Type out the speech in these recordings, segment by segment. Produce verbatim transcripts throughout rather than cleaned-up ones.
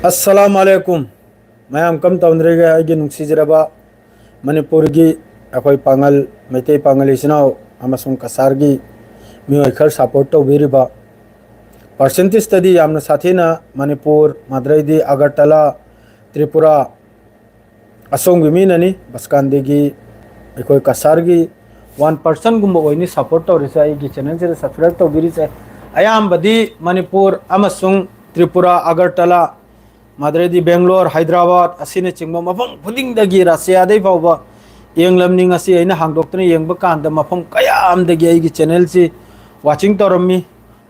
ꯑꯁꯂꯥꯝ ꯑꯂꯩꯀꯨꯝ꯫ ꯃꯌꯥꯝ ꯀꯝ ꯇꯧꯅꯔꯤꯒꯦ? ꯑꯩꯒꯤ ꯅꯨꯡꯁꯤꯖꯔꯕ ꯃꯅꯤꯄꯨꯔꯒꯤ ꯑꯩꯈꯣꯏ ꯄꯥꯉꯜ, ꯃꯩꯇꯩ ꯄꯥꯉꯜ ꯏꯆꯤꯟ ꯏꯅꯥꯎ ꯑꯃꯁꯨꯡ ꯀꯁꯥꯔꯒꯤ ꯃꯤꯑꯣꯏ ꯈꯔ ꯁꯄꯣꯔꯠ ꯇꯧꯕꯤꯔꯤꯕ, ꯄꯥꯔꯁꯦꯟꯇꯦꯖꯇꯗꯤ ꯌꯥꯝꯅ ꯁꯥꯊꯤꯅ ꯃꯅꯤꯄꯨꯔ, ꯃꯗꯨꯗꯩꯗꯤ ꯑꯒꯔꯇꯂꯥ, ꯇ꯭ꯔꯤꯄꯨꯔꯥ, ꯑꯁꯣꯝꯒꯤ ꯃꯤꯅꯅꯤ꯫ ꯕꯁꯀꯥꯟꯗꯤꯒꯤ ꯑꯩꯈꯣꯏ ꯀꯁꯥꯔꯒꯤ ꯋꯥꯟ ꯄꯥꯔꯁꯟꯒꯨꯝꯕ ꯑꯣꯏꯅꯤ ꯁꯄꯣꯔꯠ ꯇꯧꯔꯤꯁꯦ, ꯑꯩꯒꯤ ꯆꯦꯅꯦꯜꯁꯤꯗ ꯁꯕꯁꯀ꯭ꯔꯥꯏꯕ ꯇꯧꯕꯤꯔꯤꯁꯦ꯫ ꯑꯌꯥꯝꯕꯗꯤ ꯃꯅꯤꯄꯨꯔ ꯑꯃꯁꯨꯡ ꯇ꯭ꯔꯤꯄꯨꯔꯥ, ꯑꯒꯔꯇꯂꯥ, ꯃꯗꯨꯗꯩꯗꯤ ꯕꯦꯡꯒ꯭ꯂꯣꯔ, ꯍꯥꯏꯗ꯭ꯔꯕꯥꯗ ꯑꯁꯤꯅꯆꯤꯡꯕ ꯃꯐꯝ ꯈꯨꯗꯤꯡꯗꯒꯤ, ꯔꯁꯤꯌꯥꯗꯩ ꯐꯥꯎꯕ ꯌꯦꯡꯂꯝꯅꯤ꯫ ꯉꯁꯤ ꯑꯩꯅ ꯍꯥꯡꯗꯣꯛꯇꯨꯅ ꯌꯦꯡꯕ ꯀꯥꯟꯗ ꯃꯐꯝ ꯀꯌꯥ ꯑꯃꯗꯒꯤ ꯑꯩꯒꯤ ꯆꯦꯅꯦꯜꯁꯤ ꯋꯥꯆꯤꯡ ꯇꯧꯔꯝꯃꯤ꯫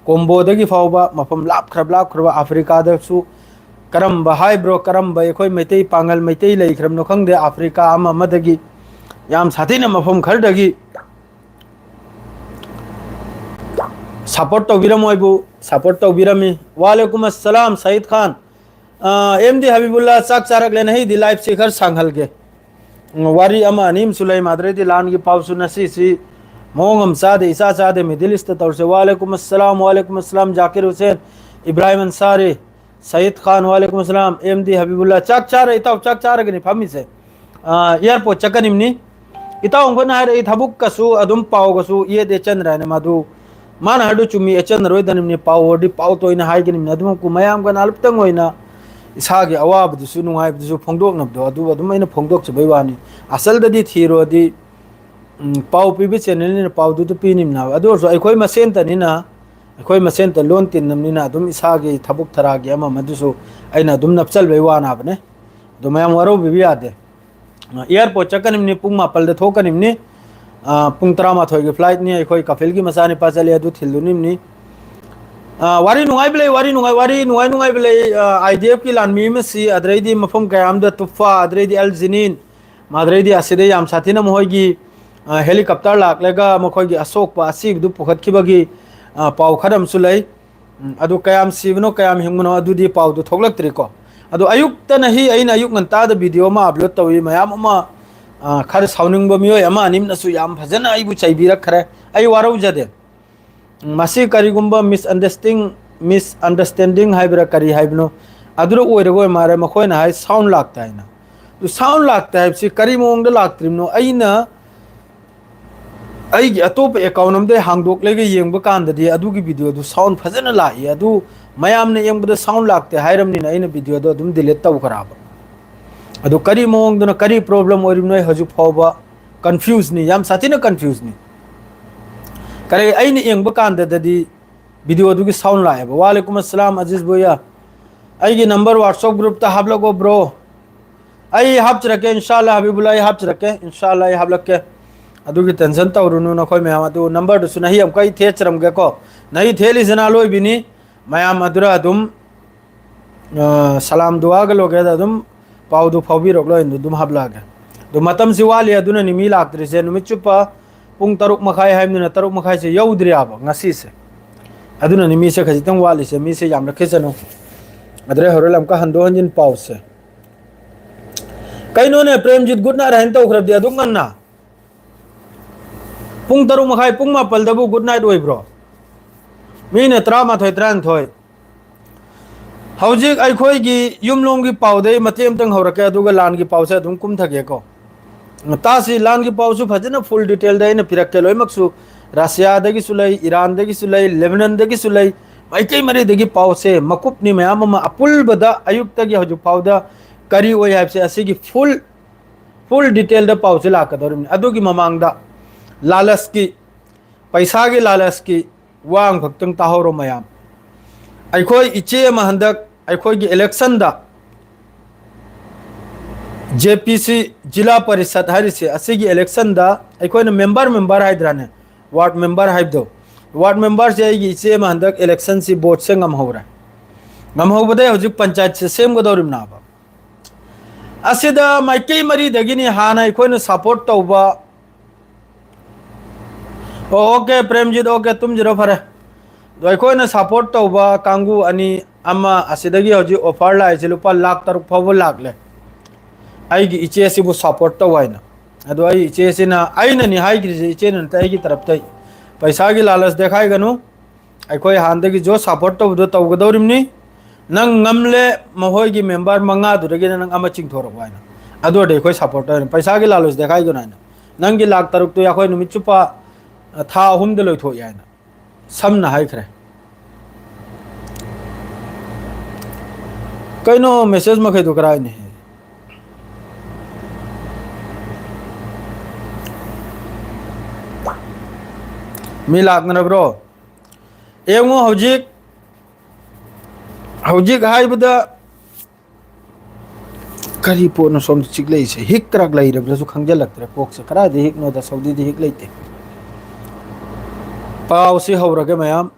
ꯀꯣꯝꯕꯣꯗꯒꯤ ꯐꯥꯎꯕ ꯃꯐꯝ ꯂꯥꯞꯈ꯭ꯔꯕ ꯂꯥꯞꯈ꯭ꯔꯕ ꯑꯐ꯭ꯔꯤꯀꯥꯗꯁꯨ, ꯀꯔꯝꯕ ꯍꯥꯏꯕ꯭ꯔꯣ, ꯀꯔꯝꯕ ꯑꯩꯈꯣꯏ ꯃꯩꯇꯩ ꯄꯥꯉꯜ, ꯃꯩꯇꯩ ꯂꯩꯈ꯭ꯔꯕꯅꯣ ꯈꯪꯗꯦ, ꯑꯐ꯭ꯔꯤꯀꯥ ꯑꯃ ꯑꯃꯗꯒꯤ ꯌꯥꯝ ꯁꯥꯊꯤꯅ ꯃꯐꯝ ꯈꯔꯗꯒꯤ ꯁꯄꯣꯔꯠ ꯇꯧꯕꯤꯔꯝꯃꯣꯏꯕꯨ ꯁꯄꯣꯔꯠ ꯇꯧꯕꯤꯔꯝꯃꯤ꯫ ꯋꯥꯂꯦꯀꯨꯝ ꯑꯁꯂꯥꯝ ꯁꯌꯤꯗ ꯈꯥꯟ꯫ ꯑꯦꯝ ꯗꯤ ꯍꯕꯤꯕꯨꯜꯂꯥ, ꯆꯥꯛ ꯆꯥꯔꯛꯂꯦ, ꯅꯍꯩꯗꯤ ꯂꯥꯏꯐꯁꯤ ꯈꯔ ꯁꯥꯡꯍꯜꯒꯦ꯫ ꯎꯝ, ꯋꯥꯔꯤ ꯑꯃ ꯑꯅꯤ ꯑꯃꯁꯨ ꯂꯩ, ꯃꯗꯨꯗꯩꯗꯤ ꯂꯥꯟꯒꯤ ꯄꯥꯎꯁꯨ ꯉꯁꯤꯁꯤ ꯃꯑꯣꯡ ꯑꯃ ꯆꯥꯗꯦ, ꯏꯆꯥ ꯆꯥꯗꯦ, ꯃꯤꯗꯜ ꯏꯁꯇ ꯇꯧꯔꯁꯦ꯫ ꯋꯥꯂꯦꯀꯨꯝ ꯑꯁꯂꯥꯝ, ꯋꯥꯂꯦꯀꯨꯝ ꯑꯁꯂꯥꯝ, ꯖꯥꯀꯤꯔ ꯍꯨꯁꯦꯟ, ꯏꯕ꯭ꯔꯥꯍꯤꯝ ꯑꯟꯁꯥꯔꯤ, ꯁꯌꯤꯗ ꯈꯥꯟ, ꯋꯥꯂꯦꯀꯨꯝ ꯑꯁꯂꯥꯝ, ꯑꯦꯝ ꯗꯤ ꯍꯕꯤꯕꯨꯜꯂꯥ꯫ ꯆꯥꯛ ꯆꯥꯔꯦ ꯏꯇꯥꯎ, ꯆꯥꯛ ꯆꯥꯔꯒꯅꯤ ꯐꯝꯃꯤꯁꯦ꯫ ꯑ, ꯑꯦꯌꯥꯔꯄꯣꯔꯠ ꯆꯠꯀꯅꯤꯕꯅꯤ꯫ ꯏꯇꯥꯎ ꯑꯃꯈꯣꯏꯅ ꯍꯥꯏꯔꯛꯏ, ꯊꯕꯛꯀꯁꯨ ꯑꯗꯨꯝ ꯄꯥꯎꯒꯁꯨ ꯌꯦꯠ ꯌꯦꯠꯆꯟꯗ꯭ꯔꯥꯅꯦ꯫ ꯃꯗꯨ ꯃꯥꯅ ꯍꯥꯏꯔꯗꯨ ꯆꯨꯝꯃꯤ, ꯌꯦꯠꯆꯟꯅꯔꯣꯏꯗꯅꯤꯕꯅꯤ, ꯄꯥꯎ ꯑꯣꯏꯔꯗꯤ ꯄꯥꯎ ꯇꯣꯏꯅ ꯍꯥꯏꯒꯅꯤꯕꯅꯤ꯫ ꯑꯗꯨꯃꯛꯄꯨ ꯃꯌꯥꯝꯒ ꯅꯥꯂꯨꯞꯇꯪ ꯑꯣꯏꯅ ꯏꯁꯥꯒꯤ ꯑꯋꯥꯕꯗꯨꯁꯨ ꯅꯨꯡꯉꯥꯏꯕꯗꯨꯁꯨ ꯐꯣꯡꯗꯣꯛꯅꯕꯗꯣ, ꯑꯗꯨ ꯑꯗꯨꯝ ꯑꯩꯅ ꯐꯣꯡꯗꯣꯛꯆꯕꯩ ꯋꯥꯅꯤ꯫ ꯑꯁꯜꯗꯗꯤ ꯊꯤꯔꯨꯔꯗꯤ, ꯎꯝ, ꯄꯥꯎ ꯄꯤꯕ ꯆꯦꯅꯦꯜꯅꯤꯅ ꯄꯥꯎꯗꯨꯗ ꯄꯤꯅꯤꯕꯅꯦꯕ꯫ ꯑꯗꯨ ꯑꯣꯏꯔꯁꯨ ꯑꯩꯈꯣꯏ ꯃꯁꯦꯟꯇꯅꯤꯅ, ꯑꯩꯈꯣꯏ ꯃꯁꯦꯟꯇ ꯂꯣꯟ ꯇꯤꯟꯅꯕꯅꯤꯅ ꯑꯗꯨꯝ ꯏꯁꯥꯒꯤ ꯊꯕꯛ ꯊꯔꯥꯒꯤ ꯑꯃ ꯑꯃꯗꯨꯁꯨ ꯑꯩꯅ ꯑꯗꯨꯝ ꯅꯞꯆꯜꯕꯩ ꯋꯥꯅꯕꯅꯦ꯫ ꯑꯗꯨ ꯃꯌꯥꯝ ꯋꯥꯔꯧꯕꯤꯕ ꯌꯥꯗꯦ꯫ ꯑ, ꯑꯦꯌꯥꯔꯄꯣꯔꯠ ꯆꯠꯀꯅꯤꯕꯅꯤ, ꯄꯨꯡ ꯃꯥꯄꯜꯗ ꯊꯣꯛꯀꯅꯤꯕꯅꯤ꯫ ꯑ, ꯄꯨꯡ ꯇꯔꯥꯃꯥꯊꯣꯏꯒꯤ ꯐ꯭ꯂꯥꯏꯠꯅꯤ꯫ ꯑꯩꯈꯣꯏ ꯀꯐꯤꯜꯒꯤ ꯃꯆꯥꯅꯤꯄꯥ ꯆꯠꯂꯤ, ꯑꯗꯨ ꯊꯤꯜꯂꯨꯅꯤꯕꯅꯤ꯫ ꯑ, ꯋꯥꯔꯤ ꯅꯨꯡꯉꯥꯏꯕ ꯂꯩ, ꯋꯥꯔꯤ ꯅꯨꯡꯉꯥꯏ, ꯋꯥꯔꯤ ꯅꯨꯡꯉꯥꯏ ꯅꯨꯡꯉꯥꯏꯕ ꯂꯩ꯫ ꯑ, ꯑꯥꯏ ꯗꯤ ꯑꯦꯐꯀꯤ ꯂꯥꯟꯃꯤ ꯑꯃꯁꯤ, ꯑꯗꯨꯗꯩꯗꯤ ꯃꯐꯝ ꯀꯌꯥ ꯑꯃꯗ ꯇꯨꯐꯥ, ꯑꯗꯨꯗꯩꯗꯤ ꯑꯜ ꯖꯤꯅꯤꯟ, ꯃꯗꯨꯗꯩꯗꯤ ꯑꯁꯤꯗ ꯌꯥꯝ ꯁꯥꯊꯤꯅ ꯃꯈꯣꯏꯒꯤ, ꯑ, ꯍꯦꯂꯤꯀꯣꯞꯇꯔ ꯂꯥꯛꯂꯒ ꯃꯈꯣꯏꯒꯤ ꯑꯁꯣꯛꯄ ꯑꯁꯤꯕꯗꯨ ꯄꯨꯈꯠꯈꯤꯕꯒꯤ, ꯑ, ꯄꯥꯎ ꯈꯔ ꯑꯃꯁꯨ ꯂꯩ꯫ ꯎꯝ, ꯑꯗꯨ ꯀꯌꯥꯝ ꯁꯤꯕꯅꯣ, ꯀꯌꯥꯝ ꯍꯤꯡꯕꯅꯣ, ꯑꯗꯨꯗꯤ ꯄꯥꯎꯗꯨ ꯊꯣꯛꯂꯛꯇ꯭ꯔꯤꯀꯣ꯫ ꯑꯗꯨ ꯑꯌꯨꯛꯇꯅ ꯍꯤ ꯑꯩꯅ ꯑꯌꯨꯛ ꯉꯟꯇꯥꯗ ꯚꯤꯗꯤꯑꯣ ꯑꯃ ꯑꯞꯂꯣꯗ ꯇꯧꯏ꯫ ꯃꯌꯥꯝ ꯑꯃ, ꯑ, ꯈꯔ ꯁꯥꯎꯅꯤꯡꯕ ꯃꯤꯑꯣꯏ ꯑꯃ ꯑꯅꯤ ꯑꯃꯅꯁꯨ ꯌꯥꯝ ꯐꯖꯅ ꯑꯩꯕꯨ ꯆꯩꯕꯤꯔꯛꯈ꯭ꯔꯦ꯫ ꯑꯩ ꯋꯥꯔꯧꯖꯗꯦ꯫ ꯎꯝ, ꯃꯁꯤ ꯀꯔꯤꯒꯨꯝꯕ ꯃꯤꯁꯑꯟꯗꯔꯁꯇꯤꯡ-, ꯃꯤꯁꯑꯟꯗꯔꯁꯇꯦꯟꯗꯤꯡ ꯍꯥꯏꯕ꯭ꯔꯥ ꯀꯔꯤ ꯍꯥꯏꯕꯅꯣ, ꯑꯗꯨꯗ ꯑꯣꯏꯔꯒ ꯑꯣꯏ ꯃꯥꯜꯂꯦ ꯃꯈꯣꯏꯅ ꯍꯥꯏ sound ꯂꯥꯛꯇꯦ ꯍꯥꯏꯅ꯫ ꯑꯗꯨ sound ꯂꯥꯛꯇꯦ ꯍꯥꯏꯕꯁꯤ ꯀꯔꯤ ꯃꯑꯣꯡꯗ ꯂꯥꯛꯇ꯭ꯔꯤꯕꯅꯣ? ꯑꯩꯅ ꯑꯩꯒꯤ ꯑꯇꯣꯞꯄ account ꯑꯃꯗꯒꯤ ꯍꯥꯡꯗꯣꯛꯂꯒ ꯌꯦꯡꯕ ꯀꯥꯟꯗꯗꯤ ꯑꯗꯨꯒꯤ video ꯗꯨ sound ꯐꯖꯅ ꯂꯥꯛꯏ꯫ ꯑꯗꯨ ꯃꯌꯥꯝꯅ ꯌꯦꯡꯕꯗ sound ꯂꯥꯛꯇꯦ ꯍꯥꯏꯔꯕꯅꯤꯅ ꯑꯩꯅ video ꯗꯣ ꯑꯗꯨꯝ delete ꯇꯧꯈ꯭ꯔꯕ꯫ ꯑꯗꯨ ꯀꯔꯤ ꯃꯑꯣꯡꯗꯅ, ꯀꯔꯤ problem ꯑꯣꯏꯔꯤꯕꯅꯣ, ꯑꯩ ꯍꯧꯖꯤꯛ ꯐꯥꯎꯕ confuse ꯅꯤ, ꯌꯥꯝ ꯁꯥꯊꯤꯅ confuse ꯅꯤ꯫ ꯀꯔꯤ, ꯑꯩꯅ ꯌꯦꯡꯕ ꯀꯥꯟꯗꯗꯤ video ꯗꯨꯒꯤ sound ꯂꯥꯛꯑꯦꯕ꯫ ꯋꯥꯂꯦꯀꯨꯝ ꯑꯁꯂꯥꯝ ꯑꯖꯤꯖ ꯚꯨꯌꯥ, ꯑꯩꯒꯤ number WhatsApp group ꯇ ꯍꯥꯞꯂꯛꯑꯣ bro꯫ ꯑꯩ ꯍꯥꯞꯆꯔꯛꯀꯦ, ꯏꯟꯁꯥ ꯑꯜꯂꯥ ꯍꯕꯤꯕꯨꯜꯂꯥ, ꯑꯩ ꯍꯥꯞꯆꯔꯛꯀꯦ, ꯏꯟꯁꯥ ꯑꯜꯂꯥ ꯑꯩ ꯍꯥꯞꯂꯛꯀꯦ꯫ ꯑꯗꯨꯒꯤ tension ꯇꯧꯔꯨꯅꯨ ꯅꯈꯣꯏ ꯃꯌꯥꯝ꯫ ꯑꯗꯨ number ꯗꯨꯁꯨ ꯅꯍꯤ ꯑꯃꯨꯛꯀ ꯑꯩ ꯊꯦꯠꯆꯔꯝꯒꯦꯀꯣ꯫ ꯅꯍꯤ ꯊꯦꯠꯂꯤꯁꯤꯅ ꯑꯂꯣꯏꯕꯤꯅꯤ꯫ ꯃꯌꯥꯝ ꯑꯗꯨꯗ ꯑꯗꯨꯝ, ꯑ, ꯁꯂꯥꯝ ꯗꯨꯋꯥꯒ ꯂꯣꯏꯒꯦꯗ ꯑꯗꯨꯝ ꯄꯥꯎꯗꯨ ꯐꯥꯎꯕꯤꯔꯛꯂꯣ, ꯑꯩꯅ ꯑꯗꯨꯝ ꯍꯥꯞꯂꯛꯑꯒꯦ꯫ ꯑꯗꯨ ꯃꯇꯝꯁꯤ ꯋꯥꯠꯂꯤ, ꯑꯗꯨꯅꯅꯤ ꯃꯤ ꯂꯥꯛꯇ꯭ꯔꯤꯁꯦ꯫ ꯅꯨꯃꯤꯠ ꯆꯨꯞꯄ ꯄꯨꯡ ꯇꯔꯨꯛ ꯃꯈꯥꯏ ꯍꯥꯏꯕꯅꯤꯅ ꯇꯔꯨꯛ ꯃꯈꯥꯏꯁꯦ ꯌꯧꯗ꯭ꯔꯤꯑꯕ ꯉꯁꯤꯁꯦ꯫ ꯑꯗꯨꯅꯅꯤ ꯃꯤꯁꯦ ꯈꯖꯤꯛꯇꯪ ꯋꯥꯠꯂꯤꯁꯦ꯫ ꯃꯤꯁꯦ ꯌꯥꯝꯂꯛꯈꯤꯁꯅꯨ꯫ ꯑꯗꯨꯗꯩ ꯍꯧꯔ ꯑꯃꯨꯛꯀ ꯍꯟꯗꯣꯛ ꯍꯟꯖꯤꯟ ꯄꯥꯎꯁꯦ꯫ ꯀꯩꯅꯣꯅꯦ, ꯄ꯭ꯔꯦꯝꯖꯤꯠ good night ꯍꯥꯏꯅ ꯇꯧꯈ꯭ꯔꯕꯗꯤ ꯑꯗꯨꯛ ꯉꯟꯅ? ꯄꯨꯡ ꯇꯔꯨꯛ ꯃꯈꯥꯏ, ꯄꯨꯡ ꯃꯥꯄꯜꯗꯕꯨ good night ꯑꯣꯏꯕ꯭ꯔꯣ? ꯃꯤꯅ ꯇꯔꯥꯃꯥꯊꯣꯏ, ꯇꯔꯥꯅꯤꯊꯣꯏ꯫ ꯍꯧꯖꯤꯛ ꯑꯩꯈꯣꯏꯒꯤ ꯌꯨꯝꯂꯣꯝꯒꯤ ꯄꯥꯎꯗꯩ ꯃꯇꯦꯛ ꯑꯃꯇꯪ ꯍꯧꯔꯛꯀꯦ, ꯑꯗꯨꯒ ꯂꯥꯟꯒꯤ ꯄꯥꯎꯁꯦ ꯑꯗꯨꯝ ꯀꯨꯝꯊꯒꯦꯀꯣ꯫ ꯇꯥꯁꯤ, ꯂꯥꯟꯒꯤ ꯄꯥꯎꯁꯨ ꯐꯖꯅ full detail ꯗ ꯑꯩꯅ ꯄꯤꯔꯛꯀꯦ ꯂꯣꯏꯅꯃꯛꯁꯨ꯫ ꯔꯁꯤꯌꯥꯗꯒꯤꯁꯨ ꯂꯩ, ꯏꯔꯥꯟꯗꯒꯤꯁꯨ ꯂꯩ, ꯂꯦꯕꯅꯟꯗꯒꯤꯁꯨ ꯂꯩ꯫ ꯃꯥꯏꯀꯩ ꯃꯔꯤꯗꯒꯤ ꯄꯥꯎꯁꯦ ꯃꯀꯨꯞꯅꯤ ꯃꯌꯥꯝ ꯑꯃ꯫ ꯑꯄꯨꯜꯕꯗ ꯑꯌꯨꯛꯇꯒꯤ ꯍꯧꯖꯤꯛ ꯐꯥꯎꯗ ꯀꯔꯤ ꯑꯣꯏ ꯍꯥꯏꯕꯁꯦ ꯑꯁꯤꯒꯤ full, full detail ꯗ ꯄꯥꯎꯁꯦ ꯂꯥꯛꯀꯗꯧꯔꯤꯕꯅꯤ꯫ ꯑꯗꯨꯒꯤ ꯃꯃꯥꯡꯗ ꯂꯥꯂꯁꯀꯤ, ꯄꯩꯁꯥꯒꯤ ꯂꯥꯂꯁꯀꯤ ꯋꯥ ꯑꯃꯈꯛꯇꯪ ꯇꯥꯍꯧꯔꯣ ꯃꯌꯥꯝ꯫ ꯑꯩꯈꯣꯏ ꯏꯆꯦ ꯑꯃ ꯍꯟꯗꯛ ꯑꯩꯈꯣꯏꯒꯤ election ꯗ, J P C, ꯖꯤꯂꯥ ꯄꯔꯤꯁꯠ ꯍꯥꯏꯔꯤꯁꯦ, ꯑꯁꯤꯒꯤ election ꯗ ꯑꯩꯈꯣꯏꯅ member, member ꯍꯥꯏꯗ꯭ꯔꯥꯅꯦ, ward member ꯍꯥꯏꯕꯗꯣ, ward member ꯁꯦ ꯑꯩꯒꯤ ꯏꯆꯦ ꯑꯃ ꯍꯟꯗꯛ election ꯁꯤ vote ꯁꯦ ꯉꯝꯍꯧꯔꯦ꯫ ꯉꯝꯍꯧꯕꯗꯩ ꯍꯧꯖꯤꯛ ꯄꯟꯆꯥꯌꯠꯁꯦ ꯁꯦꯝꯒꯗꯧꯔꯤꯕꯅꯦꯕ꯫ ꯑꯁꯤꯗ ꯃꯥꯏꯀꯩ ꯃꯔꯤꯗꯒꯤꯅꯤ ꯍꯥꯟꯅ ꯑꯩꯈꯣꯏꯅ support ꯇꯧꯕ꯫ ꯑꯣ, okay, ꯄ꯭ꯔꯦꯝꯖꯤꯠ, okay, ꯇꯨꯝꯖꯔꯣ, ꯐꯔꯦ꯫ ꯑꯗꯣ ꯑꯩꯈꯣꯏꯅ support ꯇꯧꯕ ꯀꯥꯡꯕꯨ ꯑꯅꯤ, ꯑꯃ ꯑꯁꯤꯗꯒꯤ ꯍꯧꯖꯤꯛ offer ꯂꯥꯛꯏꯁꯦ ꯂꯨꯄꯥ ꯂꯥꯈ ꯇꯔꯨꯛ ꯐꯥꯎꯕ ꯂꯥꯛꯂꯦ, ꯑꯩꯒꯤ ꯏꯆꯦ ꯑꯁꯤꯕꯨ support ꯇꯧ ꯍꯥꯏꯅ꯫ ꯑꯗꯣ ꯑꯩ ꯏꯆꯦꯁꯤꯅ, ꯑꯩꯅꯅꯤ ꯍꯥꯏꯈ꯭ꯔꯤꯁꯦ, ꯏꯆꯦꯅ ꯅꯠꯇꯦ, ꯑꯩꯒꯤ ꯇꯔꯞꯇꯩ꯫ ꯄꯩꯁꯥꯒꯤ ꯂꯥꯂꯁ ꯗꯦꯈꯥꯏꯒꯅꯨ, ꯑꯩꯈꯣꯏ ꯍꯥꯟꯅꯗꯒꯤ ꯖꯣ support ꯇꯧꯕꯗꯣ ꯇꯧꯒꯗꯧꯔꯤꯕꯅꯤ꯫ ꯅꯪ ꯉꯝꯂꯦ, ꯃꯈꯣꯏꯒꯤ member ꯃꯉꯥꯗꯨꯗꯒꯤꯅ ꯅꯪ ꯑꯃ ꯆꯤꯡꯊꯣꯔꯛꯑꯣ ꯍꯥꯏꯅ꯫ ꯑꯗꯨ ꯑꯣꯏꯔꯗꯤ ꯑꯩꯈꯣꯏ support ꯇꯧꯔꯅꯤ꯫ ꯄꯩꯁꯥꯒꯤ ꯂꯥꯂꯣꯁ ꯗꯦꯈꯥꯏꯒꯅꯨ ꯍꯥꯏꯅ꯫ ꯅꯪꯒꯤ ꯂꯥꯛ ꯇꯔꯨꯛꯇꯨ ꯑꯩꯈꯣꯏ ꯅꯨꯃꯤꯠ ꯆꯨꯞꯄ, ꯑ, ꯊꯥ ꯑꯍꯨꯝꯗ ꯂꯣꯏꯊꯣꯛꯑꯦ ꯍꯥꯏꯅ ꯁꯝꯅ ꯍꯥꯏꯈ꯭ꯔꯦ꯫ ꯀꯩꯅꯣ message ꯃꯈꯩꯗꯣ ꯀꯔꯥꯏꯅꯦ? ꯃꯤ ꯂꯥꯛꯅꯔꯕ꯭ꯔꯣ? ꯌꯦꯡꯉꯨ ꯍꯧꯖꯤꯛ, ꯍꯧꯖꯤꯛ ꯍꯥꯏꯕꯗ ꯀꯔꯤ ꯄꯣꯠꯅꯣ ꯁꯣꯝꯗ ꯆꯤꯛꯂꯛꯏꯁꯦ? ꯍꯤꯛ ꯀ꯭ꯔꯥꯛ ꯂꯩꯔꯕ꯭ꯔꯁꯨ ꯈꯪꯖꯤꯜꯂꯛꯇ꯭ꯔꯦ ꯀꯣꯛꯁꯦ꯫ ꯀꯗꯥꯏꯗ ꯍꯤꯛꯅꯣꯗ, ꯁꯥꯎꯗꯤꯗꯤ ꯍꯤꯛ ꯂꯩꯇꯦ꯫ ꯄꯥꯎꯁꯤ ꯍꯧꯔꯒꯦ ꯃꯌꯥꯝ,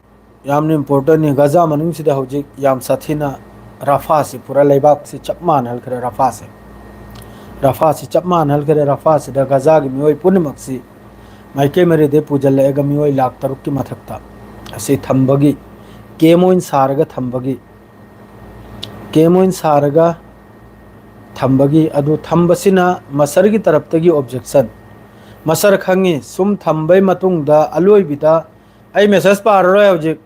ꯌꯥꯝꯅ importantꯅꯤ꯫ ꯒꯖꯥ ꯃꯅꯨꯡꯁꯤꯗ ꯍꯧꯖꯤꯛ ꯌꯥꯝ ꯁꯥꯊꯤꯅ ꯔꯐꯥꯁꯤ ꯄꯨꯔꯥ ꯂꯩꯕꯥꯛꯁꯤ ꯆꯞ ꯃꯥꯟꯅꯍꯟꯈ꯭ꯔꯦ꯫ ꯔꯐꯥꯁꯦ, ꯔꯐꯥꯁꯤ ꯆꯞ ꯃꯥꯟꯅꯍꯟꯈ꯭ꯔꯦ꯫ ꯔꯐꯥꯁꯤꯗ ꯒꯖꯥꯒꯤ ꯃꯤꯑꯣꯏ ꯄꯨꯝꯅꯃꯛꯁꯤ ꯃꯥꯏꯀꯩ ꯃꯔꯤꯗꯩ ꯄꯨꯁꯤꯜꯂꯛꯑꯒ ꯃꯤꯑꯣꯏ ꯂꯥꯛ ꯇꯔꯨꯛꯀꯤ ꯃꯊꯛꯇ ꯑꯁꯤ ꯊꯝꯕꯒꯤ, camp ꯑꯣꯏꯅ ꯁꯥꯔꯒ ꯊꯝꯕꯒꯤ, camp ꯑꯣꯏꯅ ꯁꯥꯔꯒ ꯊꯝꯕꯒꯤ, ꯑꯗꯨ ꯊꯝꯕꯁꯤꯅ ꯃꯁꯔꯒꯤ ꯇꯔꯞꯇꯒꯤ objection꯫ ꯃꯁꯔ ꯈꯪꯉꯤ, ꯁꯨꯝ ꯊꯝꯕꯩ ꯃꯇꯨꯡꯗ ꯑꯂꯣꯏꯕꯤꯗ ꯑꯩ message ꯄꯥꯔꯔꯣꯏ ꯍꯧꯖꯤꯛ꯫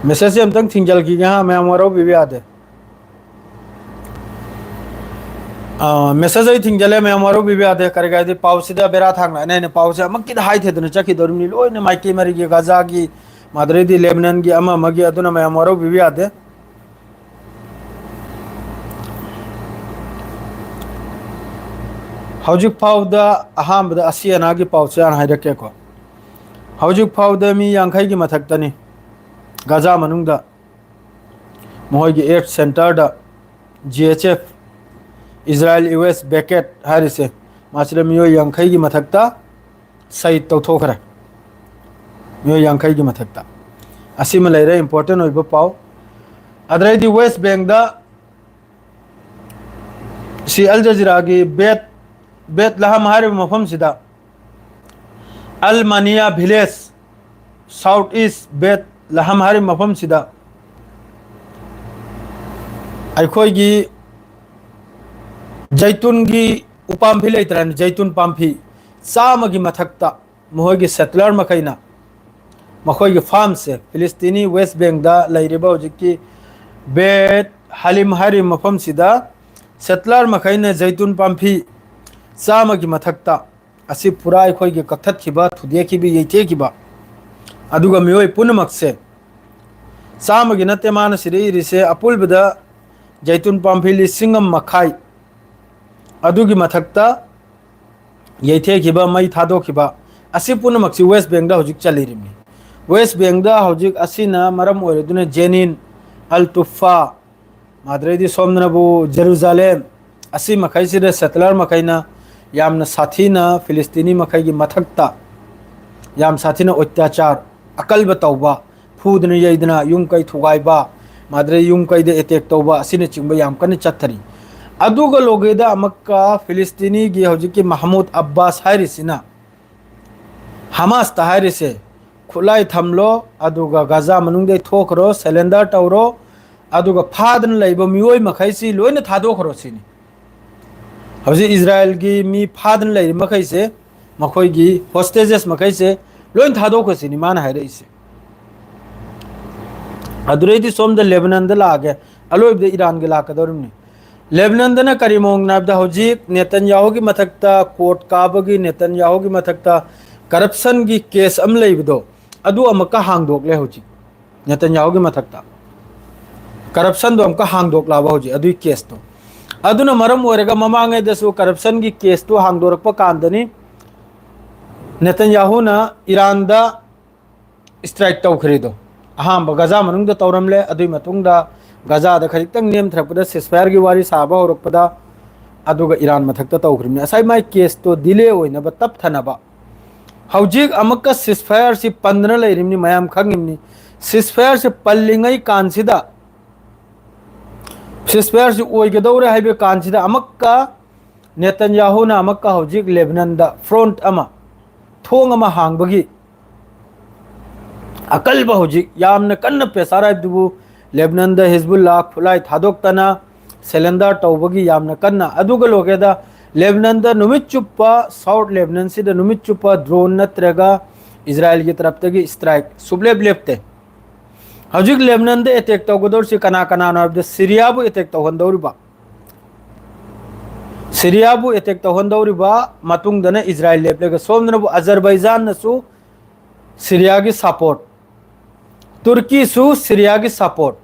Message ꯑꯝꯇꯪ ꯊꯤꯡꯖꯤꯜꯈꯤꯒꯦ ꯍꯥ, ꯃꯌꯥꯝ ꯋꯥꯔꯧꯕꯤꯕ ꯌꯥꯗꯦ꯫ ꯑꯥ, message ꯑꯩ ꯊꯤꯡꯖꯤꯜꯂꯦ, ꯃꯌꯥꯝ ꯋꯥꯔꯧꯕꯤꯕ ꯌꯥꯗꯦ꯫ ꯀꯔꯤ ꯀꯥꯏꯗꯤ ꯄꯥꯎꯁꯤꯗ ꯕꯦꯔꯥ ꯊꯥꯡꯅ ꯑꯩꯅ ꯄꯥꯎꯁꯦ ꯑꯃꯨꯛꯀꯤꯗ ꯍꯥꯏꯊꯗꯅ ꯆꯠꯈꯤꯗꯧꯔꯤꯕꯅꯤ꯫ ꯂꯣꯏꯅ ꯃꯥꯏꯀꯩ ꯃꯔꯤꯒꯤ ꯒꯖꯥꯒꯤ, ꯃꯥꯗ꯭ꯔꯩꯗꯤ ꯂꯦꯕꯅꯟꯒꯤ, ꯑꯃ ꯑꯃꯒꯤ, ꯑꯗꯨꯅ ꯃꯌꯥꯝ ꯋꯥꯔꯧꯕꯤꯕ ꯌꯥꯗꯦ꯫ ꯍꯧꯖꯤꯛ ꯐꯥꯎꯗ ꯑꯍꯥꯟꯕꯗ ꯑꯁꯤ ꯑꯅꯥꯒꯤ ꯄꯥꯎꯁꯦ ꯍꯥꯟꯅ ꯍꯥꯏꯔꯛꯀꯦꯀꯣ꯫ ꯍꯧꯖꯤꯛ ꯐꯥꯎꯗ ꯃꯤ ꯌꯥꯡꯈꯩꯒꯤ ꯃꯊꯛꯇꯅꯤ ꯒꯖꯥ ꯃꯅꯨꯡꯗ ꯃꯈꯣꯏꯒꯤ aid centreꯗ G H F, Israel U S blockade ꯍꯥꯏꯔꯤꯁꯦ, ꯃꯁꯤꯗ ꯃꯤꯑꯣꯏ ꯌꯥꯡꯈꯩꯒꯤ ꯃꯊꯛꯇ ꯁꯍꯤꯗ ꯇꯧꯊꯣꯛꯈ꯭ꯔꯦ꯫ ꯃꯤꯑꯣꯏ ꯌꯥꯡꯈꯩꯒꯤ ꯃꯊꯛꯇ꯫ ꯑꯁꯤꯃ ꯂꯩꯔꯦ important ꯑꯣꯏꯕ ꯄꯥꯎ꯫ ꯑꯗꯩꯗꯤ West Bankꯗ ꯁꯤ ꯑꯜ ꯖꯖꯤꯔꯥꯒꯤ ꯕꯦꯠ, ꯕꯦꯠ ꯂꯍꯝ ꯍꯥꯏꯔꯤꯕ ꯃꯐꯝꯁꯤꯗ, ꯑꯜ ꯃꯅꯤꯌꯥ village, South East ꯕꯦꯠ ꯂꯍꯝ ꯍꯥꯏꯔꯤꯕ ꯃꯐꯝꯁꯤꯗ ꯑꯩꯈꯣꯏꯒꯤ ꯖꯩꯇꯨꯟꯒꯤ ꯎꯄꯥꯝꯕꯤ ꯂꯩꯇ꯭ꯔꯅꯤ, ꯖꯩꯇꯨꯟ ꯄꯥꯝꯕꯤ ꯆꯥꯝꯃꯒꯤ ꯃꯊꯛꯇ ꯃꯈꯣꯏꯒꯤ ꯁꯦꯇꯂꯔ ꯃꯈꯩꯅ ꯃꯈꯣꯏꯒꯤ ꯐꯥꯔꯝꯁꯦ, ꯐꯤꯂꯤꯁꯇꯤꯅꯤ ꯋꯦꯁ ꯕꯦꯡꯗ ꯂꯩꯔꯤꯕ ꯍꯧꯖꯤꯛꯀꯤ ꯕꯦꯠ ꯍꯂꯤꯝ ꯍꯥꯏꯔꯤꯕ ꯃꯐꯝꯁꯤꯗ ꯁꯦꯇꯂꯔ ꯃꯈꯩꯅ ꯖꯩꯇꯨꯟ ꯄꯥꯝꯕꯤ ꯆꯥꯝꯃꯒꯤ ꯃꯊꯛꯇ ꯑꯁꯤ ꯄꯨꯔꯥ ꯑꯩꯈꯣꯏꯒꯤ ꯀꯛꯊꯠꯈꯤꯕ, ꯊꯨꯗꯦꯛꯈꯤꯕ, ꯌꯩꯊꯦꯛꯈꯤꯕ, ꯑꯗꯨꯒ ꯃꯤꯑꯣꯏ ꯄꯨꯝꯅꯃꯛꯁꯦ, ꯆꯥꯝꯃꯒꯤ ꯅꯠꯇꯦ ꯃꯥꯅ ꯁꯤꯗ ꯏꯔꯤꯁꯦ, ꯑꯄꯨꯟꯕꯗ ꯖꯩꯇꯨꯟ ꯄꯥꯝꯕꯤ ꯂꯤꯁꯤꯡ ꯑꯃ ꯃꯈꯥꯏ ꯑꯗꯨꯒꯤ ꯃꯊꯛꯇ ꯌꯩꯊꯦꯛꯈꯤꯕ, ꯃꯩ ꯊꯥꯗꯣꯛꯈꯤꯕ, ꯑꯁꯤ ꯄꯨꯝꯅꯃꯛꯁꯤ ꯋꯦꯁ ꯕꯦꯡꯗ ꯍꯧꯖꯤꯛ ꯆꯜꯂꯤꯔꯤꯕꯅꯤ꯫ ꯋꯦꯁ ꯕꯦꯡꯗ ꯍꯧꯖꯤꯛ ꯑꯁꯤꯅ ꯃꯔꯝ ꯑꯣꯏꯔꯗꯨꯅ ꯖꯦꯅꯤꯟ, ꯑꯜ ꯇꯨꯐꯥ, ꯑꯗꯨꯗꯩꯗꯤ ꯁꯣꯝꯗꯅꯕꯨ ꯖꯦꯔꯨꯖꯥꯂꯦꯝ, ꯑꯁꯤ ꯃꯈꯩꯁꯤꯗ ꯁꯦꯇꯂꯔ ꯃꯈꯩꯅ ꯌꯥꯝꯅ ꯁꯥꯊꯤꯅ ꯐꯤꯂꯤꯁꯇꯤꯅꯤ ꯃꯈꯩꯒꯤ ꯃꯊꯛꯇ ꯌꯥꯝ ꯁꯥꯊꯤꯅ ꯑꯣꯏꯇꯥꯆꯥꯔ, ꯑꯀꯜꯕ ꯇꯧꯕ, ꯐꯨꯗꯅ ꯌꯩꯗꯅ ꯌꯨꯝ ꯀꯩ ꯊꯨꯒꯥꯏꯕ, ꯃꯥꯗ꯭ꯔꯦ ꯌꯨꯝ ꯀꯩꯗ ꯑꯦꯇꯦꯛ ꯇꯧꯕ ꯑꯁꯤꯅꯆꯤꯡꯕ ꯌꯥꯝ ꯀꯟꯅ ꯆꯠꯊꯔꯤ꯫ ꯑꯗꯨꯒ ꯂꯣꯒꯦꯗ ꯑꯃꯛꯀ ꯐꯤꯂꯤꯁꯇꯤꯅꯤꯒꯤ ꯍꯧꯖꯤꯛꯀꯤ ꯃꯍꯃꯨꯗ ꯑꯕꯥꯁ ꯍꯥꯏꯔꯤꯁꯤꯅ, ꯍꯃꯥꯁꯇ ꯍꯥꯏꯔꯤꯁꯦ, "ꯈꯨꯠꯂꯥꯏ ꯊꯝꯂꯣ, ꯑꯗꯨꯒ ꯒꯥꯖꯥ ꯃꯅꯨꯡꯗꯩ ꯊꯣꯛꯈ꯭ꯔꯣ, ꯁꯦꯂꯦꯟꯗꯔ ꯇꯧꯔꯣ, ꯑꯗꯨꯒ ꯐꯥꯗꯅ ꯂꯩꯕ ꯃꯤꯑꯣꯏ ꯃꯈꯩꯁꯤ ꯂꯣꯏꯅ ꯊꯥꯗꯣꯛꯈ꯭ꯔꯣ" ꯁꯤꯅꯤ꯫ ꯍꯧꯖꯤꯛ ꯏꯖꯔꯥꯌꯦꯜꯒꯤ ꯃꯤ ꯐꯥꯗꯅ ꯂꯩꯔꯤ ꯃꯈꯩꯁꯦ, ꯃꯈꯣꯏꯒꯤ ꯍꯣꯁꯇꯦꯖꯦꯁ ꯃꯈꯩꯁꯦ ꯂꯣꯏ ꯊꯥꯗꯣꯛꯈ꯭ꯔꯁꯤꯅꯤ ꯃꯥꯅ ꯍꯥꯏꯔꯛꯏꯁꯦ꯫ ꯑꯗꯨꯗꯩꯗꯤ ꯁꯣꯝꯗ ꯂꯦꯕꯅꯟꯗ ꯂꯥꯛꯑꯒꯦ, ꯑꯂꯣꯏꯕꯗ ꯏꯔꯥꯟꯒꯤ ꯂꯥꯛꯀꯗꯧꯔꯤꯕꯅꯤ꯫ ꯂꯦꯕꯅꯟꯗꯅ ꯀꯔꯤ ꯃꯑꯣꯡꯅꯣ ꯍꯥꯏꯕꯗ, ꯍꯧꯖꯤꯛ ꯅꯦꯇꯟꯌꯥꯍꯨꯒꯤ ꯃꯊꯛꯇ ꯀꯣꯔꯠ ꯀꯥꯕꯒꯤ, ꯅꯦꯇꯟꯌꯥꯍꯨꯒꯤ ꯃꯊꯛꯇ ꯀꯔꯞꯁꯟꯒꯤ ꯀꯦꯁ ꯑꯃ ꯂꯩꯕꯗꯣ, ꯑꯗꯨ ꯑꯃꯨꯛꯀ ꯍꯥꯡꯗꯣꯛꯂꯦ ꯍꯧꯖꯤꯛ꯫ ꯅꯦꯇꯟꯌꯥꯍꯨꯒꯤ ꯃꯊꯛꯇ ꯀꯔꯞꯁꯟꯗꯣ ꯑꯃꯨꯛꯀ ꯍꯥꯡꯗꯣꯛꯂꯕ ꯍꯧꯖꯤꯛ ꯑꯗꯨꯒꯤ ꯀꯦꯁꯇꯣ꯫ ꯑꯗꯨꯅ ꯃꯔꯝ ꯑꯣꯏꯔꯒ ꯃꯃꯥꯡꯉꯩꯗꯁꯨ ꯀꯔꯞꯁꯟꯒꯤ ꯀꯦꯁꯇꯨ ꯍꯥꯡꯗꯣꯔꯛꯄ ꯀꯥꯟꯗꯅꯤ ꯅꯦꯇꯟꯌꯥꯍꯨꯅ ꯏꯔꯥꯟꯗ ꯏꯁꯇ꯭ꯔꯥꯏꯛ ꯇꯧꯈ꯭ꯔꯤꯗꯣ꯫ ꯑꯍꯥꯟꯕ ꯒꯖꯥ ꯃꯅꯨꯡꯗ ꯇꯧꯔꯝꯂꯦ, ꯑꯗꯨꯒꯤ ꯃꯇꯨꯡꯗ ꯒꯖꯥꯗ ꯈꯖꯤꯛꯇꯪ ꯅꯦꯝꯊꯔꯛꯄꯗ ꯁꯤꯁꯐꯥꯌꯔꯒꯤ ꯋꯥꯔꯤ ꯁꯥꯕ ꯍꯧꯔꯛꯄꯗ, ꯑꯗꯨꯒ ꯏꯔꯥꯟ ꯃꯊꯛꯇ ꯇꯧꯈ꯭ꯔꯤꯕꯅꯤ꯫ ꯉꯁꯥꯏ ꯃꯥꯏ ꯀꯦꯁꯇꯣ ꯗꯤꯂꯦ ꯑꯣꯏꯅꯕ, ꯇꯞꯊꯅꯕ꯫ ꯍꯧꯖꯤꯛ ꯑꯃꯨꯛꯀ ꯁꯤꯁꯐꯥꯌꯔꯁꯤ ꯄꯟꯗꯅ ꯂꯩꯔꯤꯕꯅꯤ, ꯃꯌꯥꯝ ꯈꯪꯉꯤꯕꯅꯤ꯫ ꯁꯤꯁꯐꯥꯌꯔꯁꯤ ꯄꯜꯂꯤꯉꯩ ꯀꯥꯟꯁꯤꯗ, ꯁꯤꯁꯐꯥꯌꯔꯁꯤ ꯑꯣꯏꯒꯗꯧꯔꯦ ꯍꯥꯏꯕ ꯀꯥꯟꯁꯤꯗ ꯑꯃꯨꯛꯀ ꯅꯦꯇꯟꯌꯥꯍꯨꯅ ꯑꯃꯨꯛꯀ ꯍꯧꯖꯤꯛ ꯂꯦꯕꯅꯟꯗ ꯐ꯭ꯔꯣꯟꯠ ꯑꯃ, ꯊꯣꯡ ꯑꯃ ꯍꯥꯡꯕꯒꯤ ꯑꯀꯜꯕ, ꯍꯧꯖꯤꯛ ꯌꯥꯝꯅ ꯀꯟꯅ ꯄ꯭ꯔꯦꯁꯥꯔ ꯍꯥꯏꯕꯗꯨꯕꯨ, ꯂꯦꯕꯅꯟꯗ ꯍꯤꯖꯕꯨꯜꯂꯥ ꯈꯨꯠꯂꯥꯏ ꯊꯥꯗꯣꯛꯇꯅ, surrender ꯇꯧꯕꯒꯤ ꯌꯥꯝꯅ ꯀꯟꯅ꯫ ꯑꯗꯨꯒ ꯂꯣꯏꯔꯒ ꯂꯦꯕꯅꯟꯗ ꯅꯨꯃꯤꯠ ꯆꯨꯞꯄ, South ꯂꯦꯕꯅꯟꯁꯤꯗ ꯅꯨꯃꯤꯠ ꯆꯨꯞꯄ drone ꯅꯠꯇ꯭ꯔꯒ ꯏꯖꯔꯥꯏꯜꯒꯤ ꯇꯔꯞꯇꯒꯤ strike ꯁꯨꯞꯂꯦꯞ ꯂꯦꯞꯇꯦ꯫ ꯍꯧꯖꯤꯛ ꯂꯦꯕꯅꯟꯗ attack ꯇꯧꯒꯗꯧꯔꯤꯁꯤ ꯀꯅꯥ ꯀꯅꯥꯅꯣ ꯍꯥꯏꯕꯗ, ꯁꯤꯔꯤꯌꯥꯕꯨ attack ꯇꯧꯍꯟꯗꯧꯔꯤꯕ, ꯁꯤꯔꯤꯌꯥꯕꯨ attack ꯇꯧꯍꯟꯗꯧꯔꯤꯕ, ꯃꯇꯨꯡꯗꯅ ꯏꯖꯔꯥꯏꯜ ꯂꯦꯞꯂꯒ, ꯁꯣꯝꯗꯅꯕꯨ ꯑꯖꯔꯕꯥꯏꯖꯥꯟꯅꯁꯨ ꯁꯤꯔꯤꯌꯥꯒꯤ support, ꯇꯨꯔꯀꯤꯁꯨ ꯁꯤꯔꯤꯌꯥꯒꯤ support꯫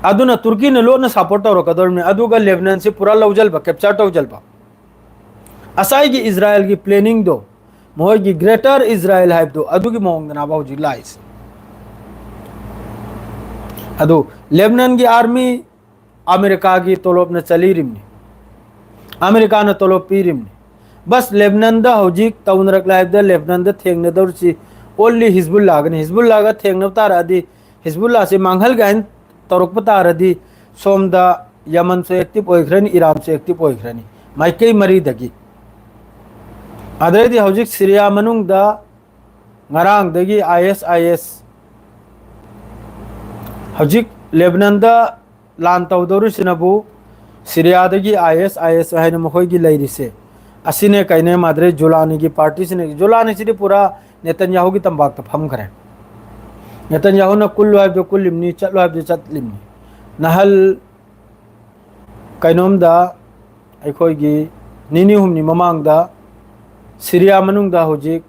ꯑꯗꯨꯅ ꯇꯨꯔꯀꯤꯅ ꯂꯣꯟꯅ support ꯇꯧꯔꯛꯀꯗꯧꯔꯤꯕꯅꯤ꯫ ꯑꯗꯨꯒ ꯂꯦꯕꯅꯟꯁꯤ ꯄꯨꯔꯥ ꯂꯧꯁꯤꯟꯕ, capture ꯇꯧꯁꯤꯟꯕ꯫ ꯉꯁꯥꯏꯒꯤ ꯏꯖꯔꯥꯏꯜꯒꯤ planningꯗꯣ, ꯃꯈꯣꯏꯒꯤ Greater Israel ꯍꯥꯏꯕꯗꯣ, ꯑꯗꯨꯒꯤ ꯃꯑꯣꯡꯗꯅꯦꯕ ꯍꯧꯖꯤꯛ ꯂꯥꯛꯏꯁꯦ꯫ ꯑꯗꯨ ꯂꯦꯕꯅꯟꯒꯤ army ꯑꯃꯦꯔꯤꯀꯥꯒꯤ ꯇꯣꯂꯣꯞꯅ ꯆꯠꯂꯤꯔꯤꯕꯅꯤ, ꯑꯃꯦꯔꯤꯀꯥꯅ ꯇꯣꯂꯣꯞ ꯄꯤꯔꯤꯕꯅꯤ꯫ ꯕꯁ, ꯂꯦꯕꯅꯟꯗ ꯍꯧꯖꯤꯛ ꯇꯧꯅꯔꯛꯂꯦ ꯍꯥꯏꯕꯗ, ꯂꯦꯕꯅꯟꯗ ꯊꯦꯡꯅꯗꯧꯔꯤꯁꯤ only ꯍꯤꯖꯕꯨꯜꯂꯥꯒꯅꯤ꯫ ꯍꯤꯖꯕꯨꯜꯂꯥꯒ ꯊꯦꯡꯅꯕ ꯇꯥꯔꯛꯑꯗꯤ, ꯍꯤꯖꯕꯨꯜꯂꯥꯁꯤ ꯃꯥꯡꯍꯜꯒꯦ ꯍꯥꯏꯅ ꯇꯧꯔꯛꯄ ꯇꯥꯔꯗꯤ, ꯁꯣꯝꯗ ꯌꯃꯟꯁꯨ active ꯑꯣꯏꯈ꯭ꯔꯅꯤ, ꯏꯔꯥꯟꯁꯨ active ꯑꯣꯏꯈ꯭ꯔꯅꯤ, ꯃꯥꯏꯀꯩ ꯃꯔꯤꯗꯒꯤ꯫ ꯑꯗꯩꯗꯤ ꯍꯧꯖꯤꯛ ꯁꯤꯔꯤꯌꯥ ꯃꯅꯨꯡꯗ ꯉꯔꯥꯡꯗꯒꯤ ISIS, ꯍꯧꯖꯤꯛ ꯂꯦꯕꯅꯟꯗ ꯂꯥꯟ ꯇꯧꯗꯧꯔꯤꯁꯤꯅꯕꯨ ꯁꯤꯔꯤꯌꯥꯗꯒꯤ ISIS ꯍꯥꯏꯅ ꯃꯈꯣꯏꯒꯤ ꯂꯩꯔꯤꯁꯦ꯫ ꯑꯁꯤꯅꯦ ꯀꯩꯅꯦ ꯃꯥꯗ꯭ꯔꯦ ꯖꯨꯂꯥꯅꯤꯒꯤ partyꯁꯤꯅ, ꯖꯨꯂꯥꯅꯤꯁꯤꯗꯤ ꯄꯨꯔꯥ ꯅꯦꯇꯟꯌꯥꯍꯨꯒꯤ ꯇꯝꯄꯥꯛꯇ ꯐꯝꯈ꯭ꯔꯦ꯫ ꯅꯦꯇꯟꯌꯥꯍꯨꯅ ꯀꯨꯜꯂꯨ ꯍꯥꯏꯕꯗꯣ ꯀꯨꯜꯂꯤꯕꯅꯤ, ꯆꯠꯂꯨ ꯍꯥꯏꯕꯗꯣ ꯆꯠꯂꯤꯕꯅꯤ꯫ ꯅꯍꯜ ꯀꯩꯅꯣꯝꯗ, ꯑꯩꯈꯣꯏꯒꯤ ꯅꯤꯅꯤ ꯍꯨꯝꯅꯤ ꯃꯃꯥꯡꯗ ꯁꯤꯔꯤꯌꯥ ꯃꯅꯨꯡꯗ ꯍꯧꯖꯤꯛ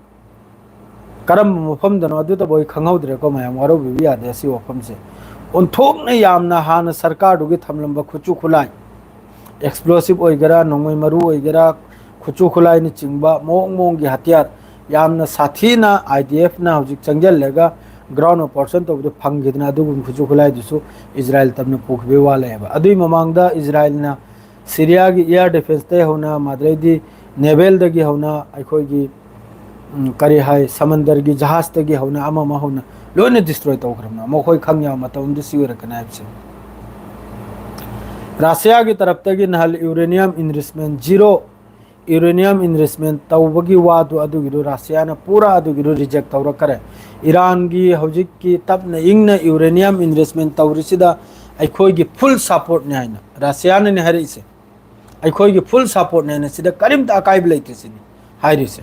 ꯀꯔꯝꯕ ꯃꯐꯝꯗꯅꯣ ꯑꯗꯨꯗꯕꯨ ꯑꯩ ꯈꯪꯍꯧꯗ꯭ꯔꯦꯀꯣ, ꯃꯌꯥꯝ ꯋꯥꯔꯧꯕꯤꯕ ꯌꯥꯗꯦ ꯑꯁꯤ ꯋꯥꯐꯝꯁꯦ꯫ ꯑꯣꯟꯊꯣꯛꯅ ꯌꯥꯝꯅ ꯍꯥꯟꯅ ꯁꯔꯀꯥꯔꯗꯨꯒꯤ ꯊꯝꯂꯝꯕ ꯈꯨꯠꯁꯨ ꯈꯨꯠꯂꯥꯏ, explosive ꯑꯣꯏꯒꯦꯔꯥ, ꯅꯣꯡꯃꯩ ꯃꯔꯨ ꯑꯣꯏꯒꯦꯔꯥ, ꯈꯨꯠꯁꯨ ꯈꯨꯠꯂꯥꯏꯅꯆꯤꯡꯕ ꯃꯑꯣꯡ ꯃꯑꯣꯡꯒꯤ ꯍꯊꯤꯌꯥꯔ ꯌꯥꯝꯅ ꯁꯥꯊꯤꯅ IDFꯅ ꯍꯧꯖꯤꯛ ꯆꯪꯁꯤꯜꯂꯒ ground operation ꯇꯧꯕꯗ ꯐꯪꯈꯤꯗꯅ, ꯑꯗꯨꯒꯨꯝꯕ ꯈꯨꯠꯁꯨ ꯈꯨꯠꯂꯥꯏꯗꯨꯁꯨ ꯏꯖꯔꯥꯏꯜ ꯇꯝꯅ ꯄꯨꯈꯤꯕꯒꯤ ꯋꯥ ꯂꯩꯌꯦꯕ꯫ ꯑꯗꯨꯒꯤ ꯃꯃꯥꯡꯗ ꯏꯖꯔꯥꯏꯜꯅ ꯁꯤꯔꯤꯌꯥꯒꯤ air defenceꯇꯒꯤ ꯍꯧꯅ, ꯃꯗꯩꯗꯤ navalꯗꯒꯤ ꯍꯧꯅ, ꯑꯩꯈꯣꯏꯒꯤ, ꯎꯝ, ꯀꯔꯤ ꯍꯥꯏ, ꯁꯃꯟꯗꯔꯒꯤ ꯖꯍꯥꯖꯇꯒꯤ ꯍꯧꯅ, ꯑꯃ ꯑꯃ ꯍꯧꯅ ꯂꯣꯏꯅ destroy ꯇꯧꯈ꯭ꯔꯕꯅꯤ꯫ ꯃꯈꯣꯏ ꯈꯪ ꯌꯥꯕ ꯃꯇꯝ ꯑꯃꯗ ꯁꯤ ꯑꯣꯏꯔꯛꯀꯅꯤ ꯍꯥꯏꯕꯁꯦ꯫ ꯔꯁꯤꯌꯥꯒꯤ ꯇꯔꯞꯇꯒꯤ ꯅꯍꯥꯟ uranium enrichment zero, uranium enrichment ꯇꯧꯕꯒꯤ ꯋꯥꯗꯨ, ꯑꯗꯨꯒꯤꯗꯨ ꯔꯁꯤꯌꯥꯅ ꯄꯨꯔꯥ ꯑꯗꯨꯒꯤꯗꯨ reject ꯇꯧꯔꯛꯈꯔꯦ꯫ ꯏꯔꯥꯟꯒꯤ ꯍꯧꯖꯤꯛꯀꯤ ꯇꯞꯅ ꯏꯪꯅ uranium enrichment ꯇꯧꯔꯤꯁꯤꯗ ꯑꯩꯈꯣꯏꯒꯤ ꯐꯨꯜ ꯁꯄꯣꯔꯠꯅꯤ ꯍꯥꯏꯅ ꯔꯁꯤꯌꯥꯅꯅꯤ ꯍꯥꯏꯔꯛꯏꯁꯦ꯫ ꯑꯩꯈꯣꯏꯒꯤ ꯐꯨꯜ ꯁꯄꯣꯔꯠꯅꯦꯅ ꯁꯤꯗ ꯀꯔꯤꯝꯇ ꯑꯀꯥꯏꯕ ꯂꯩꯇꯦ ꯁꯤꯅꯤ ꯍꯥꯏꯔꯤꯁꯦ꯫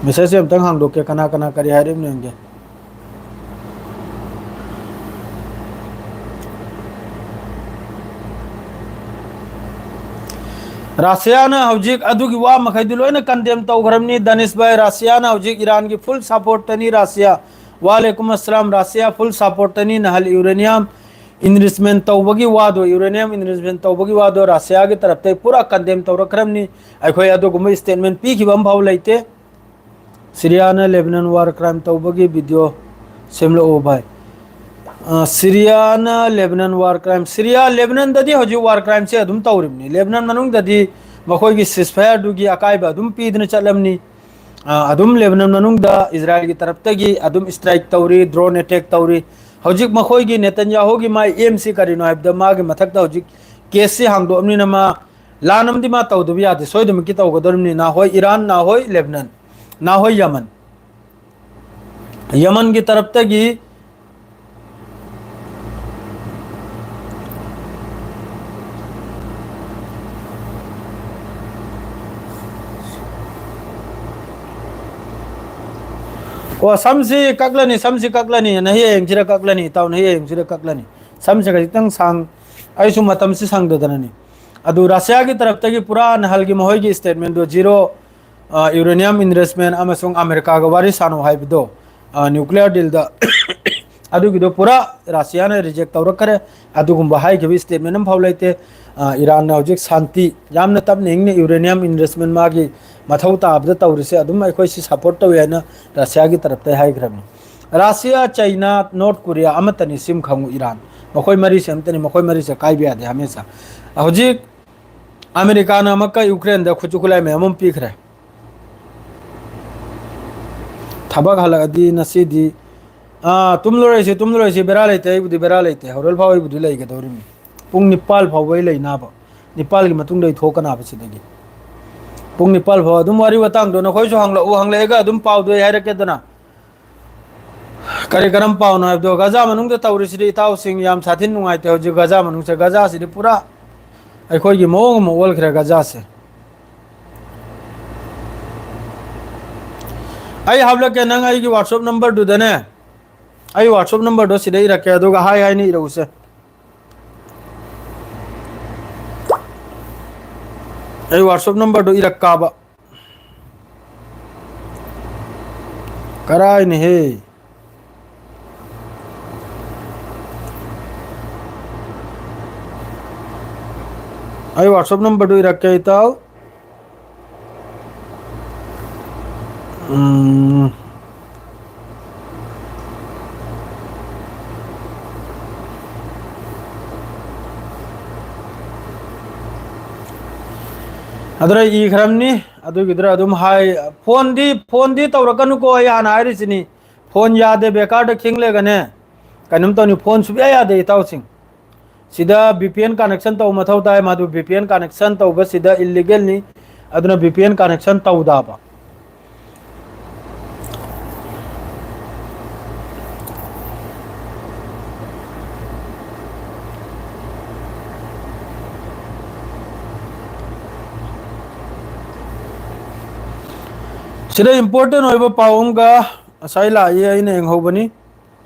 ꯃꯦꯁꯦꯖꯁꯦ ꯑꯝꯇꯪ ꯍꯥꯡꯗꯣꯛꯀꯦ, ꯀꯅꯥ ꯀꯅꯥ ꯀꯔꯤ ꯍꯥꯏꯔꯤꯕꯅꯣ ꯌꯦꯡꯒꯦ꯫ ꯔꯁꯤꯌꯥꯅ ꯍꯧꯖꯤꯛ ꯑꯗꯨꯒꯤ ꯋꯥ ꯃꯈꯩꯗꯨ ꯂꯣꯏꯅ ꯀꯟꯗꯦꯝ ꯇꯧꯈ꯭ꯔꯕꯅꯤ ꯗꯅꯤꯁ ꯚꯥꯏ꯫ ꯔꯁꯤꯌꯥꯅ ꯍꯧꯖꯤꯛ ꯏꯔꯥꯟꯒꯤ ꯐꯨꯜ ꯁꯄꯣꯔꯠꯇꯅꯤ ꯔꯁꯤꯌꯥ꯫ ꯋꯥꯂꯦꯀꯨꯝ ꯑꯁꯂꯥꯝ꯫ ꯔꯁꯤꯌꯥ ꯐꯨꯜ ꯁꯄꯣꯔꯠꯇꯅꯤ꯫ ꯅꯍꯜ ꯌꯨꯔꯦꯅꯤꯌꯝ ꯏꯟꯔꯤꯆꯃꯦꯟ ꯇꯧꯕꯒꯤ ꯋꯥꯗꯣ, ꯌꯨꯔꯦꯅꯤꯌꯝ ꯏꯟꯔꯤꯆꯃꯦꯟ ꯇꯧꯕꯒꯤ ꯋꯥꯗꯣ ꯔꯁꯤꯌꯥꯒꯤ ꯇꯔꯞꯇꯩ ꯄꯨꯔꯥ ꯀꯟꯗꯦꯝ ꯇꯧꯔꯛꯈ꯭ꯔꯕꯅꯤ꯫ ꯑꯩꯈꯣꯏ ꯑꯗꯨꯒꯨꯝꯕ ꯁ꯭ꯇꯦꯠꯃꯦꯟ ꯄꯤꯈꯤꯕ ꯑꯃꯐꯥꯎ ꯂꯩꯇꯦ꯫ ꯁꯤꯔꯤꯌꯥꯅ ꯂꯦꯕꯅꯟ ꯋꯥꯔ ꯀ꯭ꯔꯥꯏꯝ ꯇꯧꯕꯒꯤ ꯚꯤꯗꯤꯑꯣ ꯁꯦꯝꯂꯛꯑꯣ ꯚꯥꯏ꯫ ꯑ, ꯁꯤꯔꯤꯌꯥꯅ ꯂꯦꯕꯅꯟ ꯋꯥꯔ ꯀ꯭ꯔꯥꯏꯝ, ꯁꯤꯔꯤꯌꯥ ꯂꯦꯕꯅꯟꯗꯗꯤ ꯍꯧꯖꯤꯛ ꯋꯥꯔ ꯀ꯭ꯔꯥꯏꯝꯁꯦ ꯑꯗꯨꯝ ꯇꯧꯔꯤꯕꯅꯤ꯫ ꯂꯦꯕꯅꯟ ꯃꯅꯨꯡꯗꯗꯤ ꯃꯈꯣꯏꯒꯤ ꯁꯤꯁꯐꯥꯌꯔꯗꯨꯒꯤ ꯑꯀꯥꯏꯕ ꯑꯗꯨꯝ ꯄꯤꯗꯨꯅ ꯆꯠꯂꯝꯅꯤ꯫ ꯑ, ꯑꯗꯨꯝ ꯂꯦꯕꯅꯟ ꯃꯅꯨꯡꯗ ꯏꯖꯔꯥꯏꯜꯒꯤ ꯇꯔꯞꯇꯒꯤ ꯑꯗꯨꯝ ꯁ꯭ꯇ꯭ꯔꯥꯏꯛ ꯇꯧꯔꯤ, ꯗ꯭ꯔꯣꯟ ꯑꯦꯇꯦꯛ ꯇꯧꯔꯤ꯫ ꯍꯧꯖꯤꯛ ꯃꯈꯣꯏꯒꯤ ꯅꯦꯇꯟꯌꯥꯍꯨꯒꯤ ꯃꯥꯏ ꯑꯦꯝꯁꯤ ꯀꯔꯤꯅꯣ ꯍꯥꯏꯕꯗ ꯃꯥꯒꯤ ꯃꯊꯛꯇ ꯍꯧꯖꯤꯛ ꯀꯦꯁꯁꯤ ꯍꯥꯡꯗꯣꯛꯑꯕꯅꯤꯅ ꯃꯥ ꯂꯥꯟ ꯑꯃꯗꯤ ꯃꯥ ꯇꯧꯗꯕ ꯌꯥꯗꯦ, ꯁꯣꯏꯗꯅꯃꯛꯀꯤ ꯇꯧꯒꯗꯧꯔꯤꯕꯅꯤ꯫ ꯅꯍꯣꯏ ꯏꯔꯥꯟ, ꯅꯍꯣꯏ ꯂꯦꯕꯅꯟ, ꯅꯍꯣꯏ ꯌꯃꯟ꯫ ꯌꯃꯟꯒꯤ ꯇꯔꯞꯇꯒꯤ ꯑꯣ, ꯁꯝꯁꯤ ꯀꯛꯂꯅꯤ, ꯁꯝꯁꯤ ꯀꯛꯂꯅꯤ, ꯅꯍꯤ ꯍꯌꯦꯡꯁꯤꯗ ꯀꯛꯂꯅꯤ, ꯏꯇꯥꯎ, ꯅꯍꯤ ꯍꯌꯦꯡꯁꯤꯗ ꯀꯛꯂꯅꯤ꯫ ꯁꯝꯁꯦ ꯈꯖꯤꯛꯇꯪ ꯁꯥꯡ, ꯑꯩꯁꯨ ꯃꯇꯝꯁꯤ ꯁꯪꯗꯗꯅꯅꯤ꯫ ꯑꯗꯨ ꯔꯁꯤꯌꯥꯒꯤ ꯇꯔꯞꯇꯒꯤ ꯄꯨꯔꯥ ꯅꯍꯜꯒꯤ ꯃꯈꯣꯏꯒꯤ ꯁ꯭ꯇꯦꯠꯃꯦꯟꯗꯣ ꯖꯤꯔꯣ ꯑ, ꯌꯨꯔꯦꯅꯤꯌꯝ ꯏꯟꯚꯦꯁ꯭ꯠꯃꯦꯟꯠ ꯑꯃꯁꯨꯡ ꯑꯃꯦꯔꯤꯀꯥꯒ ꯋꯥꯔꯤ ꯁꯥꯅꯧ ꯍꯥꯏꯕꯗꯣ, ꯑ, ꯅ꯭ꯌꯨꯀ꯭ꯂꯤꯌꯔ ꯗꯤꯜꯗ ꯑꯗꯨꯒꯤꯗꯣ ꯄꯨꯔꯥ ꯔꯁꯤꯌꯥꯅ ꯔꯤꯖꯦꯛ ꯇꯧꯔꯛꯈ꯭ꯔꯦ꯫ ꯑꯗꯨꯒꯨꯝꯕ ꯍꯥꯏꯈꯤꯕ ꯁ꯭ꯇꯦꯠꯃꯦꯟꯠ ꯑꯃꯐꯥꯎ ꯂꯩꯇꯦ꯫ ꯑ, ꯏꯔꯥꯟꯅ ꯍꯧꯖꯤꯛ ꯁꯥꯟꯇꯤ ꯌꯥꯝꯅ ꯇꯞꯅ ꯏꯪꯅ ꯌꯨꯔꯦꯅꯤꯌꯝ ꯏꯟꯚꯦꯁ꯭ꯠꯃꯦꯟꯠ ꯃꯥꯒꯤ ꯃꯊꯧ ꯇꯥꯕꯗ ꯇꯧꯔꯤꯁꯦ ꯑꯗꯨꯝ ꯑꯩꯈꯣꯏ ꯁꯤ ꯁꯄꯣꯔꯠ ꯇꯧꯏ ꯍꯥꯏꯅ ꯔꯁꯤꯌꯥꯒꯤ ꯇꯔꯞꯇꯒꯤ ꯍꯥꯏꯈ꯭ꯔꯕꯅꯤ꯫ ꯔꯁꯤꯌꯥ, ꯆꯩꯅꯥ, ꯅꯣꯔꯠ ꯀꯣꯔꯤꯌꯥ ꯑꯃꯠꯇꯅꯤ ꯁꯤꯝ ꯈꯪꯉꯨ ꯏꯔꯥꯟ꯫ ꯃꯈꯣꯏ ꯃꯔꯤꯁꯦ ꯑꯃꯠꯇꯅꯤ, ꯃꯈꯣꯏ ꯃꯔꯤꯁꯦ ꯀꯥꯏꯕ ꯌꯥꯗꯦ ꯍꯃꯦꯁꯥ꯫ ꯍꯧꯖꯤꯛ ꯑꯃꯦꯔꯤꯀꯥꯅ ꯑꯃꯨꯛꯀ ꯌꯨꯀ꯭ꯔꯦꯟꯗ ꯈꯨꯠꯁꯨ ꯈꯨꯠꯂꯥꯏ ꯃꯌꯥꯝ ꯑꯃ ꯄꯤꯈ꯭ꯔꯦ꯫ ꯊꯕꯛ ꯍꯜꯂꯛꯑꯗꯤ ꯉꯁꯤꯗꯤ, ꯑꯥ, ꯇꯨꯝꯂꯔꯣꯏꯁꯤ, ꯇꯨꯝꯂꯔꯣꯏꯁꯤ, ꯕꯦꯔꯥ ꯂꯩꯇꯦ, ꯑꯩꯕꯨꯗꯤ ꯕꯦꯔꯥ ꯂꯩꯇꯦ, ꯍꯣꯔꯦꯟ ꯐꯥꯎ ꯑꯩꯕꯨꯗꯤ ꯂꯩꯒꯗꯧꯔꯤꯃꯤ꯫ ꯄꯨꯡ ꯅꯤꯄꯥꯜ ꯐꯥꯎꯕ ꯑꯩ ꯂꯩꯅꯕ, ꯅꯤꯄꯥꯜꯒꯤ ꯃꯇꯨꯡꯗ ꯑꯩ ꯊꯣꯛꯀꯅꯕ ꯁꯤꯗꯒꯤ꯫ ꯄꯨꯡ ꯅꯤꯄꯥꯜ ꯐꯥꯎ ꯑꯗꯨꯝ ꯋꯥꯔꯤ ꯋꯥꯇꯥꯡꯗꯣ ꯅꯈꯣꯏꯁꯨ ꯍꯪꯂꯛꯎ, ꯍꯪꯂꯛꯑꯒ ꯑꯗꯨꯝ ꯄꯥꯎꯗꯣ ꯑꯩ ꯍꯥꯏꯔꯛꯀꯦꯗꯅ꯫ ꯀꯔꯤ ꯀꯔꯝ ꯄꯥꯎꯅꯣ ꯍꯥꯏꯕꯗꯣ, ꯒꯖꯥ ꯃꯅꯨꯡꯗ ꯇꯧꯔꯤꯁꯤꯗꯤ ꯏꯇꯥꯎꯁꯤꯡ ꯌꯥꯝ ꯁꯥꯊꯤꯅ ꯅꯨꯡꯉꯥꯏꯇꯦ꯫ ꯍꯧꯖꯤꯛ ꯒꯖꯥ ꯃꯅꯨꯡꯁꯦ, ꯒꯖꯥꯁꯤꯗꯤ ꯄꯨꯔꯥ ꯑꯩꯈꯣꯏꯒꯤ ꯃꯑꯣꯡ ꯑꯃ ꯑꯣꯜꯈ꯭ꯔꯦ ꯒꯖꯥꯁꯦ꯫ ꯑꯩ ꯍꯥꯞꯂꯛꯀꯦ, ꯅꯪ ꯑꯩꯒꯤ WhatsApp numberꯗꯨꯗꯅꯦ, ꯑꯩ WhatsApp numberꯗꯣ ꯁꯤꯗ ꯏꯔꯛꯀꯦ, ꯑꯗꯨꯒ ꯍꯥꯏ ꯍꯥꯏꯅ ꯏꯔꯛꯎꯁꯦ꯫ ꯑꯩ WhatsApp numberꯗꯣ ꯏꯔꯛꯀꯥꯕ꯫ ꯀꯔꯥꯏꯅꯦꯍꯦ? ꯑꯩ WhatsApp numberꯗꯨ ꯏꯔꯛꯀꯦ, ꯏꯇꯥꯎ꯫ ꯎꯝ꯫ ꯑꯗꯨꯗ ꯏꯈ꯭ꯔꯕꯅꯤ꯫ ꯑꯗꯨꯒꯤꯗꯨꯗ ꯑꯗꯨꯝ ꯍꯥꯏ, ꯐꯣꯟꯗꯤ, ꯐꯣꯟꯗꯤ ꯇꯧꯔꯛꯀꯅꯨꯀꯣ, ꯑꯩ ꯍꯥꯟꯅ ꯍꯥꯏꯔꯤꯁꯤꯅꯤ꯫ ꯐꯣꯟ ꯌꯥꯗꯦ, ꯕꯦꯀꯥꯔꯗ ꯈꯤꯡꯂꯒꯅꯦ ꯀꯩꯅꯣꯝ ꯇꯧꯅꯤ꯫ ꯐꯣꯟ ꯁꯨꯡꯌꯥ ꯌꯥꯗꯦ, ꯏꯇꯥꯎꯁꯤꯡ꯫ ꯁꯤꯗ VPN connection ꯇꯧꯕ ꯃꯊꯧ ꯇꯥꯏ꯫ ꯃꯗꯨ VPN connection ꯇꯧꯕꯁꯤꯗ illegalꯅꯤ꯫ ꯑꯗꯨꯅ VPN connection ꯇꯧꯗꯕ꯫ ꯁꯤꯗ important ꯑꯣꯏꯕ ꯄꯥꯎ ꯑꯃꯒ ꯉꯁꯥꯏ ꯂꯥꯛꯏ, ꯑꯩꯅ ꯌꯦꯡꯍꯧꯕꯅꯤ꯫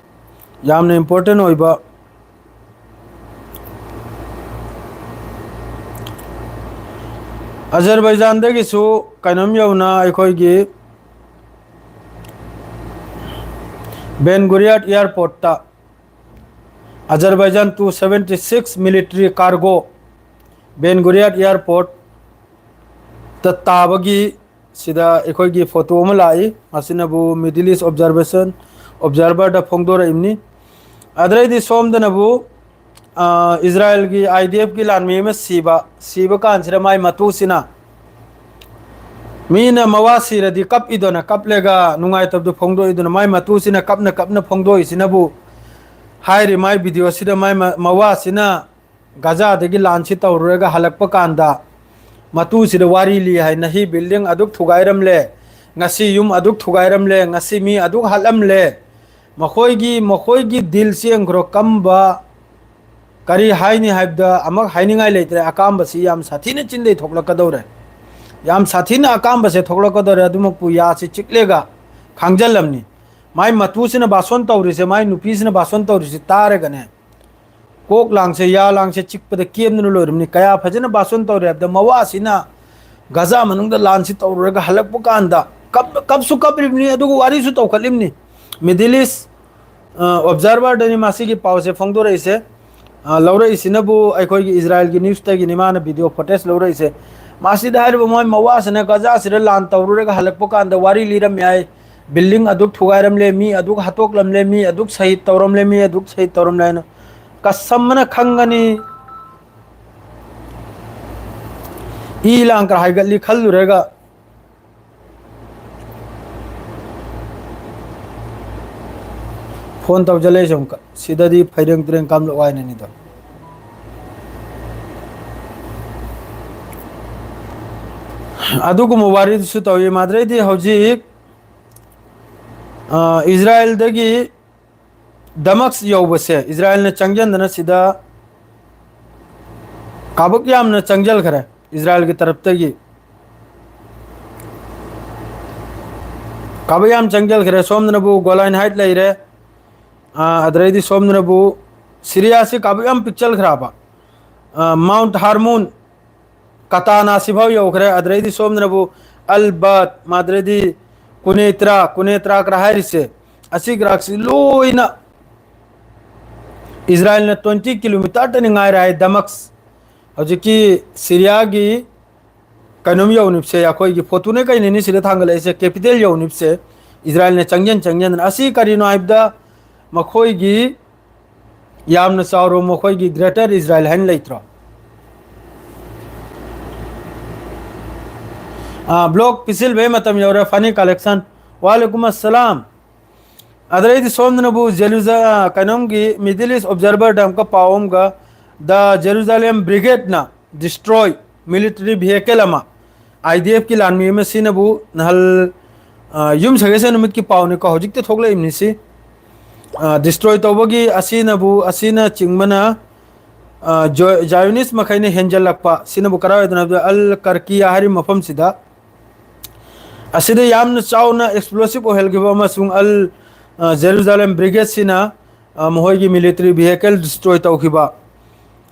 ꯌꯥꯝꯅ important ꯑꯣꯏꯕ꯫ ꯑꯖꯔꯕꯩꯖꯥꯟꯗꯒꯤꯁꯨ ꯀꯩꯅꯣꯝ ꯌꯧꯅ ꯑꯩꯈꯣꯏꯒꯤ ꯕꯦꯟ ꯒꯨꯔꯤꯌꯥꯠ airportꯇ Azerbaijan two seventy six military cargo ꯕꯦꯟ ꯒꯨꯔꯤꯌꯥꯠ airportꯇ ꯇꯥꯕꯒꯤ ꯁꯤꯗ ꯑꯩꯈꯣꯏꯒꯤ photo ꯑꯃ ꯂꯥꯛꯏ꯫ ꯃꯁꯤꯅꯕꯨ Middle East Observation, Observerꯗ ꯐꯣꯡꯗꯣꯔꯛꯏꯕꯅꯤ꯫ ꯑꯗꯩꯗꯤ ꯁꯣꯝꯗꯅꯕꯨ, ꯑ, ꯏꯖꯔꯥꯏꯜꯒꯤ IDFꯀꯤ ꯂꯥꯟꯃꯤ ꯑꯃ ꯁꯤꯕ, ꯁꯤꯕ ꯀꯥꯟꯁꯤꯗ ꯃꯥꯏ ꯃꯇꯨꯁꯤꯅ, ꯃꯤꯅ ꯃꯋꯥ ꯁꯤꯔꯗꯤ ꯀꯞꯏꯗꯅ, ꯀꯞꯂꯒ ꯅꯨꯡꯉꯥꯏꯇꯕꯗꯨ ꯐꯣꯡꯗꯣꯛꯏꯗꯅ, ꯃꯥꯏ ꯃꯇꯨꯁꯤꯅ ꯀꯞꯅ ꯀꯞꯅ ꯐꯣꯡꯗꯣꯛꯏꯁꯤꯅꯕꯨ, ꯍꯥꯏꯔꯤ ꯃꯥꯏ videoꯁꯤꯗ ꯃꯥꯏ ꯃ-, ꯃꯋꯥꯁꯤꯅ ꯒꯖꯥꯗꯒꯤ ꯂꯥꯟꯁꯤ ꯇꯧꯔꯨꯔꯒ ꯍꯜꯂꯛꯄ ꯀꯥꯟꯗ ꯃꯇꯨꯁꯤꯗ ꯋꯥꯔꯤ ꯂꯤ ꯍꯥꯏ, "ꯅꯍꯤ building ꯑꯗꯨꯛ ꯊꯨꯒꯥꯏꯔꯝꯂꯦ, ꯉꯁꯤ ꯌꯨꯝ ꯑꯗꯨꯛ ꯊꯨꯒꯥꯏꯔꯝꯂꯦ, ꯉꯁꯤ ꯃꯤ ꯑꯗꯨꯛ ꯍꯥꯠꯂꯝꯂꯦ, ꯃꯈꯣꯏꯒꯤ, ꯃꯈꯣꯏꯒꯤ ꯗꯤꯜꯁꯤ ꯌꯦꯡꯈ꯭ꯔꯣ, ꯀꯝꯕ, ꯀꯔꯤ ꯍꯥꯏꯅꯤ ꯍꯥꯏꯕꯗ ꯑꯃꯨꯛ ꯍꯥꯏꯅꯤꯡꯉꯥꯏ ꯂꯩꯇ꯭ꯔꯦ꯫ ꯑꯀꯥꯝꯕꯁꯤ ꯌꯥꯝ ꯁꯥꯊꯤꯅ ꯆꯤꯟꯗꯩ ꯊꯣꯛꯂꯛꯀꯗꯧꯔꯦ, ꯌꯥꯝ ꯁꯥꯊꯤꯅ ꯑꯀꯥꯝꯕꯁꯦ ꯊꯣꯛꯂꯛꯀꯗꯧꯔꯦ꯫ ꯑꯗꯨꯃꯛꯄꯨ ꯌꯥꯁꯤ ꯆꯤꯛꯂꯦꯒ ꯈꯥꯡꯖꯜꯂꯝꯅꯤ꯫ ꯃꯥꯏ ꯃꯇꯨꯁꯤꯅ ꯕꯥꯁꯣꯟ ꯇꯧꯔꯤꯁꯦ, ꯃꯥꯏ ꯅꯨꯄꯤꯁꯤꯅ ꯕꯥꯁꯣꯟ ꯇꯧꯔꯤꯁꯤ ꯇꯥꯔꯒꯅꯦ, ꯀꯣꯛ ꯂꯥꯡꯁꯦ, ꯌꯥ ꯂꯥꯡꯁꯦ ꯆꯤꯛꯄꯗ ꯀꯦꯝꯗꯨꯅ ꯂꯣꯏꯔꯝꯅꯤ꯫ ꯀꯌꯥ ꯐꯖꯅ ꯕꯥꯁꯣꯟ ꯇꯧꯔꯦ ꯍꯥꯏꯕꯗ, ꯃꯋꯥꯁꯤꯅ ꯒꯖꯥ ꯃꯅꯨꯡꯗ ꯂꯥꯟꯁꯤ ꯇꯧꯔꯨꯔꯒ ꯍꯜꯂꯛꯄ ꯀꯥꯟꯗ ꯀꯞ-, ꯀꯞꯁꯨ ꯀꯞꯂꯤꯕꯅꯤ, ꯑꯗꯨꯒ ꯋꯥꯔꯤꯁꯨ ꯇꯧꯈꯠꯂꯤꯕꯅꯤ꯫ Middle East, ꯑ, Observer ꯗꯅꯤ ꯃꯁꯤꯒꯤ ꯄꯥꯎꯁꯦ ꯐꯣꯡꯗꯣꯔꯛꯏꯁꯦ꯫ ꯑ, ꯂꯧꯔꯛꯏꯁꯤꯅꯕꯨ ꯑꯩꯈꯣꯏꯒꯤ ꯏꯖꯔꯥꯏꯜꯒꯤ news ꯇꯒꯤꯅꯤ ꯃꯥꯅ video footage ꯂꯧꯔꯛꯏꯁꯦ꯫ ꯃꯁꯤꯗ ꯍꯥꯏꯔꯤꯕ ꯃꯣꯏ ꯃꯋꯥꯁꯤꯅ ꯒꯖꯥꯁꯤꯗ ꯂꯥꯟ ꯇꯧꯔꯨꯔꯒ ꯍꯜꯂꯛꯄ ꯀꯥꯟꯗ ꯋꯥꯔꯤ ꯂꯤꯔꯝꯃꯦ ꯍꯥꯏ꯫ Building ꯑꯗꯨꯛ ꯊꯨꯒꯥꯏꯔꯝꯂꯦ, ꯃꯤ ꯑꯗꯨꯛ ꯍꯥꯠꯇꯣꯛꯂꯝꯂꯦ, ꯃꯤ ꯑꯗꯨꯛ ꯁꯍꯤꯗ ꯇꯧꯔꯝꯂꯦ, ꯃꯤ ꯑꯗꯨꯛ ꯁꯍꯤꯗ ꯇꯧꯔꯝꯂꯦ ꯍꯥꯏꯅ ꯀꯁꯝ ꯑꯃꯅ ꯈꯪꯒꯅꯤ꯫ ꯏ ꯂꯥꯡꯀ ꯍꯥꯏꯒꯠꯂꯤ ꯈꯜꯂꯨꯔꯒ꯫ Phone ꯇꯧꯖꯜꯂꯛꯏꯁꯦ ꯑꯃꯨꯛꯀ꯫ ꯁꯤꯗꯗꯤ ꯐꯩꯔꯦꯡ ꯇꯨꯔꯦꯡ ꯀꯥꯝꯂꯛꯑꯣ ꯍꯥꯏꯅꯅꯤꯗꯣ꯫ ꯑꯗꯨꯒꯨꯝꯕ ꯋꯥꯔꯤꯗꯨꯁꯨ ꯇꯧꯏ꯫ ꯃꯥꯗ꯭ꯔꯩꯗꯤ ꯍꯧꯖꯤꯛ, ꯑ, ꯏꯖꯔꯥꯏꯜꯗꯒꯤ ꯗꯃꯛꯁ ꯌꯧꯕꯁꯦ, ꯏꯖꯔꯥꯏꯜꯅ ꯆꯪꯁꯤꯟꯗꯅ ꯁꯤꯗ ꯀꯥꯕꯛ ꯌꯥꯝꯅ ꯆꯪꯁꯤꯜꯈ꯭ꯔꯦ꯫ ꯏꯖꯔꯥꯏꯜꯒꯤ ꯇꯔꯞꯇꯒꯤ ꯀꯥꯕꯛ ꯌꯥꯝ ꯆꯪꯁꯤꯜꯈ꯭ꯔꯦ꯫ ꯁꯣꯝꯗꯅꯕꯨ ꯒꯣꯂꯥꯟ ꯍꯥꯏꯠ ꯂꯩꯔꯦ꯫ ꯑꯥ, ꯑꯗꯨꯗꯩꯗꯤ ꯁꯣꯝꯗꯅꯕꯨ ꯁꯤꯔꯤꯌꯥꯁꯤ ꯀꯥꯕꯛ ꯌꯥꯝ ꯄꯤꯛꯆꯜꯈ꯭ꯔꯕ꯫ ꯑꯥ, ꯃꯥꯎꯟꯠ ꯍꯥꯔꯃꯣꯟ, ꯀꯇꯥꯅꯥ ꯁꯤꯐꯥꯎ ꯌꯧꯈ꯭ꯔꯦ꯫ ꯑꯗꯨꯗꯩꯗꯤ ꯁꯣꯝꯗꯅꯕꯨ ꯑꯜ ꯕꯠ, ꯃꯥꯗ꯭ꯔꯩꯗꯤ ꯀꯨꯅꯦꯇ꯭ꯔꯥ, ꯀꯨꯅꯦꯇ꯭ꯔꯥ ꯀꯔꯥ ꯍꯥꯏꯔꯤꯁꯦ, ꯑꯁꯤ ꯒ꯭ꯔꯥꯛꯁꯤ ꯂꯣꯏꯅ ꯏꯖꯔꯥꯏꯜꯅ twenty kilometre ꯇꯅꯤ ꯉꯥꯏꯔꯦ ꯍꯥꯏ ꯗꯃꯛꯁ꯫ ꯍꯧꯖꯤꯛꯀꯤ ꯁꯤꯔꯤꯌꯥꯒꯤ ꯀꯩꯅꯣꯝ ꯌꯧꯅꯤꯞꯁꯦ, ꯑꯩꯈꯣꯏꯒꯤ ꯐꯣꯇꯣꯅꯦ ꯀꯩꯅꯦꯅꯤ ꯁꯤꯗ ꯊꯥꯡꯒꯠꯂꯛꯏꯁꯦ, capital ꯌꯧꯅꯤꯞꯁꯦ ꯏꯖꯔꯥꯏꯜꯅ ꯆꯪꯁꯤꯟ ꯆꯪꯁꯤꯟꯗꯅ꯫ ꯑꯁꯤ ꯀꯔꯤꯅꯣ ꯍꯥꯏꯕꯗ, ꯃꯈꯣꯏꯒꯤ ꯌꯥꯝꯅ ꯆꯥꯎꯔꯕ ꯃꯈꯣꯏꯒꯤ Greater Israel ꯍꯥꯏꯅ ꯂꯩꯇ꯭ꯔꯣ? ꯑꯥ, block ꯄꯤꯁꯤꯜꯕꯩ ꯃꯇꯝ ꯌꯧꯔꯦ꯫ Funny collection꯫ ꯋꯥꯂꯦꯀꯨꯝ ꯑꯁꯂꯥꯝ꯫ ꯑꯗꯩꯗꯤ ꯁꯣꯝꯗꯅꯕꯨ ꯖꯦꯔꯨꯖ-, ꯀꯩꯅꯣꯝꯒꯤ Middle East Observer ꯗ ꯑꯃꯨꯛꯀ ꯄꯥꯎ ꯑꯃꯒ, The Jerusalem Brigade ꯅ destroy military vehicle ꯑꯃ, I D F ꯀꯤ ꯂꯥꯟꯃꯤ ꯑꯃ ꯁꯤꯅꯕꯨ ꯅꯍꯜ, ꯑ, ꯌꯨꯝ ꯁꯒꯩꯁ ꯅꯨꯃꯤꯠꯀꯤ ꯄꯥꯎꯅꯤꯀꯣ, ꯍꯧꯖꯤꯛꯇ ꯊꯣꯛꯂꯛꯏꯕꯅꯤ ꯁꯤ꯫ ꯗꯤꯁꯇ꯭ꯔꯣꯏ ꯇꯧꯕꯒꯤ ꯑꯁꯤꯅꯕꯨ, ꯑꯁꯤꯅꯆꯤꯡꯕꯅ, ꯑ, ꯖꯣ-, ꯖꯥꯏꯌꯣꯅꯤꯁ ꯃꯈꯩꯅ ꯍꯦꯟꯖꯜꯂꯛꯄ, ꯁꯤꯅꯕꯨ ꯀꯗꯥꯏꯗꯅꯣ ꯍꯥꯏꯕꯗ ꯑꯜ ꯀꯔꯀꯤꯌꯥ ꯍꯥꯏꯔꯤꯕ ꯃꯐꯝꯁꯤꯗ꯫ ꯑꯁꯤꯗ ꯌꯥꯝꯅ ꯆꯥꯎꯅ ꯑꯦꯛꯁꯄ꯭ꯂꯣꯁꯤꯞ ꯑꯣꯏꯍꯟꯈꯤꯕ ꯑꯃꯁꯨꯡ ꯑꯜ, ꯑ, ꯖꯦꯔꯨꯖꯥꯂꯦꯝ ꯕ꯭ꯔꯤꯒꯦꯗꯁꯤꯅ, ꯑ, ꯃꯈꯣꯏꯒꯤ ꯃꯤꯂꯤꯇꯔꯤ ꯚꯤꯍꯤꯀꯜ ꯗꯤꯁꯇ꯭ꯔꯣꯏ ꯇꯧꯈꯤꯕ꯫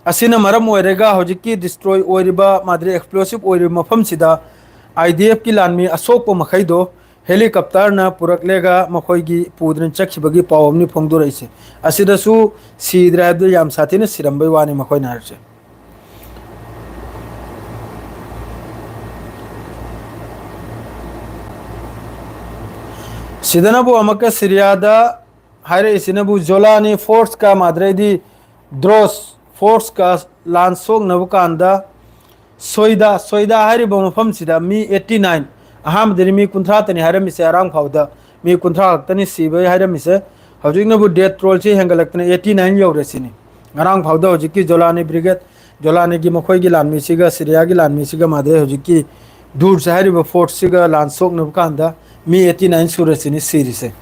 ꯑꯁꯤꯅ ꯃꯔꯝ ꯑꯣꯏꯔꯒ ꯍꯧꯖꯤꯛꯀꯤ ꯗꯤꯁꯇ꯭ꯔꯣꯏ ꯑꯣꯏꯔꯤꯕ, ꯃꯥꯗ꯭ꯔꯤ ꯑꯦꯛꯁꯄ꯭ꯂꯣꯁꯤꯞ ꯑꯣꯏꯔꯤꯕ ꯃꯐꯝꯁꯤꯗ ꯑꯥꯏ ꯗꯤ ꯑꯦꯐꯀꯤ ꯂꯥꯟꯃꯤ ꯑꯁꯣꯛꯄ ꯃꯈꯩꯗꯣ ꯍꯦꯂꯤꯀꯣꯞꯇꯔꯅ ꯄꯨꯔꯛꯂꯒ ꯃꯈꯣꯏꯒꯤ ꯄꯨꯗꯨꯅ ꯆꯠꯈꯤꯕꯒꯤ ꯄꯥꯎ ꯑꯃꯅꯤ ꯐꯣꯡꯗꯣꯔꯛꯏꯁꯦ꯫ ꯑꯁꯤꯗꯁꯨ ꯁꯤꯗ꯭ꯔꯦ ꯍꯥꯏꯕꯗꯨ ꯌꯥꯝ ꯁꯥꯊꯤꯅ ꯁꯤꯔꯝꯕꯩ ꯋꯥꯅꯤ ꯃꯈꯣꯏꯅ ꯍꯥꯏꯔꯤꯁꯦ꯫ ꯁꯤꯗꯅꯕꯨ ꯑꯃꯨꯛꯀ ꯁꯤꯔꯤꯌꯥꯗ ꯍꯥꯏꯔꯛꯏꯁꯤꯅꯕꯨ ꯖꯣꯂꯥꯅꯤ ꯐꯣꯔꯁꯀ ꯃꯥꯗ꯭ꯔꯩꯗꯤ ꯗ꯭ꯔꯣꯁ ꯐꯣꯔꯁꯀ ꯂꯥꯟ ꯁꯣꯛꯅꯕ ꯀꯥꯟꯗ ꯁꯣꯏꯗꯥ, ꯁꯣꯏꯗꯥ ꯍꯥꯏꯔꯤꯕ ꯃꯐꯝꯁꯤꯗ ꯃꯤ eighty nine, ꯑꯍꯥꯟꯕꯗꯗꯤ ꯃꯤ ꯀꯨꯟꯊ꯭ꯔꯥꯇꯅꯤ ꯍꯥꯏꯔꯝꯃꯤꯁꯦ, ꯑꯔꯥꯡ ꯐꯥꯎꯗ ꯃꯤ ꯀꯨꯟꯊ꯭ꯔꯥ ꯈꯛꯇꯅꯤ ꯁꯤꯕ ꯍꯥꯏꯔꯝꯃꯤꯁꯦ꯫ ꯍꯧꯖꯤꯛꯅꯕꯨ ꯗꯦꯠ ꯇꯣꯜꯁꯤ ꯍꯦꯟꯒꯠꯂꯛꯇꯅ eighty nine ꯌꯧꯔꯦ ꯁꯤꯅꯤ꯫ ꯉꯔꯥꯡ ꯐꯥꯎꯗ ꯍꯧꯖꯤꯛꯀꯤ ꯖꯣꯂꯥꯅꯤ ꯕ꯭ꯔꯤꯒꯦꯗ, ꯖꯣꯂꯥꯅꯤꯒꯤ ꯃꯈꯣꯏꯒꯤ ꯂꯥꯟꯃꯤꯁꯤꯒ ꯁꯤꯔꯤꯌꯥꯒꯤ ꯂꯥꯟꯃꯤꯁꯤꯒ ꯃꯥꯗꯩ ꯍꯧꯖꯤꯛꯀꯤ ꯗꯨꯔꯁ ꯍꯥꯏꯔꯤꯕ ꯐꯣꯔꯠꯁꯤꯒ ꯂꯥꯟ ꯁꯣꯛꯅꯕ ꯀꯥꯟꯗ ꯃꯤ eighty nine ꯁꯨꯔꯁꯤꯅꯤ ꯁꯤꯔꯤꯁꯦ꯫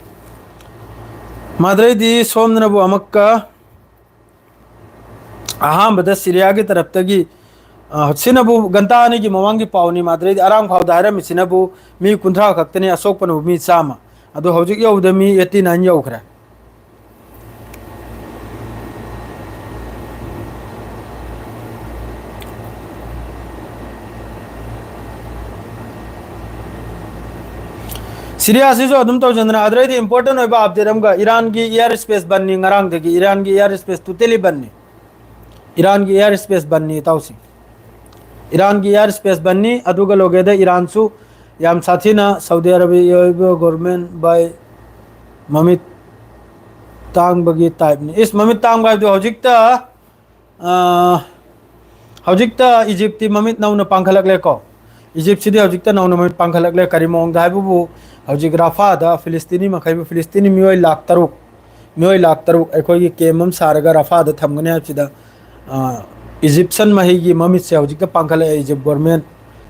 ꯃꯥꯗ꯭ꯔꯩꯗꯤ ꯁꯣꯝꯗꯅꯕꯨ ꯑꯃꯨꯛꯀ ꯑꯍꯥꯟꯕꯗ ꯁꯤꯔꯤꯌꯥꯒꯤ ꯇꯔꯞꯇꯒꯤ, ꯑ, ꯁꯤꯅꯕꯨ ꯒꯟꯇꯥ ꯑꯅꯤꯒꯤ ꯃꯃꯥꯡꯒꯤ ꯄꯥꯎꯅꯤ꯫ ꯃꯥꯗ꯭ꯔꯩꯗꯤ ꯑꯔꯥꯡ ꯐꯥꯎꯗ ꯍꯥꯏꯔꯝꯃꯤꯁꯤꯅꯕꯨ ꯃꯤ ꯀꯨꯟꯊ꯭ꯔꯥ ꯈꯛꯇꯅꯤ, ꯑꯁꯣꯛꯄꯅꯕꯨ ꯃꯤ ꯆꯥꯝꯃ꯫ ꯑꯗꯣ ꯍꯧꯖꯤꯛ ꯌꯧꯕꯗ ꯃꯤ eighty nine ꯌꯧꯈ꯭ꯔꯦ꯫ ꯁꯤꯔꯤꯌꯥꯁꯤꯁꯨ ꯑꯗꯨꯝ ꯇꯧꯖꯗꯅ ꯑꯗꯨꯗꯩꯗꯤ ꯏꯝꯄꯣꯔꯇꯦꯟ ꯑꯣꯏꯕ ꯑꯞꯗꯦꯠ ꯑꯃꯒ, ꯏꯔꯥꯟꯒꯤ ꯏꯌꯥꯔ ꯁ꯭ꯄꯦꯁ ꯕꯟꯅꯤ꯫ ꯉꯔꯥꯡꯗꯒꯤ ꯏꯔꯥꯟꯒꯤ ꯏꯌꯥꯔ ꯁ꯭ꯄꯦꯁ ꯇꯣꯇꯦꯂꯤ ꯕꯟꯅꯤ꯫ ꯏꯔꯥꯟꯒꯤ ꯏꯌꯥꯔ ꯁ꯭ꯄꯦꯁ ꯕꯟꯅꯤ ꯏꯇꯥꯎꯁꯤꯡ꯫ ꯏꯔꯥꯟꯒꯤ ꯏꯌꯥꯔ ꯁ꯭ꯄꯦꯁ ꯕꯟꯅꯤ꯫ ꯑꯗꯨꯒ ꯂꯣꯏꯒꯦꯗ ꯏꯔꯥꯟꯁꯨ ꯌꯥꯝ ꯁꯥꯊꯤꯅ ꯁꯥꯎꯗꯤ ꯑꯔꯥꯕꯤꯌꯥ ꯑꯣꯏꯕ ꯒꯣꯔꯃꯦꯟ ꯕꯥꯏ ꯃꯃꯤꯠ ꯇꯥꯡꯕꯒꯤ ꯇꯥꯏꯞꯅꯤ꯫ ꯏꯁ, ꯃꯃꯤꯠ ꯇꯥꯡꯕ ꯍꯥꯏꯕꯗꯨ ꯍꯧꯖꯤꯛꯇ, ꯑ, ꯍꯧꯖꯤꯛꯇ ꯏꯖꯤꯞꯇꯤ ꯃꯃꯤꯠ ꯅꯧꯅ ꯄꯥꯡꯈꯠꯂꯛꯂꯦꯀꯣ꯫ ꯏꯖꯤꯞꯁꯤꯗꯤ ꯍꯧꯖꯤꯛꯇ ꯅꯧꯅ ꯃꯃꯤꯠ ꯄꯥꯡꯈꯠꯂꯛꯂꯦ꯫ ꯀꯔꯤ ꯃꯑꯣꯡꯗ ꯍꯥꯏꯕꯕꯨ, ꯍꯧꯖꯤꯛ ꯔꯥꯐꯥꯗ ꯐꯤꯂꯤꯁꯇꯤꯅꯤ ꯃꯈꯩꯕꯨ, ꯐꯤꯂꯤꯁꯇꯤꯅꯤ ꯃꯤꯑꯣꯏ ꯂꯥꯈ ꯇꯔꯨꯛ, ꯃꯤꯑꯣꯏ ꯂꯥꯈ ꯇꯔꯨꯛ ꯑꯩꯈꯣꯏꯒꯤ ꯀꯦꯝ ꯑꯃ ꯁꯥꯔꯒ ꯔꯥꯐꯥꯗ ꯊꯝꯒꯅꯤ ꯍꯥꯏꯕꯁꯤꯗ, ꯑ, ꯏꯖꯤꯞꯁꯤꯌꯟ ꯃꯍꯩꯒꯤ ꯃꯃꯤꯠꯁꯦ ꯍꯧꯖꯤꯛꯇ ꯄꯥꯡꯈꯠꯂꯛꯑꯦ꯫ ꯏꯖꯤꯞ ꯒꯣꯔꯃꯦꯟ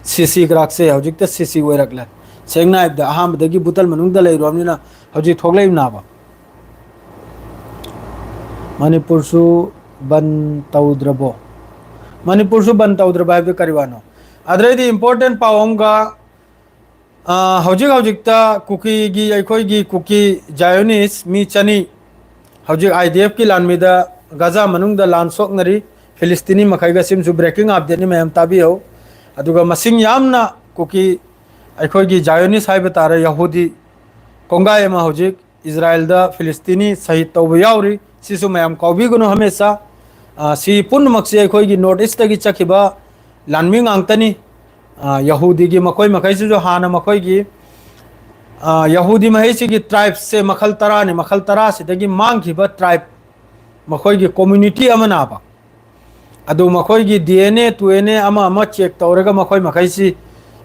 ꯁꯤꯁꯤ ꯒ꯭ꯔꯥꯛꯁꯦ ꯍꯧꯖꯤꯛꯇ ꯁꯤꯁꯤ ꯑꯣꯏꯔꯛꯂꯦ꯫ ꯁꯦꯡꯅ ꯍꯥꯏꯕꯗ ꯑꯍꯥꯟꯕꯗꯒꯤ ꯕꯨꯇꯜ ꯃꯅꯨꯡꯗ ꯂꯩꯔꯨꯔꯕꯅꯤꯅ ꯍꯧꯖꯤꯛ ꯊꯣꯛꯂꯛꯏꯕꯅꯦꯕ꯫ ꯃꯅꯤꯄꯨꯔꯁꯨ ꯕꯟ ꯇꯧꯗ꯭ꯔꯕꯣ? ꯃꯅꯤꯄꯨꯔꯁꯨ ꯕꯟ ꯇꯧꯗ꯭ꯔꯕ ꯍꯥꯏꯕꯗꯤ ꯀꯔꯤ ꯋꯥꯅꯣ? ꯑꯗꯩꯗꯤ important ꯄꯥꯎ ꯑꯃꯒ, ꯑ, ꯍꯧꯖꯤꯛ ꯍꯧꯖꯤꯛꯇ ꯀꯨꯀꯤꯒꯤ, ꯑꯩꯈꯣꯏꯒꯤ ꯀꯨꯀꯤ Zionist ꯃꯤ ꯆꯅꯤ ꯍꯧꯖꯤꯛ IDF ꯀꯤ ꯂꯥꯟꯃꯤꯗ ꯒꯖꯥ ꯃꯅꯨꯡꯗ ꯂꯥꯟ ꯁꯣꯛꯅꯔꯤ꯫ ꯐꯤꯂꯤꯁꯇꯤꯅꯤ ꯃꯈꯩꯒ, ꯁꯤꯃꯁꯨ breaking update ꯅꯤ, ꯃꯌꯥꯝ ꯇꯥꯕꯤꯌꯨ꯫ ꯑꯗꯨꯒ ꯃꯁꯤꯡ ꯌꯥꯝꯅ ꯀꯨꯀꯤ, ꯑꯩꯈꯣꯏꯒꯤ Zionist ꯍꯥꯏꯕ ꯇꯥꯔꯦ, ꯌꯍꯨꯗꯤ ꯀꯣꯡꯒꯥꯏ ꯑꯃ ꯍꯧꯖꯤꯛ ꯏꯖꯔꯥꯏꯜꯗ ꯐꯤꯂꯤꯁꯇꯤꯅꯤ ꯁꯍꯤꯗ ꯇꯧꯕ ꯌꯥꯎꯔꯤ꯫ ꯁꯤꯁꯨ ꯃꯌꯥꯝ ꯀꯥꯎꯕꯤꯒꯅꯨ ꯍꯃꯦꯁꯥ꯫ ꯑ, ꯁꯤ ꯄꯨꯝꯅꯃꯛꯁꯤ ꯑꯩꯈꯣꯏꯒꯤ North East ꯇꯒꯤ ꯆꯠꯈꯤꯕ ꯂꯥꯟꯃꯤ ꯉꯥꯛꯇꯅꯤ꯫ ꯑ, ꯌꯍꯨꯗꯤꯒꯤ ꯃꯈꯣꯏ ꯃꯈꯩꯁꯤꯁꯨ ꯍꯥꯟꯅ ꯃꯈꯣꯏꯒꯤ, ꯑ, ꯌꯍꯨꯗꯤ ꯃꯍꯩꯁꯤꯒꯤ tribe ꯁꯦ ꯃꯈꯜ ꯇꯔꯥꯅꯤ꯫ ꯃꯈꯜ ꯇꯔꯥꯁꯤꯗꯒꯤ ꯃꯥꯡꯈꯤꯕ tribe ꯃꯈꯣꯏꯒꯤ community ꯑꯃꯅꯕ ꯑꯗꯨ ꯃꯈꯣꯏꯒꯤ DNA, two N A ꯑꯃ ꯑꯃ check ꯇꯧꯔꯒ ꯃꯈꯣꯏ ꯃꯈꯩꯁꯤ,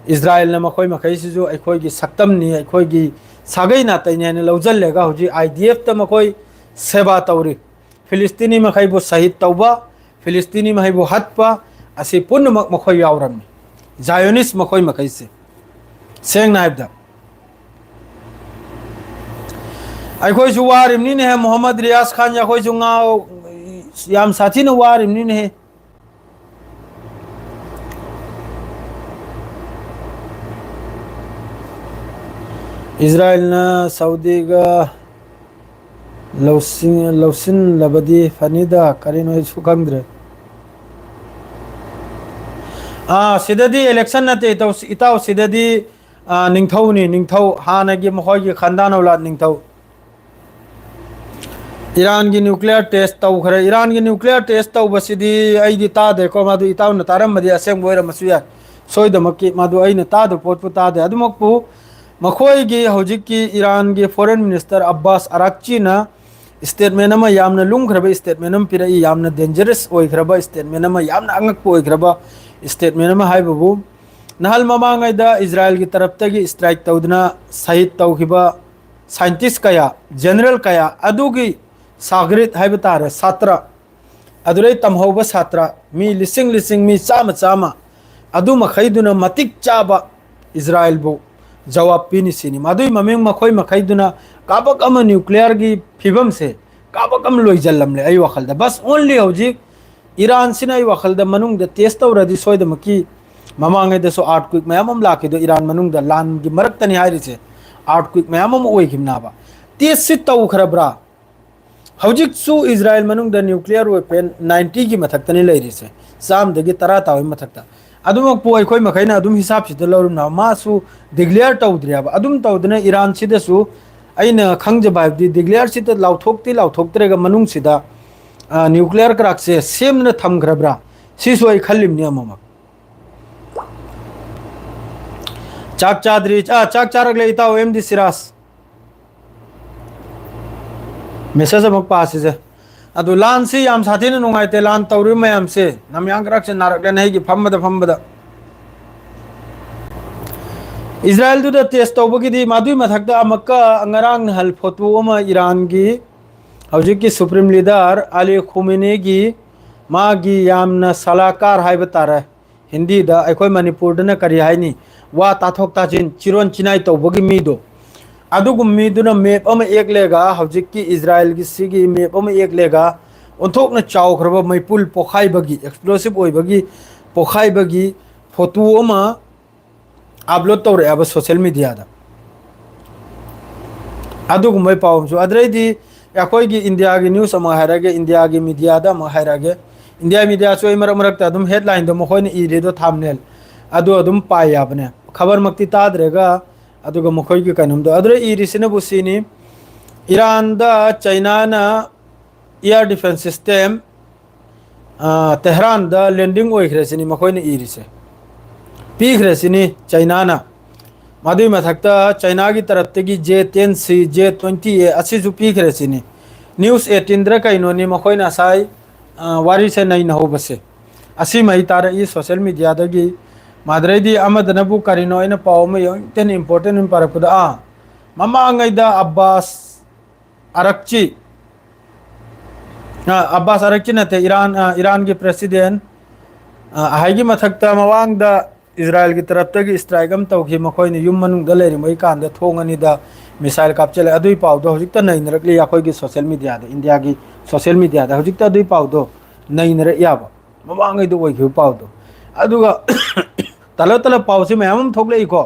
ꯏꯖꯔꯥꯏꯜꯅ ꯃꯈꯣꯏ ꯃꯈꯩꯁꯤꯁꯨ ꯑꯩꯈꯣꯏꯒꯤ ꯁꯛꯇꯝꯅꯤ, ꯑꯩꯈꯣꯏꯒꯤ ꯁꯥꯒꯩ ꯅꯥꯇꯩꯅꯤ ꯍꯥꯏꯅ ꯂꯧꯁꯤꯜꯂꯒ ꯍꯧꯖꯤꯛ IDF ꯇ ꯃꯈꯣꯏ ꯁꯦꯕꯥ ꯇꯧꯔꯤ꯫ ꯐꯤꯂꯤꯁꯇꯤꯅꯤ ꯃꯈꯩꯕꯨ ꯁꯍꯤꯗ ꯇꯧꯕ, ꯐꯤꯂꯤꯁꯇꯤꯅꯤ ꯃꯈꯩꯕꯨ ꯍꯠꯄ, ꯑꯁꯤ ꯄꯨꯝꯅꯃꯛ ꯃꯈꯣꯏ ꯌꯥꯎꯔꯝꯃꯤ꯫ Zionist ꯃꯈꯣꯏ ꯃꯈꯩꯁꯦ, ꯁꯦꯡꯅ ꯍꯥꯏꯕꯗ, ꯑꯩꯈꯣꯏꯁꯨ ꯋꯥꯔꯤꯕꯅꯤꯅꯦꯍꯦ, ꯃꯣꯍꯝꯃꯗ ꯔꯤꯌꯥꯖ ꯈꯥꯟꯁꯦ ꯑꯩꯈꯣꯏꯁꯨ ꯉꯥꯎ-, ꯌꯥꯝ ꯁꯥꯊꯤꯅ ꯋꯥꯔꯤꯕꯅꯤꯅꯦꯍꯦ꯫ ꯏꯖꯔꯥꯏꯜꯅ ꯁꯥꯎꯗꯤꯒ ꯂꯧꯁꯤꯟ-, ꯂꯧꯁꯤꯜꯂꯕꯗꯤ ꯐꯅꯤꯗ, ꯀꯔꯤꯅꯣ ꯑꯩꯁꯨ ꯈꯪꯗ꯭ꯔꯦ꯫ ꯑꯥ, ꯁꯤꯗꯗꯤ election ꯅꯠꯇꯦ, ꯏꯇꯥꯎ, ꯏꯇꯥꯎ, ꯁꯤꯗꯗꯤ, ꯑꯥ, ꯅꯤꯡꯊꯧꯅꯤ, ꯅꯤꯡꯊꯧ꯫ ꯍꯥꯟꯅꯒꯤ ꯃꯈꯣꯏꯒꯤ ꯈꯟꯗꯥ ꯅꯧꯂꯥꯠ ꯅꯤꯡꯊꯧ꯫ ꯏꯔꯥꯟꯒꯤ nuclear test ꯇꯧꯈ꯭ꯔꯦ꯫ ꯏꯔꯥꯟꯒꯤ nuclear test ꯇꯧꯕꯁꯤꯗꯤ ꯑꯩꯗꯤ ꯇꯥꯗꯦꯀꯣ, ꯃꯗꯨ ꯏꯇꯥꯎꯅ ꯇꯥꯔꯝꯃꯗꯤ ꯑꯁꯦꯡꯕ ꯑꯣꯏꯔꯝꯃꯁꯨ ꯌꯥꯏ꯫ ꯁꯣꯏꯗꯃꯛꯀꯤ ꯃꯗꯨ ꯑꯩꯅ ꯇꯥꯗꯕ ꯄꯣꯠꯄꯨ ꯇꯥꯗꯦ꯫ ꯑꯗꯨꯃꯛꯄꯨ ꯃꯈꯣꯏꯒꯤ ꯍꯧꯖꯤꯛꯀꯤ ꯏꯔꯥꯟꯒꯤ foreign minister ꯑꯕꯥꯁ ꯑꯔꯥꯛꯆꯤꯅ statement ꯑꯃ, ꯌꯥꯝꯅ ꯂꯨꯝꯈ꯭ꯔꯕ statement ꯑꯃ ꯄꯤꯔꯛꯏ, ꯌꯥꯝꯅ dangerous ꯑꯣꯏꯈ꯭ꯔꯕ statement ꯑꯃ, ꯌꯥꯝꯅ ꯑꯉꯛꯄ ꯑꯣꯏꯈ꯭ꯔꯕ statement ꯑꯃ ꯍꯥꯏꯕꯕꯨ, ꯅꯍꯥꯜ ꯃꯃꯥꯡꯉꯩꯗ ꯏꯖꯔꯥꯏꯜꯒꯤ ꯇꯔꯞꯇꯒꯤ strike ꯇꯧꯗꯨꯅ ꯁꯍꯤꯗ ꯇꯧꯈꯤꯕ scientist ꯀꯌꯥ, general ꯀꯌꯥ, ꯑꯗꯨꯒꯤ ꯁꯥꯒ꯭ꯔꯤꯠ ꯍꯥꯏꯕ ꯇꯥꯔꯦ, ꯁꯥꯇ꯭ꯔ, ꯑꯗꯨꯗꯩ ꯇꯝꯍꯧꯕ ꯁꯥꯇ꯭ꯔ ꯃꯤ ꯂꯤꯁꯤꯡ ꯂꯤꯁꯤꯡ, ꯃꯤ ꯆꯥꯝꯃ ꯆꯥꯝꯃ, ꯑꯗꯨ ꯃꯈꯩꯗꯨꯅ ꯃꯇꯤꯛ ꯆꯥꯕ ꯏꯖꯔꯥꯏꯜꯕꯨ ꯖꯋꯥꯕ ꯄꯤꯅꯤ ꯁꯤꯅꯤ꯫ ꯃꯗꯨꯒꯤ ꯃꯃꯤꯡ ꯃꯈꯣꯏ ꯃꯈꯩꯗꯨꯅ ꯀꯥꯕꯛ ꯑꯃ nuclear ꯒꯤ ꯐꯤꯕꯝꯁꯦ ꯀꯥꯕꯛ ꯑꯃ ꯂꯣꯏꯁꯤꯜꯂꯝꯂꯦ ꯑꯩ ꯋꯥꯈꯜꯗ꯫ ꯕꯁ ꯑꯣꯟꯂꯤ ꯍꯧꯖꯤꯛ ꯏꯔꯥꯟꯁꯤꯅ ꯑꯩ ꯋꯥꯈꯜꯗ ꯃꯅꯨꯡꯗ ꯇꯦꯁ ꯇꯧꯔꯗꯤ ꯁꯣꯏꯗꯃꯛꯀꯤ ꯃꯃꯥꯡꯉꯩꯗꯁꯨ ꯑꯥꯔꯠꯀ꯭ꯋꯤꯛ ꯃꯌꯥꯝ ꯑꯃ ꯂꯥꯛꯈꯤꯗꯣ ꯏꯔꯥꯟ ꯃꯅꯨꯡꯗ ꯂꯥꯟꯒꯤ ꯃꯔꯛꯇꯅꯤ ꯍꯥꯏꯔꯤꯁꯦ, ꯑꯥꯔꯠꯀ꯭ꯋꯤꯛ ꯃꯌꯥꯝ ꯑꯃ ꯑꯣꯏꯈꯤꯕꯅꯦꯕ꯫ ꯇꯦꯁꯁꯤ ꯇꯧꯈ꯭ꯔꯕ꯭ꯔꯥ? ꯍꯧꯖꯤꯛꯁꯨ ꯏꯖꯔꯥꯌꯦꯜ ꯃꯅꯨꯡꯗ ꯅ꯭ꯌꯨꯀ꯭ꯂꯤꯌꯔ ꯋꯦꯄꯟ ꯅꯥꯏꯟꯇꯤꯒꯤ ꯃꯊꯛꯇꯅꯤ ꯂꯩꯔꯤꯁꯦ, ꯆꯥꯝꯗꯒꯤ ꯇꯔꯥ ꯇꯥꯕꯒꯤ ꯃꯊꯛꯇ꯫ ꯑꯗꯨꯃꯛꯄꯨ ꯑꯩꯈꯣꯏ ꯃꯈꯩꯅ ꯑꯗꯨꯝ ꯍꯤꯁꯥꯞꯁꯤꯗ ꯂꯧꯔꯨꯝꯅ ꯃꯥꯁꯨ ꯗꯤꯀ꯭ꯂꯤꯌꯔ ꯇꯧꯗ꯭ꯔꯤꯑꯕ꯫ ꯑꯗꯨꯝ ꯇꯧꯗꯅ ꯏꯔꯥꯟꯁꯤꯗꯁꯨ ꯑꯩꯅ ꯈꯪꯖꯕ ꯍꯥꯏꯕꯗꯤ ꯗꯤꯀ꯭ꯂꯤꯌꯔꯁꯤꯗ ꯂꯥꯎꯊꯣꯛꯇꯤ ꯂꯥꯎꯊꯣꯛꯇ꯭ꯔꯒ ꯃꯅꯨꯡꯁꯤꯗ ꯅ꯭ꯌꯨꯀ꯭ꯂꯤꯌꯔ ꯀ꯭ꯔꯥꯛꯁꯦ ꯁꯦꯝꯗꯨꯅ ꯊꯝꯈ꯭ꯔꯕ꯭ꯔꯥ? ꯁꯤꯁꯨ ꯑꯩ ꯈꯜꯂꯤꯕꯅꯤ ꯑꯃꯃꯛ꯫ ꯆꯥꯛ ꯆꯥꯗ꯭ꯔꯤ꯫ ꯑꯥ, ꯆꯥꯛ ꯆꯥꯔꯛꯂꯦ ꯏꯇꯥꯎ ꯑꯦꯝ ꯗꯤ ꯁꯤꯔꯥꯖ꯫ ꯃꯦꯁꯦꯖ ꯑꯃꯨꯛ ꯄꯥꯁꯤꯁꯦ꯫ ꯑꯗꯨ ꯂꯥꯟꯁꯤ ꯌꯥꯝ ꯁꯥꯊꯤꯅ ꯅꯨꯡꯉꯥꯏꯇꯦ, ꯂꯥꯟ ꯇꯧꯔꯤꯕ ꯃꯌꯥꯝꯁꯦ꯫ ꯅꯝꯌꯥꯡ ꯀꯔꯛꯁꯦ ꯅꯥꯔꯛꯂꯦꯅ ꯑꯩꯒꯤ ꯐꯝꯕꯗ ꯐꯝꯕꯗ꯫ ꯏꯖꯔꯥꯌꯦꯜꯗꯨꯗ ꯇꯦꯁ ꯇꯧꯕꯒꯤꯗꯤ ꯃꯗꯨꯏ ꯃꯊꯛꯇ ꯑꯃꯨꯛꯀ ꯉꯔꯥꯡ ꯅꯍꯥꯟ ꯐꯣꯇꯣ ꯑꯃ ꯏꯔꯥꯟꯒꯤ ꯍꯧꯖꯤꯛꯀꯤ ꯁꯨꯄ꯭ꯔꯤꯝ ꯂꯤꯗꯔ ꯑꯂꯤ ꯈꯨꯃꯤꯅꯤꯒꯤ ꯃꯥꯒꯤ ꯌꯥꯝꯅ ꯁꯂꯥꯀꯥꯔ ꯍꯥꯏꯕ ꯇꯥꯔꯦ, ꯍꯤꯟꯗꯤꯗ ꯑꯩꯈꯣꯏ ꯃꯅꯤꯄꯨꯔꯗꯅ ꯀꯔꯤ ꯍꯥꯏꯅꯤ, ꯋꯥ ꯇꯥꯊꯣꯛ ꯇꯥꯁꯤꯟ ꯆꯤꯔꯣꯟ ꯆꯤꯅꯥꯏ ꯇꯧꯕꯒꯤ ꯃꯤꯗꯣ, ꯑꯗꯨꯒꯨꯝꯕ ꯃꯤꯗꯨꯅ ꯃꯦꯞ ꯑꯃ ꯌꯦꯛꯂꯦꯒ ꯍꯧꯖꯤꯛꯀꯤ ꯏꯖꯔꯥꯌꯦꯜꯒꯤ ꯁꯤꯒꯤ ꯃꯦꯞ ꯑꯃ ꯌꯦꯛꯂꯦꯒ ꯑꯣꯟꯊꯣꯛꯅ ꯆꯥꯎꯈ꯭ꯔꯕ ꯃꯩꯄꯨꯜ ꯄꯣꯈꯥꯏꯕꯒꯤ ꯑꯦꯛꯁꯄ꯭ꯂꯣꯁꯤꯞ ꯑꯣꯏꯕꯒꯤ ꯄꯣꯈꯥꯏꯕꯒꯤ ꯐꯣꯇꯣ ꯑꯃ ꯑꯞꯂꯣꯗ ꯇꯧꯔꯛꯑꯦꯕ ꯁꯣꯁꯦꯜ ꯃꯦꯗꯤꯌꯥꯗ꯫ ꯑꯗꯨꯒꯨꯝꯕꯩ ꯄꯥꯎ ꯑꯃꯁꯨ꯫ ꯑꯗꯨꯗꯩꯗꯤ ꯑꯩꯈꯣꯏꯒꯤ ꯏꯟꯗꯤꯌꯥꯒꯤ ꯅ꯭ꯌꯨꯁ ꯑꯃ ꯍꯥꯏꯔꯛꯑꯒꯦ, ꯏꯟꯗꯤꯌꯥꯒꯤ ꯃꯤꯗꯤꯌꯥꯗ ꯑꯃ ꯍꯥꯏꯔꯛꯑꯒꯦ꯫ ꯏꯟꯗꯤꯌꯥ ꯃꯤꯗꯤꯌꯥꯁꯨ ꯑꯩ ꯃꯔꯛ ꯃꯔꯛꯇ ꯑꯗꯨꯝ ꯍꯦꯗꯂꯥꯏꯟꯗꯣ ꯃꯈꯣꯏꯅ ꯏꯔꯤꯗꯣ ꯊꯥꯝꯅꯦꯜ ꯑꯗꯨ ꯑꯗꯨꯝ ꯄꯥꯏ ꯌꯥꯕꯅꯦ, ꯈꯕꯔꯃꯛꯇꯤ ꯇꯥꯗ꯭ꯔꯦꯒ꯫ ꯑꯗꯨꯒ ꯃꯈꯣꯏꯒꯤ ꯀꯩꯅꯣꯝꯗꯣ ꯑꯗꯨꯗ ꯏꯔꯤꯁꯤꯅꯕꯨ ꯁꯤꯅꯤ: ꯏꯔꯥꯟꯗ ꯆꯩꯅꯥꯅ ꯏꯌꯥꯔ ꯗꯤꯐꯦꯟꯁ ꯁꯤꯁꯇꯦꯝ ꯇꯦꯍꯔꯥꯟꯗ ꯂꯦꯟꯗꯤꯡ ꯑꯣꯏꯈ꯭ꯔꯦ ꯁꯤꯅꯤ ꯃꯈꯣꯏꯅ ꯏꯔꯤꯁꯦ, ꯄꯤꯈ꯭ꯔꯦ ꯁꯤꯅꯤ ꯆꯩꯅꯥꯅ꯫ ꯃꯗꯨꯒꯤ ꯃꯊꯛꯇ ꯆꯩꯅꯥꯒꯤ ꯇꯔꯞꯇꯒꯤ ꯖꯦ ꯇꯦꯟ ꯁꯤ, ꯖꯦ ꯇ꯭ꯋꯦꯟꯇꯤ ꯑꯦ ꯑꯁꯤꯁꯨ ꯄꯤꯈ꯭ꯔꯦ ꯁꯤꯅꯤ꯫ ꯅ꯭ꯌꯨꯁ ꯑꯩꯠꯇꯤꯟꯗ ꯀꯩꯅꯣꯅꯤ ꯃꯈꯣꯏꯅ ꯉꯁꯥꯏ ꯋꯥꯔꯤꯁꯦ ꯅꯩꯅꯍꯧꯕꯁꯦ꯫ ꯑꯁꯤꯃꯩ ꯇꯥꯔꯛꯏ ꯁꯣꯁꯦꯜ ꯃꯦꯗꯤꯌꯥꯗꯒꯤ꯫ ꯃꯗꯨꯗꯩꯗꯤ ꯑꯃꯗꯅꯕꯨ ꯀꯔꯤꯅꯣ ꯑꯩꯅ ꯄꯥꯎ ꯑꯃ ꯌꯥꯝ ꯊꯤꯅ ꯏꯝꯄꯣꯔꯇꯦꯟ ꯑꯣꯏꯅ ꯄꯥꯔꯛꯄꯗ, ꯑꯥ, ꯃꯃꯥꯡꯉꯩꯗ ꯑꯕꯥꯁ ꯑꯔꯛꯆꯤ, ꯑ, ꯑꯕꯥꯁ ꯑꯔꯛꯆꯤ ꯅꯠꯇꯦ, ꯏꯔꯥꯟ, ꯑ, ꯏꯔꯥꯟꯒꯤ ꯄ꯭ꯔꯦꯁꯤꯗꯦꯟ, ꯑ, ꯑꯍꯩꯒꯤ ꯃꯊꯛꯇ ꯃꯃꯥꯡꯗ ꯏꯖꯔꯥꯌꯦꯜꯒꯤ ꯇꯔꯞꯇꯒꯤ ꯏꯁꯇ꯭ꯔꯥꯏꯛ ꯑꯃ ꯇꯧꯈꯤ꯫ ꯃꯈꯣꯏꯅ ꯌꯨꯝ ꯃꯅꯨꯡꯗ ꯂꯩꯔꯤꯉꯩ ꯀꯥꯟꯗ ꯊꯣꯡ ꯑꯅꯤꯗ ꯃꯤꯁꯥꯏꯜ ꯀꯥꯞꯆꯜꯂꯦ꯫ ꯑꯗꯨꯒꯤ ꯄꯥꯎꯗꯣ ꯍꯧꯖꯤꯛꯇ ꯅꯩꯅꯔꯛꯂꯤ ꯑꯩꯈꯣꯏꯒꯤ ꯁꯣꯁꯤꯌꯦꯜ ꯃꯤꯗꯤꯌꯥꯗ, ꯏꯟꯗꯤꯌꯥꯒꯤ ꯁꯣꯁꯤꯌꯦꯜ ꯃꯤꯗꯤꯌꯥꯗ ꯍꯧꯖꯤꯛꯇ ꯑꯗꯨꯒꯤ ꯄꯥꯎꯗꯣ ꯅꯩꯅꯔꯛꯏꯕ, ꯃꯃꯥꯡꯉꯩꯗ ꯑꯣꯏꯈꯤꯕ ꯄꯥꯎꯗꯣ꯫ ꯑꯗꯨꯒ ꯇꯂꯞ ꯇꯂꯞ ꯄꯥꯎꯁꯤ ꯃꯌꯥꯝ ꯑꯃ ꯊꯣꯛꯂꯛꯏꯀꯣ꯫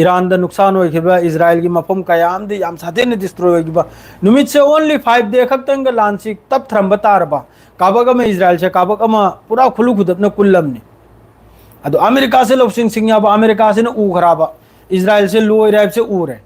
ꯏꯔꯥꯟꯗ ꯅꯨꯡꯁꯥꯟ ꯑꯣꯏꯈꯤꯕ, ꯏꯖꯔꯥꯏꯜꯒꯤ ꯃꯐꯝ ꯀꯌꯥ ꯑꯃꯗꯤ ꯌꯥꯝ ꯁꯥꯊꯤꯅ ꯗꯤꯁꯇ꯭ꯔꯣꯏ ꯑꯣꯏꯈꯤꯕ꯫ ꯅꯨꯃꯤꯠꯁꯦ ꯑꯣꯟꯂꯤ ꯐꯥꯏꯚ ꯗꯦ ꯈꯛꯇꯪꯒ ꯂꯥꯟꯁꯤ ꯇꯞꯊꯔꯝꯕ ꯇꯥꯔꯕ, ꯀꯥꯕꯛ ꯑꯃ ꯏꯖꯔꯥꯏꯜꯁꯦ ꯀꯥꯕꯛ ꯑꯃ ꯄꯨꯔꯥ ꯈꯨꯂꯨ ꯈꯨꯗꯞꯅ ꯀꯨꯜꯂꯝꯅꯤ꯫ ꯑꯗꯣ ꯑꯃꯦꯔꯤꯀꯥꯁꯦ ꯂꯧꯁꯤꯡ ꯁꯤꯡ ꯌꯥꯕ, ꯑꯃꯦꯔꯤꯀꯥꯁꯤꯅ ꯎꯈ꯭ꯔꯕ, ꯏꯖꯔꯥꯏꯜꯁꯦ ꯂꯣꯏꯔꯦ ꯍꯥꯏꯕꯁꯦ ꯎꯔꯦ꯫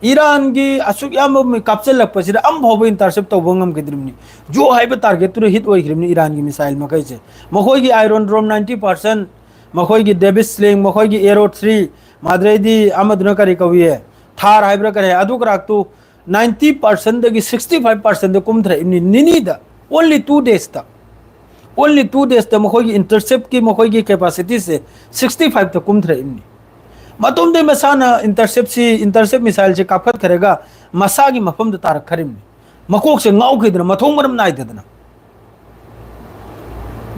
ꯏꯔꯥꯟꯒꯤ ꯑꯁꯨꯛ ꯌꯥꯝꯕ ꯃꯤ ꯀꯥꯞꯆꯜꯂꯛꯄꯁꯤꯗ ꯑꯃꯐꯥꯎꯕ ꯏꯟꯇꯔꯁꯦꯞ ꯇꯧꯕ ꯉꯝꯈꯤꯗ꯭ꯔꯤꯕꯅꯤ꯫ ꯖꯣ ꯍꯥꯏꯕ ꯇꯥꯔꯒꯦꯠꯇꯨꯗ ꯍꯤꯠ ꯑꯣꯏꯈ꯭ꯔꯤꯕꯅꯤ ꯏꯔꯥꯟꯒꯤ ꯃꯤꯁꯥꯏꯜ ꯃꯈꯩꯁꯦ꯫ ꯃꯈꯣꯏꯒꯤ ꯑꯥꯏꯔꯣꯟ ꯗ꯭ꯔꯣꯝ ꯅꯥꯏꯟꯇꯤ ꯄꯥꯔꯁꯦꯟ, ꯃꯈꯣꯏꯒꯤ ꯗꯦꯕꯤꯁ ꯁ꯭ꯂꯤꯡ, ꯃꯈꯣꯏꯒꯤ ꯑꯦꯔꯣ ꯊ꯭ꯔꯤ, ꯃꯥꯗ꯭ꯔꯩꯗꯤ ꯑꯃꯗꯨꯅ ꯀꯔꯤ ꯀꯧꯏ, ꯊꯥꯔ ꯍꯥꯏꯕ꯭ꯔꯥ ꯀꯔꯤ ꯍꯥꯏ, ꯑꯗꯨ ꯀꯔꯥꯛꯇꯨ ꯅꯥꯏꯟꯇꯤ ꯄꯥꯔꯁꯦꯟꯗꯒꯤ ꯁꯤꯛꯁꯇꯤ ꯐꯥꯏꯚ ꯄꯥꯔꯁꯦꯟꯗ ꯀꯨꯝꯊꯔꯛꯏꯕꯅꯤ ꯅꯤꯅꯤꯗ, ꯑꯣꯟꯂꯤ ꯇꯨ ꯗꯦꯖꯇ꯫ ꯑꯣꯟꯂꯤ ꯇꯨ ꯗꯦꯖꯇ ꯃꯈꯣꯏꯒꯤ ꯏꯟꯇꯔꯁꯦꯞꯀꯤ ꯃꯈꯣꯏꯒꯤ ꯀꯦꯄꯥꯁꯤꯇꯤꯁꯦ ꯁꯤꯛꯁꯇꯤ ꯐꯥꯏꯚꯇ ꯀꯨꯝꯊꯔꯛꯏꯕꯅꯤ꯫ ꯃꯇꯣꯝꯗꯩ ꯃꯁꯥꯅ ꯏꯟꯇꯔꯁꯦꯞꯁꯤ, ꯏꯟꯇꯔꯁꯦꯞ ꯃꯤꯁꯥꯏꯜꯁꯦ ꯀꯥꯞꯈꯠꯈ꯭ꯔꯒ ꯃꯁꯥꯒꯤ ꯃꯐꯝꯗ ꯇꯥꯔꯛꯈ꯭ꯔꯤꯕꯅꯤ꯫ ꯃꯀꯣꯛꯁꯦ ꯉꯥꯎꯈꯤꯗꯅ ꯃꯊꯣꯡ ꯃꯔꯝ ꯅꯥꯏꯗꯗꯅ,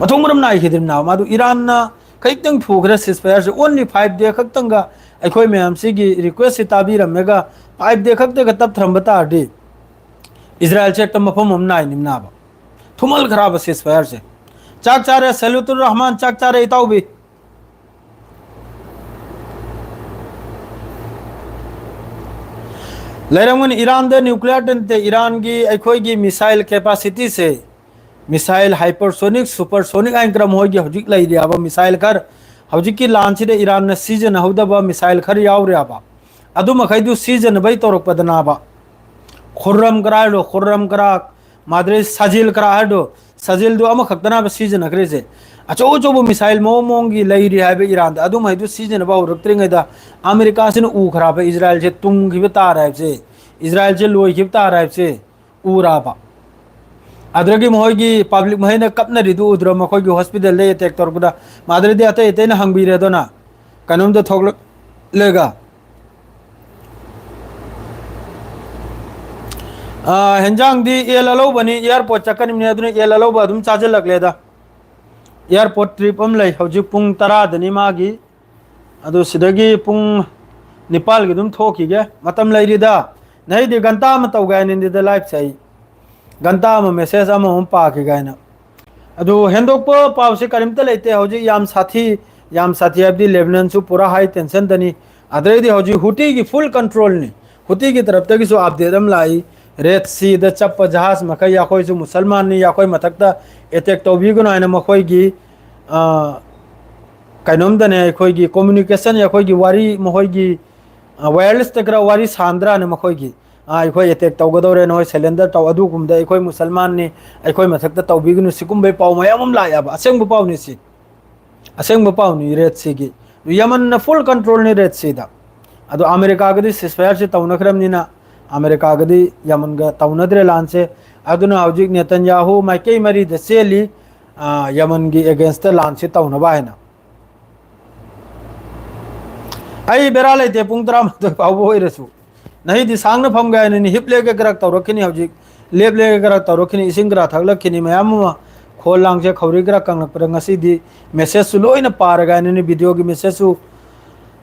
ꯃꯊꯣꯡ ꯃꯔꯝ ꯅꯥꯏꯈꯤꯗ꯭ꯔꯤꯕꯅꯤ꯫ ꯃꯗꯨ ꯏꯔꯥꯟꯅ ꯈꯖꯤꯛꯇꯪ ꯊꯨꯈ꯭ꯔꯦ ꯁꯤꯁ ꯐꯌꯥꯔꯁꯦ꯫ ꯑꯣꯟꯂꯤ ꯐꯥꯏꯚ ꯗꯦ ꯈꯛꯇꯪꯒ ꯑꯩꯈꯣꯏ ꯃꯌꯥꯝꯁꯤꯒꯤ ꯔꯤꯀ꯭ꯋꯦꯁꯁꯤ ꯇꯥꯕꯤꯔꯝꯃꯒ ꯐꯥꯏꯚ ꯗꯦ ꯈꯛꯇꯒ ꯇꯞꯊꯔꯝꯕ ꯇꯥꯔꯗꯤ ꯏꯖꯔꯥꯏꯜꯁꯦ ꯍꯦꯛꯇ ꯃꯐꯝ ꯑꯃ ꯅꯥꯏꯅꯤꯡꯅꯕ꯫ ꯊꯨꯃꯜ ꯈꯔꯕ ꯁꯤꯁ ꯐꯌꯥꯔꯁꯦ꯫ ꯆꯥꯛ ꯆꯥꯔꯦ ꯁꯦꯂꯨꯇꯨꯔ ꯔꯍꯃꯥꯟ, ꯆꯥꯛ ꯆꯥꯔꯦ ꯏꯇꯥꯎꯕꯤ꯫ ꯂꯩꯔꯝꯒꯅꯤ ꯏꯔꯥꯟꯗ ꯅ꯭ꯌꯨꯀ꯭ꯂꯤꯌꯔꯗ ꯅꯠꯇꯦ, ꯏꯔꯥꯟꯒꯤ ꯑꯩꯈꯣꯏꯒꯤ ꯃꯤꯁꯥꯏꯜ ꯀꯦꯄꯥꯁꯤꯇꯤꯁꯦ, ꯃꯤꯁꯥꯏꯜ ꯍꯥꯏꯄꯔꯁꯣꯅꯤꯛ, ꯁꯨꯄꯔꯁꯣꯅꯤꯛ ꯍꯥꯏꯅ ꯀꯔꯝ ꯍꯣꯏꯒꯤ ꯍꯧꯖꯤꯛ ꯂꯩꯔꯤꯕ ꯃꯤꯁꯥꯏꯜ ꯈꯔ, ꯍꯧꯖꯤꯛꯀꯤ ꯂꯥꯟꯁꯤꯗ ꯏꯔꯥꯟꯅ ꯁꯤꯖꯤꯟꯅꯍꯧꯗꯕ ꯃꯤꯁꯥꯏꯜ ꯈꯔ ꯌꯥꯎꯔꯤꯕ, ꯑꯗꯨ ꯃꯈꯩꯗꯨ ꯁꯤꯖꯤꯟꯅꯕꯩ ꯇꯧꯔꯛꯄꯗꯅꯕ꯫ ꯈꯨꯔꯝ ꯈꯔ ꯍꯥꯏꯔꯣ, ꯈꯨꯔꯝ ꯈꯔ, ꯃꯥꯗ꯭ꯔꯦ ꯁꯖꯤꯜ ꯈꯔ ꯍꯥꯏꯔꯣ, ꯁꯖꯤꯜꯗꯨ ꯑꯃꯈꯛꯇꯅꯕ ꯁꯤꯖꯤꯟꯅꯈ꯭ꯔꯤꯁꯦ꯫ ꯑꯆꯧ ꯑꯆꯧꯕ ꯃꯤꯁꯥꯏꯜ ꯃꯑꯣꯡ ꯃꯑꯣꯡꯒꯤ ꯂꯩꯔꯤ ꯍꯥꯏꯕ ꯏꯔꯥꯟꯗ, ꯑꯗꯨꯃꯩꯗꯨ ꯁꯤꯖꯤꯟꯅꯕ ꯍꯧꯔꯛꯇ꯭ꯔꯤꯉꯩꯗ ꯑꯃꯦꯔꯤꯀꯥꯁꯤꯅ ꯎꯈ꯭ꯔꯕ ꯏꯖꯔꯥꯏꯜꯁꯦ ꯇꯨꯝꯈꯤꯕ ꯇꯥꯔꯦ ꯍꯥꯏꯕꯁꯦ, ꯏꯖꯔꯥꯏꯜꯁꯦ ꯂꯣꯏꯈꯤꯕ ꯇꯥꯔꯦ ꯍꯥꯏꯕꯁꯦ ꯎꯔꯕ꯫ ꯑꯗꯨꯗꯒꯤ ꯃꯈꯣꯏꯒꯤ ꯄꯕ꯭ꯂꯤꯛ ꯃꯈꯩꯅ ꯀꯞꯅꯔꯤꯗꯨ ꯎꯗ꯭ꯔꯣ? ꯃꯈꯣꯏꯒꯤ ꯍꯣꯁꯄꯤꯇꯥꯜꯗ ꯑꯦꯇꯦꯛ ꯇꯧꯔꯛꯄꯗ ꯃꯥꯗ꯭ꯔꯦꯗꯤ ꯑꯇꯩ ꯑꯇꯩꯅ ꯍꯪꯕꯤꯔꯦ ꯑꯗꯨꯅ ꯀꯩꯅꯣꯝꯗ ꯊꯣꯛꯂꯛꯂꯒ꯫ ꯑꯥ, ꯍꯦꯟꯖꯥꯡꯗꯤ ꯑꯦꯜ ꯑꯂꯧꯕꯅꯤ, ꯑꯦꯌꯥꯔꯄꯣꯔꯠ ꯆꯠꯀꯅꯤꯕꯅꯤ, ꯑꯗꯨꯅ ꯑꯦꯜ ꯑꯂꯧꯕ ꯑꯗꯨꯝ ꯆꯥꯁꯤꯜꯂꯛꯂꯦꯗ꯫ ꯑꯦꯌꯥꯔꯄꯣꯔꯠ ꯇ꯭ꯔꯤꯞ ꯑꯃ ꯂꯩ, ꯍꯧꯖꯤꯛ ꯄꯨꯡ ꯇꯔꯥꯗꯅꯤ ꯃꯥꯒꯤ꯫ ꯑꯗꯨ ꯁꯤꯗꯒꯤ ꯄꯨꯡ ꯅꯤꯄꯥꯜꯒꯤ ꯑꯗꯨꯝ ꯊꯣꯛꯈꯤꯒꯦ, ꯃꯇꯝ ꯂꯩꯔꯤꯗ꯫ ꯅꯍꯩꯗꯤ ꯘꯟꯇꯥ ꯑꯃ ꯇꯧꯒꯦ ꯍꯥꯏꯅꯤꯡꯗꯦꯗ live ꯁꯦ ꯑꯩ꯫ ꯘꯟꯇꯥ ꯑꯃ message ꯑꯃꯃꯝ ꯄꯥꯈꯤꯒꯦ ꯍꯥꯏꯅ꯫ ꯑꯗꯨ ꯍꯦꯟꯗꯣꯛꯄ ꯄꯥꯎꯁꯦ ꯀꯔꯤꯝꯇ ꯂꯩꯇꯦ꯫ ꯍꯧꯖꯤꯛ ꯌꯥꯝ ꯁꯥꯊꯤ, ꯌꯥꯝ ꯁꯥꯊꯤ ꯍꯥꯏꯕꯗꯤ ꯂꯦꯕꯅꯟꯁꯨ ꯄꯨꯔꯥ high tension ꯗꯅꯤ꯫ ꯑꯗꯩꯗꯤ ꯍꯧꯖꯤꯛ ꯍꯨꯇꯤꯒꯤ full control ꯅꯤ꯫ ꯍꯨꯇꯤꯒꯤ ꯇꯔꯞꯇꯒꯤꯁꯨ update ꯑꯃ ꯂꯥꯛꯏ꯫ Red Sea ꯗ ꯆꯠꯄ ꯖꯍꯥꯖ ꯃꯈꯩ, "ꯑꯩꯈꯣꯏꯁꯨ ꯃꯨꯁꯜꯃꯥꯟꯅꯤ, ꯑꯩꯈꯣꯏ ꯃꯊꯛꯇ attack ꯇꯧꯕꯤꯒꯅꯨ" ꯍꯥꯏꯅ ꯃꯈꯣꯏꯒꯤ, ꯑ, ꯀꯩꯅꯣꯝꯗꯅꯦ, ꯑꯩꯈꯣꯏꯒꯤ communication, ꯑꯩꯈꯣꯏꯒꯤ ꯋꯥꯔꯤ, ꯃꯈꯣꯏꯒꯤ, ꯑ, wireless ꯇ ꯈꯔ ꯋꯥꯔꯤ ꯁꯥꯟꯗ꯭ꯔꯥꯅꯦ ꯃꯈꯣꯏꯒꯤ? "ꯑ, ꯑꯩꯈꯣꯏ attack ꯇꯧꯒꯗꯧꯔꯦ, ꯅꯈꯣꯏ surrender ꯇꯧ, ꯑꯗꯨꯒꯨꯝꯕꯗ ꯑꯩꯈꯣꯏ ꯃꯨꯁꯜꯃꯥꯟꯅꯤ, ꯑꯩꯈꯣꯏ ꯃꯊꯛꯇ ꯇꯧꯕꯤꯒꯅꯨ", ꯁꯤꯒꯨꯝꯕꯩ ꯄꯥꯎ ꯃꯌꯥꯝ ꯑꯃ ꯂꯥꯛꯑꯦꯕ꯫ ꯑꯁꯦꯡꯕ ꯄꯥꯎꯅꯤ ꯁꯤ꯫ ꯑꯁꯦꯡꯕ ꯄꯥꯎꯅꯤ Red Sea ꯒꯤ꯫ ꯌꯃꯟꯅ full control ꯅꯤ Red Sea ꯗ꯫ ꯑꯗꯣ ꯑꯃꯦꯔꯤꯀꯥꯒꯗꯤ ceasefire ꯁꯤ ꯇꯧꯅꯈ꯭ꯔꯕꯅꯤꯅ, ꯑꯃꯦꯔꯤꯀꯥꯒꯗꯤ ꯌꯃꯟꯒ ꯇꯧꯅꯗ꯭ꯔꯦ ꯂꯥꯟꯁꯦ꯫ ꯑꯗꯨꯅ ꯍꯧꯖꯤꯛ ꯅꯦꯇꯟꯌꯥꯍꯨ ꯃꯥꯏꯀꯩ ꯃꯔꯤꯗ ꯆꯦꯜꯂꯤ, ꯑ, ꯌꯃꯟꯒꯤ against ꯇ ꯂꯥꯟꯁꯤ ꯇꯧꯅꯕ ꯍꯥꯏꯅ꯫ ꯑꯩ ꯕꯦꯔꯥ ꯂꯩꯇꯦ, ꯄꯨꯡ ꯇꯔꯥꯃꯥꯊꯣꯏ ꯐꯥꯎꯕ ꯑꯣꯏꯔꯁꯨ꯫ ꯅꯍꯩꯗꯤ ꯁꯥꯡꯅ ꯐꯝꯒꯦ ꯍꯥꯏꯅꯅꯤ, ꯍꯤꯞ ꯂꯦꯛꯀꯦ ꯈꯔ ꯇꯧꯔꯛꯈꯤꯅꯤ ꯍꯧꯖꯤꯛ꯫ ꯂꯦꯞ ꯂꯦꯛꯀꯦ ꯈꯔ ꯇꯧꯔꯛꯈꯤꯅꯤ, ꯏꯁꯤꯡ ꯈꯔ ꯊꯛꯂꯛꯈꯤꯅꯤ, ꯃꯌꯥꯝ ꯑꯃ꯫ ꯈꯣꯜ ꯂꯥꯡꯁꯦ ꯈꯧꯔꯤ ꯈꯔ ꯀꯪꯂꯛꯄꯗ ꯉꯁꯤꯗꯤ message ꯁꯨ ꯂꯣꯏꯅ ꯄꯥꯔꯒ ꯍꯥꯏꯅꯅꯤ, video ꯒꯤ message ꯁꯨ꯫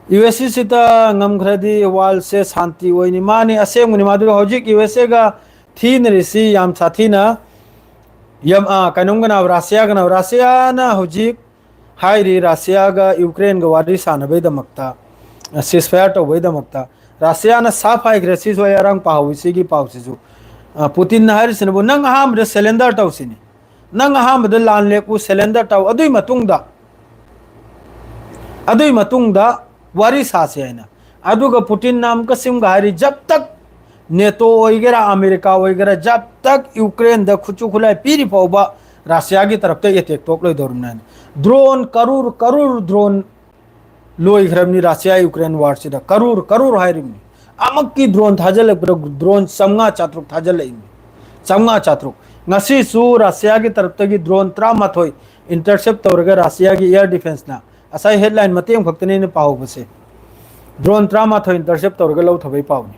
ꯌꯨ ꯑꯦꯁ ꯑꯦ ꯁꯤꯗ ꯉꯝꯈ꯭ꯔꯗꯤ world ꯁꯦ ꯁꯥꯟꯇꯤ ꯑꯣꯏꯅꯤ꯫ ꯃꯥꯅꯤ, ꯑꯁꯦꯡꯕꯅꯤ꯫ ꯃꯗꯨ ꯍꯧꯖꯤꯛ ꯌꯨ ꯑꯦꯁ ꯑꯦ ꯒ ꯊꯤꯅꯔꯤꯁꯤ ꯌꯥꯝ ꯁꯥꯊꯤꯅ ꯌꯥꯝ, ꯑ, ꯀꯩꯅꯣꯝꯒꯅ, ꯔꯁꯤꯌꯥꯒꯅ, ꯔꯁꯤꯌꯥꯅ ꯍꯧꯖꯤꯛ ꯍꯥꯏꯔꯤ, ꯔꯁꯤꯌꯥꯒ ꯌꯨꯀ꯭ꯔꯦꯟꯒ ꯋꯥꯔꯤ ꯁꯥꯟꯅꯕꯩꯗꯃꯛꯇ, ꯑ, ceasefire ꯇꯧꯕꯩꯗꯃꯛꯇ꯫ ꯔꯁꯤꯌꯥꯅ ꯁꯥꯐ ꯍꯥꯏꯈ꯭ꯔꯦ, ꯁꯤꯁꯨ ꯑꯩ ꯑꯔꯥꯡ ꯄꯥꯍꯧꯋꯤ ꯁꯤꯒꯤ ꯄꯥꯎꯁꯤꯁꯨ꯫ ꯑ, ꯄꯨꯇꯤꯟꯅ ꯍꯥꯏꯔꯤꯁꯤꯅꯕꯨ, "ꯅꯪ ꯑꯍꯥꯟꯕꯗ surrender ꯇꯧꯁꯤꯅꯤ, ꯅꯪ ꯑꯍꯥꯟꯕꯗ ꯂꯥꯟ ꯂꯦꯞꯄꯨ, surrender ꯇꯧ, ꯑꯗꯨꯏ ꯃꯇꯨꯡꯗ, ꯑꯗꯨꯏ ꯃꯇꯨꯡꯗ ꯋꯥꯔꯤ ꯁꯥꯁꯤ" ꯍꯥꯏꯅ꯫ ꯑꯗꯨꯒ ꯄꯨꯇꯤꯟꯅ ꯑꯃꯨꯛꯀ ꯁꯤꯝꯒ ꯍꯥꯏꯔꯤ, "ꯖꯕ ꯇꯛ ꯅꯦꯇꯣ ꯑꯣꯏꯒꯦꯔꯥ, ꯑꯃꯦꯔꯤꯀꯥ ꯑꯣꯏꯒꯦꯔꯥ, ꯖꯕ ꯇꯛ ꯌꯨꯀ꯭ꯔꯦꯟꯗ ꯈꯨꯠꯁꯨ ꯈꯨꯠꯂꯥꯏ ꯄꯤꯔꯤ ꯐꯥꯎꯕ ꯔꯁꯤꯌꯥꯒꯤ ꯇꯔꯞꯇ attack ꯇꯣꯛꯂꯣꯏꯗꯧꯔꯤꯕꯅꯤ" ꯍꯥꯏꯅ꯫ Drone ꯀꯔꯨꯔ ꯀꯔꯨꯔ drone ꯂꯣꯏꯈ꯭ꯔꯕꯅꯤ ꯔꯁꯤꯌꯥ ꯌꯨꯀ꯭ꯔꯦꯟ war ꯁꯤꯗ꯫ ꯀꯔꯨꯔ ꯀꯔꯨꯔ ꯍꯥꯏꯔꯤꯕꯅꯤ꯫ ꯑꯃꯛꯀꯤ drone ꯊꯥꯖꯤꯜꯂꯛꯄꯗ drone ꯆꯥꯝꯃꯉꯥ ꯆꯥꯇ꯭ꯔꯨꯛ ꯊꯥꯖꯤꯜꯂꯛꯏꯕꯅꯤ꯫ ꯆꯥꯝꯃꯉꯥ ꯆꯥꯇ꯭ꯔꯨꯛ꯫ ꯉꯁꯤꯁꯨ ꯔꯁꯤꯌꯥꯒꯤ ꯇꯔꯞꯇꯒꯤ drone ꯇꯔꯥꯃꯥꯊꯣꯏ intercept ꯇꯧꯔꯒ ꯔꯁꯤꯌꯥꯒꯤ air defence ꯅ, ꯉꯁꯥꯏ headline ꯃꯇꯦꯛ ꯑꯃꯈꯛꯇꯅꯤ ꯑꯩꯅ ꯄꯥꯍꯧꯕꯁꯦ, drone ꯇꯔꯥꯃꯥꯊꯣꯏ intercept ꯇꯧꯔꯒ ꯂꯧꯊꯕꯩ ꯄꯥꯎꯅꯤ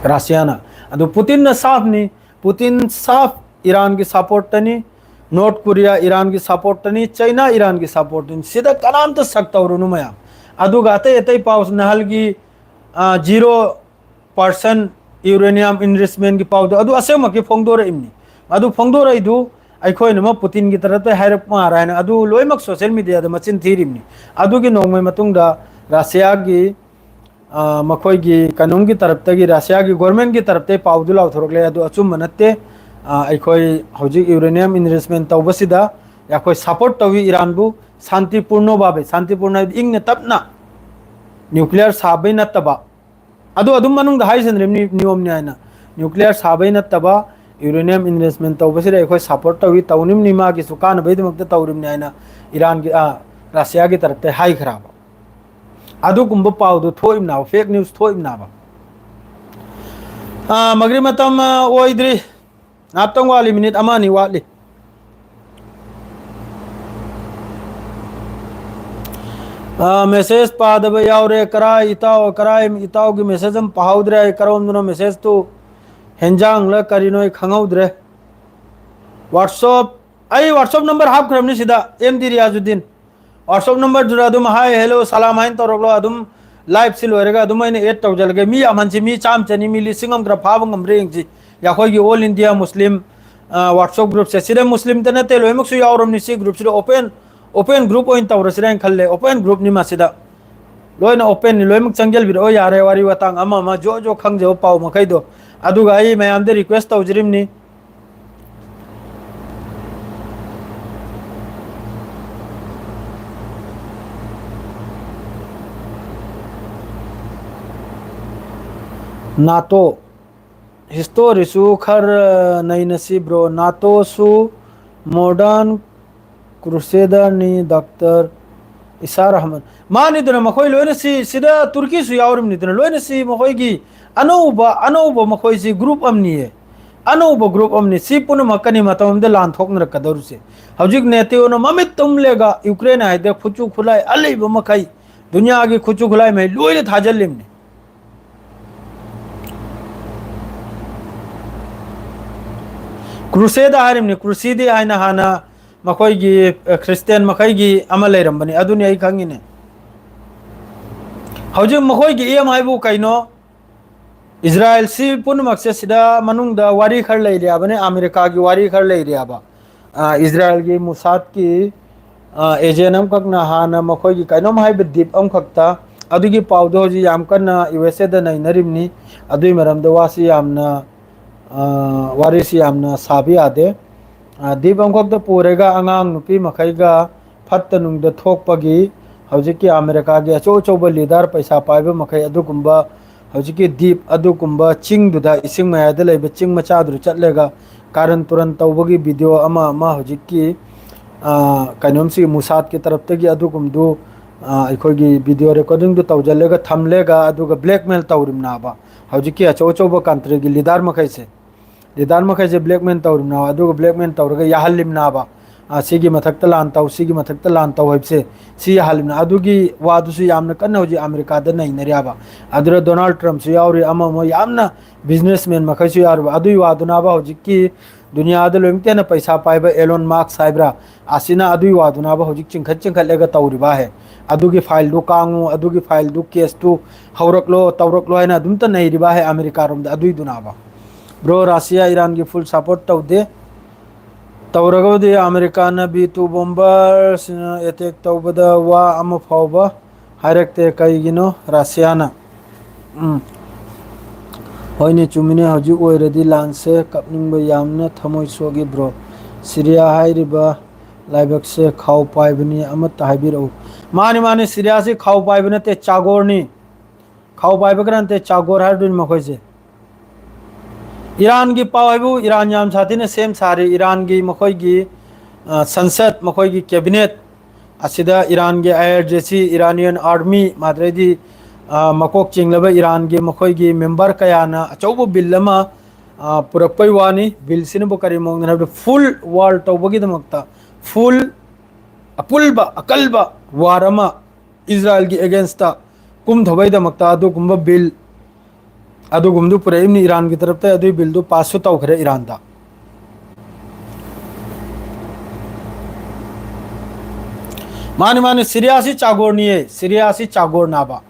ꯔꯁꯤꯌꯥꯅ꯫ ꯑꯗꯨ ꯄꯨꯇꯤꯟꯅ ꯁꯥꯐꯅꯤ, ꯄꯨꯇꯤꯟ ꯁꯥꯐ ꯏꯔꯥꯟꯒꯤ support ꯇꯅꯤ, ꯅꯣꯔꯠ ꯀꯣꯔꯤꯌꯥ ꯏꯔꯥꯟꯒꯤ support ꯇꯅꯤ, ꯆꯩꯅꯥ ꯏꯔꯥꯟꯒꯤ support ꯇꯅꯤ꯫ ꯁꯤꯗ ꯀꯅꯥꯝꯇ ꯁꯛ ꯇꯧꯔꯨꯅꯨ ꯃꯌꯥꯝ꯫ ꯑꯗꯨꯒ ꯑꯇꯩ ꯑꯇꯩ ꯄꯥꯎ, ꯅꯍꯥꯜꯒꯤ, ꯑ, zero percent uranium enrichment ꯀꯤ ꯄꯥꯎꯗꯣ, ꯑꯗꯨ ꯑꯁꯦꯡꯃꯛꯀꯤ ꯐꯣꯡꯗꯣꯔꯛꯏꯕꯅꯤ꯫ ꯑꯗꯨ ꯐꯣꯡꯗꯣꯔꯛꯏꯗꯨ ꯑꯩꯈꯣꯏꯅ ꯑꯃ ꯄꯨꯇꯤꯟꯒꯤ ꯇꯔꯞꯇ ꯍꯥꯏꯔꯛꯄ ꯃꯥꯜꯂꯦ ꯍꯥꯏꯅ ꯑꯗꯨ ꯂꯣꯏꯅꯃꯛ social media ꯗ ꯃꯆꯤꯟ ꯊꯤꯔꯤꯕꯅꯤ꯫ ꯑꯗꯨꯒꯤ ꯅꯣꯡꯃꯒꯤ ꯃꯇꯨꯡꯗ ꯔꯁꯤꯌꯥꯒꯤ, ꯑ, ꯃꯈꯣꯏꯒꯤ ꯀꯩꯅꯣꯝꯒꯤ ꯇꯔꯞꯇꯒꯤ, ꯔꯁꯤꯌꯥꯒꯤ government ꯀꯤ ꯇꯔꯞꯇꯒꯤ ꯄꯥꯎꯗꯨ ꯂꯥꯎꯊꯣꯔꯛꯂꯦ꯫ ꯑꯗꯨ ꯑꯆꯨꯝꯕ ꯅꯠꯇꯦ꯫ ꯑ, ꯑꯩꯈꯣꯏ ꯍꯧꯖꯤꯛ uranium enrichment ꯇꯧꯕꯁꯤꯗ ꯑꯩꯈꯣꯏ support ꯇꯧꯏ ꯏꯔꯥꯟꯕꯨ꯫ ꯁꯥꯟꯇꯤꯄꯨꯔꯅꯣ ꯚꯥꯕꯦ, ꯁꯥꯟꯇꯤꯄꯨꯔꯅ ꯍꯥꯏꯕꯗꯤ ꯏꯪꯅ ꯇꯞꯅ, nuclear ꯁꯥꯕꯩ ꯅꯠꯇꯕ꯫ ꯑꯗꯨ ꯑꯗꯨꯝ ꯃꯅꯨꯡꯗ ꯍꯥꯏꯁꯤꯟꯔꯤꯕꯅꯤ, ꯅꯤꯌꯣꯝꯅꯤ ꯍꯥꯏꯅ꯫ Nuclear ꯁꯥꯕꯩ ꯅꯠꯇꯕ, uranium enrichment ꯇꯧꯕꯁꯤꯗ ꯑꯩꯈꯣꯏ support ꯇꯧꯏ, ꯇꯧꯅꯤꯡꯅꯤ, ꯃꯥꯒꯤꯁꯨ ꯀꯥꯟꯅꯕꯩꯗꯃꯛꯇ ꯇꯧꯔꯤꯕꯅꯤ ꯍꯥꯏꯅ ꯏꯔꯥꯟꯒꯤ, ꯑ, ꯔꯁꯤꯌꯥꯒꯤ ꯇꯔꯞꯇ ꯍꯥꯏꯈ꯭ꯔꯕ꯫ ꯑꯗꯨꯒꯨꯝꯕ ꯄꯥꯎꯗꯨ ꯊꯣꯛꯏꯕꯅꯕ, fake news ꯊꯣꯛꯏꯕꯅꯕ꯫ ꯑ, ꯃꯒ꯭ꯔꯤ ꯃꯇꯝ, ꯑ, ꯑꯣꯏꯗ꯭ꯔꯤ꯫ ꯉꯥꯏꯍꯥꯛꯇꯪ ꯋꯥꯠꯂꯤ, minute ꯑꯃ ꯑꯅꯤ ꯋꯥꯠꯂꯤ꯫ ꯑ, message ꯄꯥꯗꯕ ꯌꯥꯎꯔꯦ꯫ ꯀꯔꯥꯏ ꯏꯇꯥꯎ, ꯀꯔꯥꯏ ꯏꯇꯥꯎꯒꯤ message ꯑꯃ ꯄꯥꯍꯧꯗ꯭ꯔꯦ꯫ ꯑꯩ ꯀꯔꯣꯝꯗꯅꯣ message ꯇꯨ, ꯍꯦꯟꯖꯥꯡꯂ ꯀꯔꯤꯅꯣ ꯑꯩ ꯈꯪꯍꯧꯗ꯭ꯔꯦ꯫ WhatsApp, ꯑꯩ WhatsApp number ꯍꯥꯞꯈ꯭ꯔꯕꯅꯤ ꯁꯤꯗ, M D Riyazuddin. WhatsApp number ꯗꯨꯗ ꯑꯗꯨꯝ hi, hello, ꯁꯂꯥꯝ ꯍꯥꯏꯅ ꯇꯧꯔꯛꯂꯣ꯫ ꯑꯗꯨꯝ live ꯁꯤ ꯂꯣꯏꯔꯒ ꯑꯗꯨꯝ ꯑꯩꯅ add ꯇꯧꯖꯔꯒꯦ꯫ ꯃꯤ ꯌꯥꯝꯍꯟꯁꯤ, ꯃꯤ ꯆꯥꯝꯃ ꯆꯅꯤ, ꯃꯤ ꯂꯤꯁꯤꯡ ꯑꯃ ꯈꯔ ꯐꯥꯕ ꯉꯝꯕ꯭ꯔꯥ ꯌꯦꯡꯁꯤ꯫ ꯑꯩꯈꯣꯏꯒꯤ All India Muslim, ꯑ, WhatsApp group ꯁꯦ, ꯁꯤꯗ Muslim ꯇ ꯅꯠꯇꯦ, ꯂꯣꯏꯅꯃꯛꯁꯨ ꯌꯥꯎꯔꯕꯅꯤ꯫ ꯁꯤ group ꯁꯤꯗ open, open group ꯑꯣꯏꯅ ꯇꯧꯔꯁꯤꯔꯥ ꯍꯥꯏꯅ ꯈꯜꯂꯦ꯫ Open group ꯅꯤ ꯃꯁꯤꯗ꯫ ꯂꯣꯏꯅ open ꯅꯤ, ꯂꯣꯏꯅꯃꯛ ꯆꯪꯖꯜꯕꯤꯔꯛꯑꯣ ꯌꯥꯔꯦ꯫ ꯋꯥꯔꯤ ꯋꯥꯇꯥꯡ ꯑꯃ ꯑꯃ ꯖꯣ ꯖꯣ ꯈꯪꯖꯕ ꯄꯥꯎ ꯃꯈꯩꯗꯣ꯫ ꯑꯗꯨꯒ ꯑꯩ ꯃꯌꯥꯝꯗ request ꯇꯧꯖꯔꯤꯕꯅꯤ꯫ NATO history ꯁꯨ ꯈꯔ ꯅꯩꯅꯁꯤ bro꯫ NATO ꯁꯨ modern crusader ꯅꯤ, Doctor ꯏꯁꯥꯔ ꯑꯍꯃꯗ꯫ ꯃꯥꯅꯤꯗꯅ, ꯃꯈꯣꯏ ꯂꯣꯏꯅ ꯁꯤ, ꯁꯤꯗ ꯇꯨꯔꯀꯤꯁꯨ ꯌꯥꯎꯔꯤꯕꯅꯤꯗꯅ, ꯂꯣꯏꯅ ꯁꯤ ꯃꯈꯣꯏꯒꯤ ꯑꯅꯧꯕ, ꯑꯅꯧꯕ ꯃꯈꯣꯏꯁꯤ group ꯑꯃꯅꯤꯌꯦ꯫ ꯑꯅꯧꯕ group ꯑꯃꯅꯤ꯫ ꯁꯤ ꯄꯨꯝꯅꯃꯛꯀꯅꯤ ꯃꯇꯝ ꯑꯃꯗ ꯂꯥꯟ ꯊꯣꯛꯅꯔꯛꯀꯗꯧꯔꯤꯁꯦ꯫ ꯍꯧꯖꯤꯛ NATOꯅ ꯃꯃꯤꯠ ꯇꯨꯝꯂꯒ ꯌꯨꯀ꯭ꯔꯦꯟ ꯍꯥꯏꯗ ꯈꯨꯠꯁꯨ ꯈꯨꯠꯂꯥꯏ ꯑꯂꯩꯕ ꯃꯈꯩ, ꯗꯨꯅꯤꯌꯥꯒꯤ ꯈꯨꯠꯁꯨ ꯈꯨꯠꯂꯥꯏ ꯃꯈꯩ ꯂꯣꯏꯅ ꯊꯥꯖꯤꯜꯂꯤꯕꯅꯤ꯫ Crusader ꯍꯥꯏꯔꯤꯕꯅꯤ, crusade ꯍꯥꯏꯅ ꯍꯥꯟꯅ ꯃꯈꯣꯏꯒꯤ, ꯑ, ꯈ꯭ꯔꯤꯁꯇꯤꯌꯥꯟ ꯃꯈꯩꯒꯤ ꯑꯃ ꯂꯩꯔꯝꯕꯅꯤ, ꯑꯗꯨꯅꯤ ꯑꯩ ꯈꯪꯉꯤꯅꯦ꯫ ꯍꯧꯖꯤꯛ ꯃꯈꯣꯏꯒꯤ ꯑꯦꯝ ꯍꯥꯏꯕꯨ ꯀꯩꯅꯣ? ꯏꯖꯔꯥꯌꯦꯜꯁꯤ ꯄꯨꯝꯅꯃꯛꯁꯦ ꯁꯤꯗ ꯃꯅꯨꯡꯗ ꯋꯥꯔꯤ ꯈꯔ ꯂꯩꯔꯤꯕꯅꯤ, ꯑꯃꯦꯔꯤꯀꯥꯒꯤ ꯋꯥꯔꯤ ꯈꯔ ꯂꯩꯔꯤꯕ꯫ ꯑ, ꯏꯖꯔꯥꯌꯦꯜꯒꯤ ꯃꯨꯁꯥꯗꯀꯤ, ꯑ, ꯑꯦꯖꯦꯟ ꯑꯃꯈꯛꯅ ꯍꯥꯟꯅ ꯃꯈꯣꯏꯒꯤ ꯀꯩꯅꯣꯝ ꯍꯥꯏꯕ ꯗꯤꯞ ꯑꯃꯈꯛꯇ, ꯑꯗꯨꯒꯤ ꯄꯥꯎꯗꯣ ꯍꯧꯖꯤꯛ ꯌꯥꯝ ꯀꯟꯅ ꯌꯨ ꯑꯦꯁ ꯑꯦꯗ ꯅꯩꯅꯔꯤꯕꯅꯤ꯫ ꯑꯗꯨꯒꯤ ꯃꯔꯝꯗ ꯋꯥꯁꯤ ꯌꯥꯝꯅ, ꯑ, ꯋꯥꯔꯤꯁꯤ ꯌꯥꯝꯅ ꯁꯥꯕ ꯌꯥꯗꯦ꯫ ꯑ, ꯗꯤꯞ ꯑꯃꯈꯛꯇ ꯄꯨꯔꯒ ꯑꯉꯥꯡ ꯅꯨꯄꯤ ꯃꯈꯩꯒ ꯐꯠꯇ ꯅꯨꯡꯗ ꯊꯣꯛꯄꯒꯤ, ꯍꯧꯖꯤꯛꯀꯤ ꯑꯃꯦꯔꯤꯀꯥꯒꯤ ꯑꯆꯧ ꯑꯆꯧꯕ ꯂꯤꯗꯔ, ꯄꯩꯁꯥ ꯄꯥꯏꯕ ꯃꯈꯩ ꯑꯗꯨꯒꯨꯝꯕ, ꯍꯧꯖꯤꯛꯀꯤ ꯗꯤꯞ ꯑꯗꯨꯒꯨꯝꯕ ꯆꯤꯡꯗꯨꯗ, ꯏꯁꯤꯡ ꯃꯌꯥꯏꯗ ꯂꯩꯕ ꯆꯤꯡ ꯃꯆꯥꯗꯨꯗ ꯆꯠꯂꯒ ꯀꯥꯔꯟ ꯇꯨꯔꯟ ꯇꯧꯕꯒꯤ ꯚꯤꯗꯤꯑꯣ ꯑꯃ ꯑꯃ ꯍꯧꯖꯤꯛꯀꯤ, ꯑ, ꯀꯩꯅꯣꯝꯁꯤ ꯃꯨꯁꯥꯗꯀꯤ ꯇꯔꯞꯇꯒꯤ ꯑꯗꯨꯒꯨꯝꯗꯨ, ꯑ, ꯑꯩꯈꯣꯏꯒꯤ ꯚꯤꯗꯤꯑꯣ ꯔꯦꯀꯣꯔꯗꯤꯡꯗꯨ ꯇꯧꯁꯤꯜꯂꯒ ꯊꯝꯂꯦꯒ, ꯑꯗꯨꯒ ꯕ꯭ꯂꯦꯛꯃꯦꯜ ꯇꯧꯔꯤꯕꯅꯦꯕ ꯍꯧꯖꯤꯛꯀꯤ ꯑꯆꯧ ꯑꯆꯧꯕ ꯀꯟꯇ꯭ꯔꯤꯒꯤ ꯂꯤꯗꯔ ꯃꯈꯩꯁꯦ꯫ ꯂꯤꯗꯔ ꯃꯈꯩꯁꯦ ꯕ꯭ꯂꯦꯛꯃꯦꯜ ꯇꯧꯔꯤꯕꯅꯦꯕ, ꯑꯗꯨꯒ ꯕ꯭ꯂꯦꯛꯃꯦꯜ ꯇꯧꯔꯒ ꯌꯥꯍꯜꯂꯤꯕꯅꯦꯕ꯫ ꯑ, ꯁꯤꯒꯤ ꯃꯊꯛꯇ ꯂꯥꯟ ꯇꯧ, ꯁꯤꯒꯤ ꯃꯊꯛꯇ ꯂꯥꯟ ꯇꯧ ꯍꯥꯏꯕꯁꯦ, ꯁꯤ ꯌꯥꯍꯜꯂꯤꯕꯅꯦ꯫ ꯑꯗꯨꯒꯤ ꯋꯥꯗꯨꯁꯨ ꯌꯥꯝꯅ ꯀꯟꯅ ꯍꯧꯖꯤꯛ ꯑꯃꯦꯔꯤꯀꯥꯗ ꯅꯩꯅꯔꯤꯕ꯫ ꯑꯗꯨꯗ ꯗꯣꯅꯥꯜꯗ ꯇ꯭ꯔꯝꯞꯁꯨ ꯌꯥꯎꯔꯤ, ꯑꯃ ꯑꯃ ꯌꯥꯝꯅ ꯕꯤꯖꯤꯅꯦꯁꯃꯦꯟ ꯃꯈꯩꯁꯨ ꯌꯥꯎꯔꯤꯕ꯫ ꯑꯗꯨꯒꯤ ꯋꯥꯗꯨꯅꯕ ꯍꯧꯖꯤꯛꯀꯤ ꯗꯨꯅꯤꯌꯥꯗ ꯂꯣꯏꯅꯃꯛꯇ ꯍꯦꯟꯅ ꯄꯩꯁꯥ ꯄꯥꯏꯕ ꯑꯦꯂꯣꯟ ꯃꯥꯛꯁ ꯍꯥꯏꯕ꯭ꯔꯥ, ꯑꯁꯤꯅ ꯑꯗꯨꯒꯤ ꯋꯥꯗꯨꯅꯕ ꯍꯧꯖꯤꯛ ꯆꯤꯡꯈꯠ ꯆꯤꯡꯈꯠꯂꯒ ꯇꯧꯔꯤꯕ ꯍꯦ꯫ ꯑꯗꯨꯒꯤ ꯐꯥꯏꯜꯗꯨ ꯀꯥꯡꯉꯨ, ꯑꯗꯨꯒꯤ ꯐꯥꯏꯜꯗꯨ, ꯀꯦꯁꯇꯨ ꯍꯧꯔꯛꯂꯣ, ꯇꯧꯔꯛꯂꯣ ꯍꯥꯏꯅ ꯑꯗꯨꯝꯇ ꯅꯩꯔꯤꯕ ꯍꯦ ꯑꯃꯦꯔꯤꯀꯥꯔꯣꯝꯗ꯫ ꯑꯗꯨꯏꯗꯨꯅꯕ, ꯕ꯭ꯔꯣ, ꯔꯁꯤꯌꯥ ꯏꯔꯥꯟꯒꯤ ꯐꯨꯜ ꯁꯄꯣꯔꯠ ꯇꯧꯗꯦ꯫ ꯇꯧꯔꯒꯕꯨꯗꯤ ꯑꯃꯦꯔꯤꯀꯥꯅ ꯕꯤ ꯇꯨ ꯕꯣꯝꯕꯔꯁꯤꯅ ꯑꯦꯇꯦꯛ ꯇꯧꯕꯗ ꯋꯥ ꯑꯃ ꯐꯥꯎꯕ ꯍꯥꯏꯔꯛꯇꯦ꯫ ꯀꯩꯒꯤꯅꯣ ꯔꯁꯤꯌꯥꯅ? ꯎꯝ, ꯍꯣꯏꯅꯦ, ꯆꯨꯝꯃꯤꯅꯦ꯫ ꯍꯧꯖꯤꯛ ꯑꯣꯏꯔꯗꯤ ꯂꯥꯟꯁꯦ ꯀꯞꯅꯤꯡꯕ ꯌꯥꯝꯅ ꯊꯃꯣꯏ ꯁꯣꯛꯏ, ꯕ꯭ꯔꯣ꯫ ꯁꯤꯔꯤꯌꯥ ꯍꯥꯏꯔꯤꯕ ꯂꯥꯏꯕꯛꯁꯦ ꯈꯥꯎ ꯄꯥꯏꯕꯅꯤ, ꯑꯃꯠꯇ ꯍꯥꯏꯕꯤꯔꯛꯎ꯫ ꯃꯥꯅꯤ, ꯃꯥꯅꯤ, ꯁꯤꯔꯤꯌꯥꯁꯤ ꯈꯥꯎ ꯄꯥꯏꯕ ꯅꯠꯇꯦ, ꯆꯥꯒꯣꯔꯅꯤ꯫ ꯈꯥꯎ ꯄꯥꯏꯕꯒ ꯅꯠꯇꯦ, ꯆꯥꯒꯣꯔ ꯍꯥꯏꯔꯗꯣꯏꯅꯤ ꯃꯈꯣꯏꯁꯦ꯫ ꯏꯔꯥꯟꯒꯤ ꯄꯥꯎ ꯍꯥꯏꯕꯨ ꯏꯔꯥꯟ ꯌꯥꯝ ꯁꯥꯊꯤꯅ ꯁꯦꯝ ꯁꯥꯔꯤ꯫ ꯏꯔꯥꯟꯒꯤ ꯃꯈꯣꯏꯒꯤ, ꯑ, ꯁꯟꯁꯠ, ꯃꯈꯣꯏꯒꯤ ꯀꯦꯕꯤꯅꯦꯠ ꯑꯁꯤꯗ ꯏꯔꯥꯟꯒꯤ ꯑꯥꯏ ꯑꯥꯔ ꯖꯤ ꯁꯤ, ꯏꯔꯥꯅꯤꯌꯟ ꯑꯥꯔꯃꯤ, ꯃꯥꯗ꯭ꯔꯩꯗꯤ, ꯑ, ꯃꯀꯣꯛ ꯆꯤꯡꯂꯕ ꯏꯔꯥꯟꯒꯤ ꯃꯈꯣꯏꯒꯤ ꯃꯦꯝꯕꯔ ꯀꯌꯥꯅ ꯑꯆꯧꯕ ꯕꯤꯜ ꯑꯃ, ꯑ, ꯄꯨꯔꯛꯄꯩ ꯋꯥꯅꯤ꯫ ꯕꯤꯜꯁꯤꯅꯕꯨ ꯀꯔꯤ ꯃꯑꯣꯡꯗꯅꯣ ꯍꯥꯏꯕꯗ, ꯐꯨꯜ ꯋꯥꯔ ꯇꯧꯕꯒꯤꯗꯃꯛꯇ, ꯐꯨꯜ ꯑꯄꯨꯜꯕ ꯑꯀꯜꯕ ꯋꯥꯔ ꯑꯃ ꯏꯖꯔꯥꯌꯦꯜꯒꯤ ꯑꯦꯒꯦꯟꯁꯇ ꯀꯨꯝꯊꯕꯩꯗꯃꯛꯇ ꯑꯗꯨꯒꯨꯝꯕ ꯕꯤꯜ, ꯑꯗꯨꯒꯨꯝꯕꯗꯨ ꯄꯨꯔꯛꯏꯕꯅꯤ ꯏꯔꯥꯟꯒꯤ ꯇꯔꯞꯇ꯫ ꯑꯗꯨꯒꯤ ꯕꯤꯜꯗꯨ ꯄꯥꯁꯁꯨ ꯇꯧꯈ꯭ꯔꯦ ꯏꯔꯥꯟꯗ꯫ ꯃꯥꯅꯤ, ꯃꯥꯅꯤ, ꯁꯤꯔꯤꯌꯥꯁꯤ ꯆꯥꯒꯣꯔꯅꯤꯌꯦ, ꯁꯤꯔꯤꯌꯥꯁꯤ ꯆꯥꯒꯣꯔꯅꯥꯕ꯫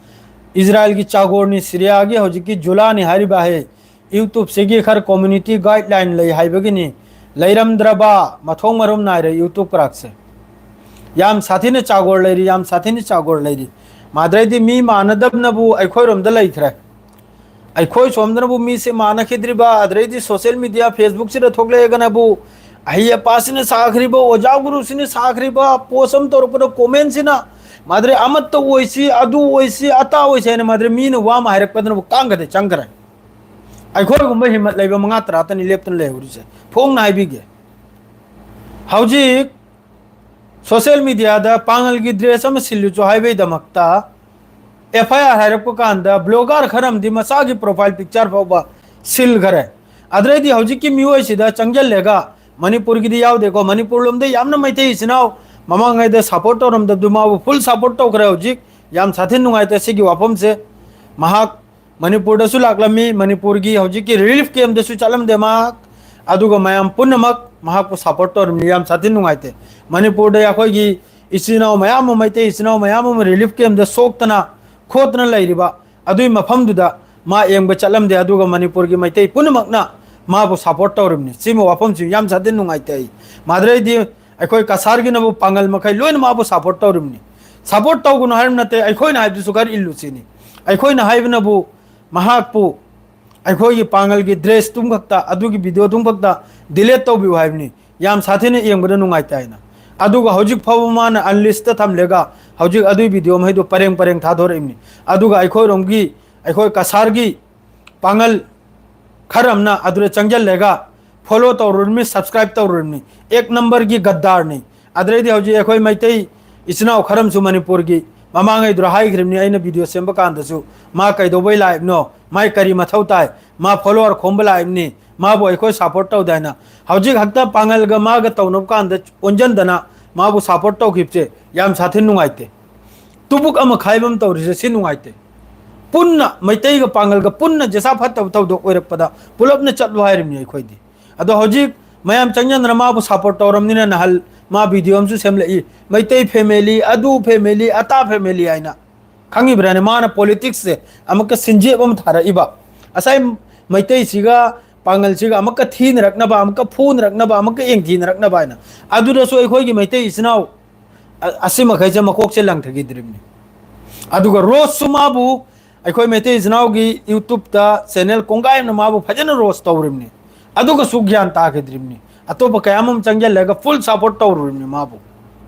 ꯏꯖꯔꯥꯏꯜꯒꯤ ꯆꯥꯒꯣꯔꯅꯤ, ꯁꯤꯔꯤꯌꯥꯒꯤ ꯍꯧꯖꯤꯛꯀꯤ ꯖꯨꯂꯥꯅꯤ ꯍꯥꯏꯔꯤꯕ ꯍꯦ, YouTube-ꯁꯤꯒꯤ ꯈꯔ community guideline ꯂꯩ ꯍꯥꯏꯕꯒꯤꯅꯤ꯫ ꯂꯩꯔꯝꯗ꯭ꯔꯕ ꯃꯊꯣꯡ ꯃꯔꯝ ꯅꯥꯏꯔꯦ YouTube ꯀ꯭ꯔꯥꯛꯁꯦ꯫ ꯌꯥꯝ ꯁꯥꯊꯤꯅ ꯆꯥꯒꯣꯔ ꯂꯩꯔꯤ, ꯌꯥꯝ ꯁꯥꯊꯤꯅ ꯆꯥꯒꯣꯔ ꯂꯩꯔꯤ꯫ ꯃꯥꯗ꯭ꯔꯩꯗꯤ ꯃꯤ ꯃꯥꯟꯅꯗꯕꯅꯕꯨ ꯑꯩꯈꯣꯏꯔꯣꯝꯗ ꯂꯩꯈ꯭ꯔꯦ꯫ ꯑꯩꯈꯣꯏ ꯁꯣꯝꯗꯅꯕꯨ ꯃꯤꯁꯦ ꯃꯥꯟꯅꯈꯤꯗ꯭ꯔꯤꯕ, ꯑꯗꯨꯗꯩꯗꯤ social media, Facebook-ꯁꯤꯗ ꯊꯣꯛꯂꯛꯑꯒꯅꯕꯨ ꯑꯍꯩ ꯑꯄꯥꯁꯤꯅ ꯁꯥꯈ꯭ꯔꯤꯕ, ꯑꯣꯖꯥ ꯒꯨꯔꯨꯁꯤꯅ ꯁꯥꯈ꯭ꯔꯤꯕ post ꯑꯃ ꯇꯧꯔꯛꯄꯗ comment-ꯁꯤꯅ ꯃꯥꯗ꯭ꯔꯩ ꯑꯃꯠꯇ ꯑꯣꯏꯁꯤ, ꯑꯗꯨ ꯑꯣꯏꯁꯤ, ꯑꯇꯥ ꯑꯣꯏꯁꯤ ꯍꯥꯏꯅ ꯃꯥꯗ꯭ꯔꯩ ꯃꯤꯅ ꯋꯥ ꯑꯃ ꯍꯥꯏꯔꯛꯄꯗꯅꯕꯨ ꯀꯥꯡꯒꯗ ꯆꯪꯈ꯭ꯔꯦ꯫ ꯑꯩꯈꯣꯏꯒꯨꯝꯕ ꯍꯤꯝꯃꯠ ꯂꯩꯕ ꯃꯉꯥ ꯇꯔꯥꯇꯅꯤ ꯂꯦꯞꯇꯅ ꯂꯩꯍꯧꯔꯤꯁꯦ꯫ ꯐꯣꯡꯅ ꯍꯥꯏꯕꯤꯒꯦ, ꯍꯧꯖꯤꯛ social media-ꯗ ꯄꯥꯡꯒꯜꯒꯤ dress ꯑꯃ ꯁꯤꯜꯂꯨꯆꯣ ꯍꯥꯏꯕꯒꯤꯗꯃꯛꯇ F I R ꯍꯥꯏꯔꯛꯄ ꯀꯥꯟꯗ blogger ꯈꯔ ꯑꯃꯗꯤ ꯃꯆꯥꯒꯤ profile picture ꯐꯥꯎꯕ ꯁꯤꯜꯈꯔꯦ꯫ ꯑꯗꯨꯗꯩꯗꯤ ꯍꯧꯖꯤꯛꯀꯤ ꯃꯤꯑꯣꯏꯁꯤꯗ ꯆꯪꯁꯤꯜꯂꯒ, ꯃꯅꯤꯄꯨꯔꯒꯤꯗꯤ ꯌꯥꯎꯗꯦꯀꯣ, ꯃꯅꯤꯄꯨꯔ ꯂꯣꯝꯗ ꯌꯥꯝꯅ ꯃꯩꯇꯩ ꯏꯆꯤꯟ ꯏꯅꯥꯎ ꯃꯃꯥꯡꯉꯩꯗ support ꯇꯧꯔꯝꯗꯕꯗꯨ ꯃꯥꯕꯨ full support ꯇꯧꯈ꯭ꯔꯦ ꯍꯧꯖꯤꯛ꯫ ꯌꯥꯝ ꯁꯥꯊꯤꯅ ꯅꯨꯡꯉꯥꯏꯇꯦ ꯁꯤꯒꯤ ꯋꯥꯐꯝꯁꯦ꯫ ꯃꯍꯥꯛ ꯃꯅꯤꯄꯨꯔꯗꯁꯨ ꯂꯥꯛꯂꯝꯃꯤ, ꯃꯅꯤꯄꯨꯔꯒꯤ ꯍꯧꯖꯤꯛꯀꯤ relief camp-ꯗꯁꯨ ꯆꯠꯂꯝꯗꯦ ꯃꯍꯥꯛ꯫ ꯑꯗꯨꯒ ꯃꯌꯥꯝ ꯄꯨꯝꯅꯃꯛ ꯃꯍꯥꯛꯄꯨ support ꯇꯧꯔꯝꯃꯤ꯫ ꯌꯥꯝ ꯁꯥꯊꯤꯅ ꯅꯨꯡꯉꯥꯏꯇꯦ꯫ ꯃꯅꯤꯄꯨꯔꯗ ꯑꯩꯈꯣꯏꯒꯤ ꯏꯆꯤꯟ ꯏꯅꯥꯎ ꯃꯌꯥꯝ ꯑꯃ, ꯃꯩꯇꯩ ꯏꯆꯤꯟ ꯏꯅꯥꯎ ꯃꯌꯥꯝ ꯑꯃ relief camp-ꯗ ꯁꯣꯛꯇꯅ ꯈꯣꯠꯇꯅ ꯂꯩꯔꯤꯕ ꯑꯗꯨꯒꯤ ꯃꯐꯝꯗꯨꯗ ꯃꯥ ꯌꯦꯡꯕ ꯆꯠꯂꯝꯗꯦ꯫ ꯑꯗꯨꯒ ꯃꯅꯤꯄꯨꯔꯒꯤ ꯃꯩꯇꯩ ꯄꯨꯝꯅꯃꯛꯅ ꯃꯥꯕꯨ support ꯇꯧꯔꯤꯕꯅꯤ꯫ ꯁꯤꯃ ꯋꯥꯐꯝꯁꯤ ꯌꯥꯝ ꯁꯥꯊꯤꯅ ꯅꯨꯡꯉꯥꯏꯇꯦ ꯑꯩ꯫ ꯃꯥꯗ꯭ꯔꯩꯗꯤ ꯑꯩꯈꯣꯏ ꯀꯁꯥꯔꯒꯤꯅꯕꯨ ꯄꯥꯡꯒꯜ ꯃꯈꯩ ꯂꯣꯏꯅ ꯃꯥꯕꯨ support ꯇꯧꯔꯤꯕꯅꯤ꯫ Support ꯇꯧꯒꯅꯨ ꯍꯥꯏꯔꯤꯕ ꯅꯠꯇꯦ, ꯑꯩꯈꯣꯏꯅ ꯍꯥꯏꯕꯗꯨꯁꯨ ꯈꯔ ꯏꯜꯂꯨ ꯁꯤꯅꯤ꯫ ꯑꯩꯈꯣꯏꯅ ꯍꯥꯏꯕꯅꯕꯨ ꯃꯍꯥꯛꯄꯨ ꯑꯩꯈꯣꯏꯒꯤ ꯄꯥꯡꯒꯜꯒꯤ dress ꯇꯨꯝꯈꯛꯇ, ꯑꯗꯨꯒꯤ video ꯗꯨꯝꯈꯛꯇ delete ꯇꯧꯕꯤꯌꯨ ꯍꯥꯏꯕꯅꯤ꯫ ꯌꯥꯝ ꯁꯥꯊꯤꯅ ꯌꯦꯡꯕꯗ ꯅꯨꯡꯉꯥꯏꯇꯦ ꯍꯥꯏꯅ꯫ ꯑꯗꯨꯒ ꯍꯧꯖꯤꯛ ꯐꯥꯎꯕ ꯃꯥꯅ unlist ꯊꯝꯂꯒ ꯍꯧꯖꯤꯛ ꯑꯗꯨꯒꯤ video ꯃꯈꯩꯗꯨ ꯄꯔꯦꯡ ꯄꯔꯦꯡ ꯊꯥꯗꯣꯔꯛꯏꯕꯅꯤ꯫ ꯑꯗꯨꯒ ꯑꯩꯈꯣꯏꯔꯣꯝꯒꯤ, ꯑꯩꯈꯣꯏ ꯀꯁꯥꯔꯒꯤ ꯄꯥꯡꯒꯜ ꯈꯔ ꯑꯃꯅ ꯑꯗꯨꯗ ꯆꯪꯁꯤꯜꯂꯒ follow ꯇꯧꯔꯨꯔꯤꯕꯅꯤ, subscribe ꯇꯧꯔꯨꯔꯤꯕꯅꯤ꯫ ꯑꯦꯛ number ꯒꯤ ꯒꯗꯥꯔꯅꯤ꯫ ꯑꯗꯨꯗꯩꯗꯤ ꯍꯧꯖꯤꯛ ꯑꯩꯈꯣꯏ ꯃꯩꯇꯩ ꯏꯆꯤꯟ ꯏꯅꯥꯎ ꯈꯔ ꯑꯃꯁꯨ ꯃꯅꯤꯄꯨꯔꯒꯤ, ꯃꯃꯥꯡꯉꯩꯗꯨꯗ ꯍꯥꯏꯈ꯭ꯔꯤꯕꯅꯤ ꯑꯩꯅ video ꯁꯦꯝꯕ ꯀꯥꯟꯗꯁꯨ, ꯃꯥ ꯀꯩꯗꯧꯕꯩ ꯂꯥꯛꯏꯕꯅꯣ, ꯃꯥꯏ ꯀꯔꯤ ꯃꯊꯧ ꯇꯥꯏ, ꯃꯥ follower ꯈꯣꯝꯕ ꯂꯥꯛꯏꯕꯅꯤ, ꯃꯥꯕꯨ ꯑꯩꯈꯣꯏ support ꯇꯧꯗꯦ ꯍꯥꯏꯅ꯫ ꯍꯧꯖꯤꯛ ꯍꯛꯇ ꯄꯥꯡꯒꯜꯒ ꯃꯥꯒ ꯇꯧꯅꯕ ꯀꯥꯟꯗ ꯑꯣꯟꯁꯤꯟꯗꯅ ꯃꯥꯕꯨ support ꯇꯧꯈꯤꯕꯁꯦ ꯌꯥꯝ ꯁꯥꯊꯤꯅ ꯅꯨꯡꯉꯥꯏꯇꯦ꯫ ꯇꯨꯕꯨꯛ ꯑꯃ ꯈꯥꯏꯕ ꯑꯃ ꯇꯧꯔꯤꯁꯦ ꯁꯤ ꯅꯨꯡꯉꯥꯏꯇꯦ꯫ ꯄꯨꯟꯅ ꯃꯩꯇꯩꯒ ꯄꯥꯡꯒꯜꯒ ꯄꯨꯟꯅ ꯖꯦꯁꯥ ꯐꯠꯇꯕ ꯊꯧꯗꯣꯛ ꯑꯣꯏꯔꯛꯄꯗ ꯄꯨꯂꯞꯅ ꯆꯠꯂꯨ ꯍꯥꯏꯔꯤꯕꯅꯤ ꯑꯩꯈꯣꯏꯗꯤ꯫ ꯑꯗꯣ ꯍꯧꯖꯤꯛ ꯃꯌꯥꯝ ꯆꯪꯁꯤꯟꯗꯅ ꯃꯥꯕꯨ support ꯇꯧꯔꯕꯅꯤꯅ ꯅꯍꯥꯟ ꯃꯥ video ꯑꯃꯁꯨ ꯁꯦꯝꯂꯛꯏ, "ꯃꯩꯇꯩ family, ꯑꯗꯨ family, ꯑꯇꯥ family" ꯍꯥꯏꯅ꯫ ꯈꯪꯉꯤꯕ꯭ꯔꯥꯅꯦ? ꯃꯥꯅ politics ꯁꯦ ꯑꯃꯨꯛꯀ ꯁꯤꯟꯖꯦꯞ ꯑꯃ ꯊꯥꯔꯛꯏꯕ, ꯉꯁꯥꯏ ꯃꯩꯇꯩꯁꯤꯒ ꯄꯥꯡꯒꯜꯁꯤꯒ ꯑꯃꯨꯛꯀ ꯊꯤꯅꯔꯛꯅꯕ, ꯑꯃꯨꯛꯀ ꯐꯨꯅꯔꯛꯅꯕ, ꯑꯃꯨꯛꯀ ꯌꯦꯡꯊꯤꯅꯔꯛꯅꯕ ꯍꯥꯏꯅ꯫ ꯑꯗꯨꯗꯁꯨ ꯑꯩꯈꯣꯏꯒꯤ ꯃꯩꯇꯩ ꯏꯆꯤꯟ ꯏꯅꯥꯎ ꯑ-, ꯑꯁꯤꯃꯈꯩꯁꯦ ꯃꯀꯣꯛꯁꯦ ꯂꯪꯊꯈꯤꯗ꯭ꯔꯤꯕꯅꯤ꯫ ꯑꯗꯨꯒ ꯔꯣꯁꯁꯨ ꯃꯥꯕꯨ, ꯑꯩꯈꯣꯏ ꯃꯩꯇꯩ ꯏꯆꯤꯟ ꯏꯅꯥꯎꯒꯤ YouTube ꯇ channel ꯀꯣꯡꯒꯥꯏ ꯑꯃꯅ ꯃꯥꯕꯨ ꯐꯖꯅ ꯔꯣꯁ ꯇꯧꯔꯤꯕꯅꯤ, ꯑꯗꯨꯒꯁꯨ ꯒ꯭ꯌꯥꯟ ꯇꯥꯈꯤꯗ꯭ꯔꯤꯕꯅꯤ꯫ ꯑꯇꯣꯞꯄ ꯀꯌꯥ ꯑꯃ ꯆꯪꯁꯤꯜꯂꯒ full support ꯇꯧꯔꯨꯔꯤꯕꯅꯤ ꯃꯥꯕꯨ꯫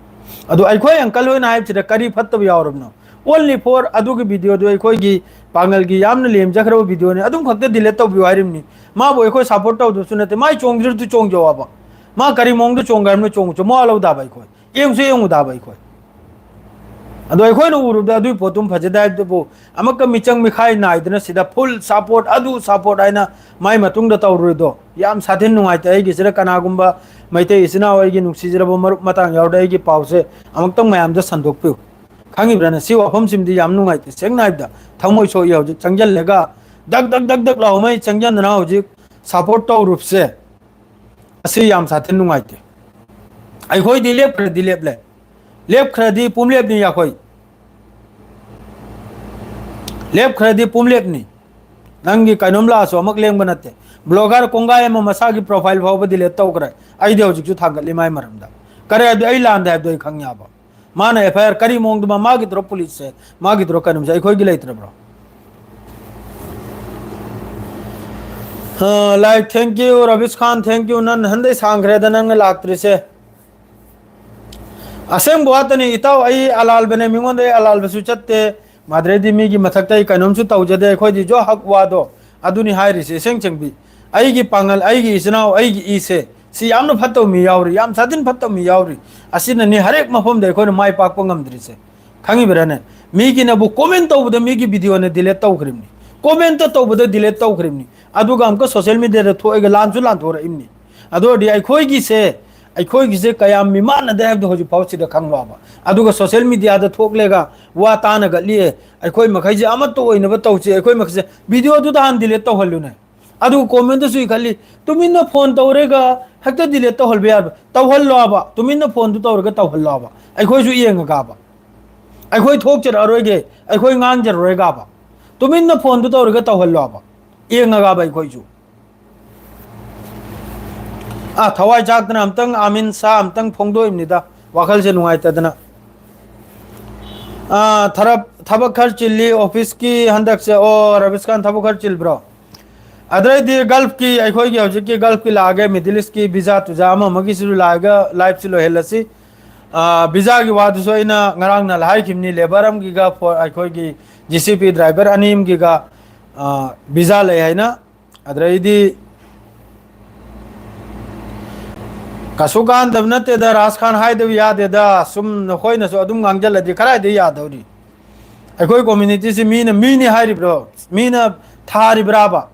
ꯑꯗꯣ ꯑꯩꯈꯣꯏ uncle ꯍꯣꯏꯅ ꯍꯥꯏꯕꯁꯤꯗ ꯀꯔꯤ ꯐꯠꯇꯕ ꯌꯥꯎꯔꯕꯅꯣ? Only for ꯑꯗꯨꯒꯤ video ꯗꯨ, ꯑꯩꯈꯣꯏꯒꯤ ꯄꯥꯡꯒꯜꯒꯤ ꯌꯥꯝꯅ ꯂꯦꯝꯖꯈ꯭ꯔꯕ video ꯅꯤ, ꯑꯗꯨꯝ ꯈꯛꯇ delete ꯇꯧꯕꯤꯌꯨ ꯍꯥꯏꯔꯤꯕꯅꯤ꯫ ꯃꯥꯕꯨ ꯑꯩꯈꯣꯏ support ꯇꯧꯗꯕꯁꯨ ꯅꯠꯇꯦ, ꯃꯥꯏ ꯆꯣꯡꯗ꯭ꯔꯤꯗꯨ ꯆꯣꯡꯖꯧ ꯍꯥꯏꯕ꯫ ꯃꯥ ꯀꯔꯤ ꯃꯑꯣꯡꯗ ꯆꯣꯡꯒꯦ ꯍꯥꯏꯕꯅꯣ, ꯆꯣꯡꯉꯨ ꯆꯣ, ꯃꯋꯥ ꯂꯧꯗꯕ ꯑꯩꯈꯣꯏ꯫ ꯌꯦꯡꯁꯨ ꯌꯦꯡꯉꯨꯗꯕ ꯑꯩꯈꯣꯏ꯫ ꯑꯗꯣ ꯑꯩꯈꯣꯏꯅ ꯎꯔꯨꯕꯗ ꯑꯗꯨꯒꯤ ꯄꯣꯠꯇꯨꯝ ꯐꯖꯗꯦ ꯍꯥꯏꯕꯗꯨꯕꯨ ꯑꯃꯨꯛꯀ ꯃꯤꯆꯪ ꯃꯤꯈꯥꯏ ꯅꯥꯏꯗꯅ ꯁꯤꯗ full support, ꯑꯗꯨ support ꯍꯥꯏꯅ ꯃꯥꯏ ꯃꯇꯨꯡꯗ ꯇꯧꯔꯨꯔꯤꯗꯣ ꯌꯥꯝ ꯁꯥꯊꯤꯅ ꯅꯨꯡꯉꯥꯏꯇꯦ꯫ ꯑꯩꯒꯤꯁꯤꯗ ꯀꯅꯥꯒꯨꯝꯕ ꯃꯩꯇꯩ ꯏꯆꯤꯟ ꯏꯅꯥꯎ, ꯑꯩꯒꯤ ꯅꯨꯡꯁꯤꯖꯔꯕ ꯃꯔꯨꯞ ꯃꯇꯥꯡ ꯌꯥꯎꯔꯗꯤ ꯑꯩꯒꯤ ꯄꯥꯎꯁꯦ ꯑꯃꯨꯛꯇꯪ ꯃꯌꯥꯝꯗ ꯁꯟꯗꯣꯛꯄꯤꯌꯨ꯫ ꯈꯪꯉꯤꯕ꯭ꯔꯥꯅꯦ? ꯁꯤ ꯋꯥꯐꯝꯁꯤꯃꯗꯤ ꯌꯥꯝ ꯅꯨꯡꯉꯥꯏꯇꯦ꯫ ꯁꯦꯡꯅ ꯍꯥꯏꯕꯗ ꯊꯃꯣꯏ ꯁꯣꯛꯏ꯫ ꯍꯧꯖꯤꯛ ꯆꯪꯁꯤꯜꯂꯒ ꯗꯛ ꯗꯛ ꯗꯛ ꯗꯛ ꯂꯥꯎꯃꯩ ꯆꯪꯁꯤꯟꯗꯅ ꯍꯧꯖꯤꯛ support ꯇꯧꯔꯨꯕꯁꯦ, ꯑꯁꯤ ꯌꯥꯝ ꯁꯥꯊꯤꯅ ꯅꯨꯡꯉꯥꯏꯇꯦ꯫ ꯑꯩꯈꯣꯏꯗꯤ ꯂꯦꯞꯈ꯭ꯔꯗꯤ ꯂꯦꯞꯂꯦ, ꯂꯦꯞꯈ꯭ꯔꯗꯤ ꯄꯨꯝꯂꯦꯞꯅꯤ ꯑꯩꯈꯣꯏ, ꯂꯦꯞꯈ꯭ꯔꯗꯤ ꯄꯨꯝꯂꯦꯞꯅꯤ꯫ ꯅꯪꯒꯤ ꯀꯩꯅꯣꯝ ꯂꯥꯛꯑꯁꯨ ꯑꯃꯨꯛ ꯂꯦꯡꯕ ꯅꯠꯇꯦ꯫ Blogger ꯀꯣꯡꯒꯥꯏ ꯑꯃ ꯃꯁꯥꯒꯤ profile ꯐꯥꯎꯕ delete ꯇꯧꯈ꯭ꯔꯦ꯫ ꯑꯩꯗꯤ ꯍꯧꯖꯤꯛꯁꯨ ꯊꯥꯡꯒꯠꯂꯤ ꯃꯥꯏ ꯃꯔꯝꯗ꯫ ꯀꯔꯤ ꯍꯥꯏꯕꯗꯤ ꯑꯩ ꯂꯥꯟꯗꯦ ꯍꯥꯏꯕꯗꯣ ꯑꯩ ꯈꯪꯉꯦꯕ꯫ ꯃꯥꯅ F I R ꯀꯔꯤ ꯃꯑꯣꯡꯗ ꯃꯥ-, ꯃꯥꯒꯤꯗꯨꯔꯣ police ꯁꯦ, ꯃꯥꯒꯤꯗꯨꯔꯣ ꯀꯩꯅꯣꯝꯁꯦ ꯑꯩꯈꯣꯏꯒꯤ ꯂꯩꯇ꯭ꯔꯕ꯭ꯔꯣ? ꯑ, like, thank you, ꯔꯕꯤꯁ Khan, thank you꯫ ꯅꯪ ꯅꯍꯥꯟꯗꯩ ꯁꯥꯡꯈ꯭ꯔꯦꯗ ꯅꯪꯅ ꯂꯥꯛꯇ꯭ꯔꯤꯁꯦ꯫ ꯑꯁꯦꯡꯕ ꯋꯥꯇꯅꯤ ꯏꯇꯥꯎ, ꯑꯩ ꯑꯂꯥꯜꯕꯅꯦ, ꯃꯤꯉꯣꯟꯗ ꯑꯩ ꯑꯂꯥꯜꯕꯁꯨ ꯆꯠꯇꯦ꯫ ꯃꯥꯗ꯭ꯔꯦꯗꯤ ꯃꯤꯒꯤ ꯃꯊꯛꯇ ꯑꯩ ꯀꯩꯅꯣꯝꯁꯨ ꯇꯧꯖꯗꯦ꯫ ꯑꯩꯈꯣꯏꯗꯤ ꯖꯣ ꯍꯛ ꯋꯥꯗꯣ ꯑꯗꯨꯅꯤ ꯍꯥꯏꯔꯤꯁꯦ, ꯏꯁꯦꯡ ꯁꯦꯡꯕꯤ꯫ ꯑꯩꯒꯤ ꯄꯥꯡꯒꯜ, ꯑꯩꯒꯤ ꯏꯆꯤꯟ ꯏꯅꯥꯎ, ꯑꯩꯒꯤ ꯏꯁꯦ, ꯁꯤ ꯌꯥꯝꯅ ꯐꯠꯇꯕ ꯃꯤ ꯌꯥꯎꯔꯤ, ꯌꯥꯝ ꯁꯥꯊꯤꯅ ꯐꯠꯇꯕ ꯃꯤ ꯌꯥꯎꯔꯤ꯫ ꯑꯁꯤꯅꯅꯤ ꯍꯔꯦꯛ ꯃꯐꯝꯗ ꯑꯩꯈꯣꯏꯅ ꯃꯥꯏ ꯄꯥꯛꯄ ꯉꯝꯗ꯭ꯔꯤꯁꯦ꯫ ꯈꯪꯉꯤꯕ꯭ꯔꯥꯅꯦ? ꯃꯤꯒꯤꯅꯕꯨ comment ꯇꯧꯕꯗ ꯃꯤꯒꯤ video ꯅ delete ꯇꯧꯈ꯭ꯔꯤꯕꯅꯤ, comment ꯇꯧꯕꯗ delete ꯇꯧꯈ꯭ꯔꯤꯕꯅꯤ, ꯑꯗꯨꯒ ꯑꯃꯨꯛꯀ social media ꯗ ꯊꯣꯛꯑꯒ ꯂꯥꯟꯁꯨ ꯂꯥꯟꯊꯣꯔꯛꯏꯕꯅꯤ꯫ ꯑꯗꯨ ꯑꯣꯏꯔꯗꯤ ꯑꯩꯈꯣꯏꯒꯤꯁꯦ, ꯑꯩꯈꯣꯏꯒꯤꯁꯦ ꯀꯌꯥꯝ ꯃꯤꯃꯥꯟꯅꯗꯦ ꯍꯥꯏꯕꯗꯣ ꯍꯧꯖꯤꯛ ꯐꯥꯎ ꯁꯤꯗ ꯈꯪꯂꯣꯕ꯫ ꯑꯗꯨꯒ social media ꯗ ꯊꯣꯛꯂꯒ ꯋꯥ ꯇꯥꯅꯒꯠꯂꯤ, ꯑꯩꯈꯣꯏ ꯃꯈꯩꯁꯦ ꯑꯃꯠꯇ ꯑꯣꯏꯅꯕ ꯇꯧꯁꯤ, ꯑꯩꯈꯣꯏ ꯃꯈꯩꯁꯦ video ꯗꯨꯗ ꯍꯥꯟꯅ delete ꯇꯧꯍꯜꯂꯨꯅꯦ꯫ ꯑꯗꯨꯒ comment ꯇꯁꯨ ꯏꯈꯠꯂꯤ, ꯇꯨꯃꯤꯟꯅ phone ꯇꯧꯔꯒ ꯍꯦꯛꯇ delete ꯇꯧꯍꯟꯕ ꯌꯥꯕ, ꯇꯧꯍꯜꯂꯣꯕ, ꯇꯨꯃꯤꯟꯅ phone ꯗꯨ ꯇꯧꯔꯒ ꯇꯧꯍꯜꯂꯣꯕ, ꯑꯩꯈꯣꯏꯁꯨ ꯌꯦꯡꯉꯒꯕ꯫ ꯑꯩꯈꯣꯏ ꯊꯣꯛꯆꯔꯛꯑꯔꯣꯏꯒꯦ, ꯑꯩꯈꯣꯏ ꯉꯥꯡꯖꯔꯔꯣꯏꯒꯕ, ꯇꯨꯃꯤꯟꯅ ꯐꯣꯟꯗꯨ ꯇꯧꯔꯒ ꯇꯧꯍꯜꯂꯣꯕ, ꯌꯦꯡꯉꯒꯕ ꯑꯩꯈꯣꯏꯁꯨ꯫ ꯑꯥ, ꯊꯋꯥꯏ ꯆꯥꯛꯇꯅ ꯑꯝꯇꯪ ꯑꯥꯃꯤꯟ ꯁꯥ ꯑꯝꯇꯪ ꯐꯣꯡꯗꯣꯛꯏꯕꯅꯤꯗ, ꯋꯥꯈꯜꯁꯦ ꯅꯨꯡꯉꯥꯏꯇꯗꯅ꯫ ꯑꯥ, ꯊꯔꯞ-, ꯊꯕꯛ ꯈꯔ ꯆꯤꯜꯂꯤ ꯑꯣꯐꯤꯁꯀꯤ ꯍꯟꯗꯛꯁꯦ꯫ ꯑꯣ, ꯔꯕꯤꯁ ꯈꯥꯟ, ꯊꯕꯛ ꯈꯔ ꯆꯤꯜꯕ꯭ꯔꯣ? ꯑꯗꯩꯗꯤ ꯒꯜꯐꯀꯤ, ꯑꯩꯈꯣꯏꯒꯤ ꯍꯧꯖꯤꯛꯀꯤ ꯒꯜꯐꯀꯤ ꯂꯥꯛꯑꯒꯦ, ꯃꯤꯗꯜ ꯏꯁꯀꯤ ꯚꯤꯖꯥ ꯇꯨꯖꯥ ꯑꯃ ꯑꯃꯒꯤꯁꯤꯁꯨ ꯂꯥꯛꯑꯒ ꯂꯥꯏꯐꯁꯤ ꯂꯣꯏꯍꯜꯂꯁꯤ꯫ ꯑꯥ, ꯚꯤꯖꯥꯒꯤ ꯋꯥꯗꯨꯁꯨ ꯑꯩꯅ ꯉꯔꯥꯡ ꯅꯍꯥꯟ ꯍꯥꯏꯈꯤꯕꯅꯤ, ꯂꯦꯕꯔ ꯑꯃꯒꯤꯒ ꯐꯣ-, ꯑꯩꯈꯣꯏꯒꯤ ꯖꯤ ꯁꯤ ꯄꯤ ꯗ꯭ꯔꯥꯏꯚꯔ ꯑꯅꯤ ꯑꯃꯒꯤꯒ, ꯑꯥ, ꯚꯤꯖꯥ ꯂꯩ ꯍꯥꯏꯅ꯫ ꯑꯗꯩꯗꯤ ꯀꯩꯁꯨ ꯀꯥꯟꯗꯕ ꯅꯠꯇꯦꯗ, ꯔꯥꯖ ꯈꯥꯟ, ꯍꯥꯏꯗꯕ ꯌꯥꯗꯦꯗ꯫ ꯁꯨꯝ ꯅꯈꯣꯏꯅꯁꯨ ꯑꯗꯨꯝ ꯉꯥꯡꯖꯜꯂꯗꯤ ꯀꯗꯥꯏꯗ ꯌꯥꯗꯧꯔꯤ? ꯑꯩꯈꯣꯏ ꯀꯝꯃ꯭ꯌꯨꯅꯤꯇꯤꯁꯤ ꯃꯤꯅ ꯃꯤꯅꯤ ꯍꯥꯏꯔꯤꯕ꯭ꯔꯣ? ꯃꯤꯅ ꯊꯥꯔꯤꯕ꯭ꯔꯥꯕ?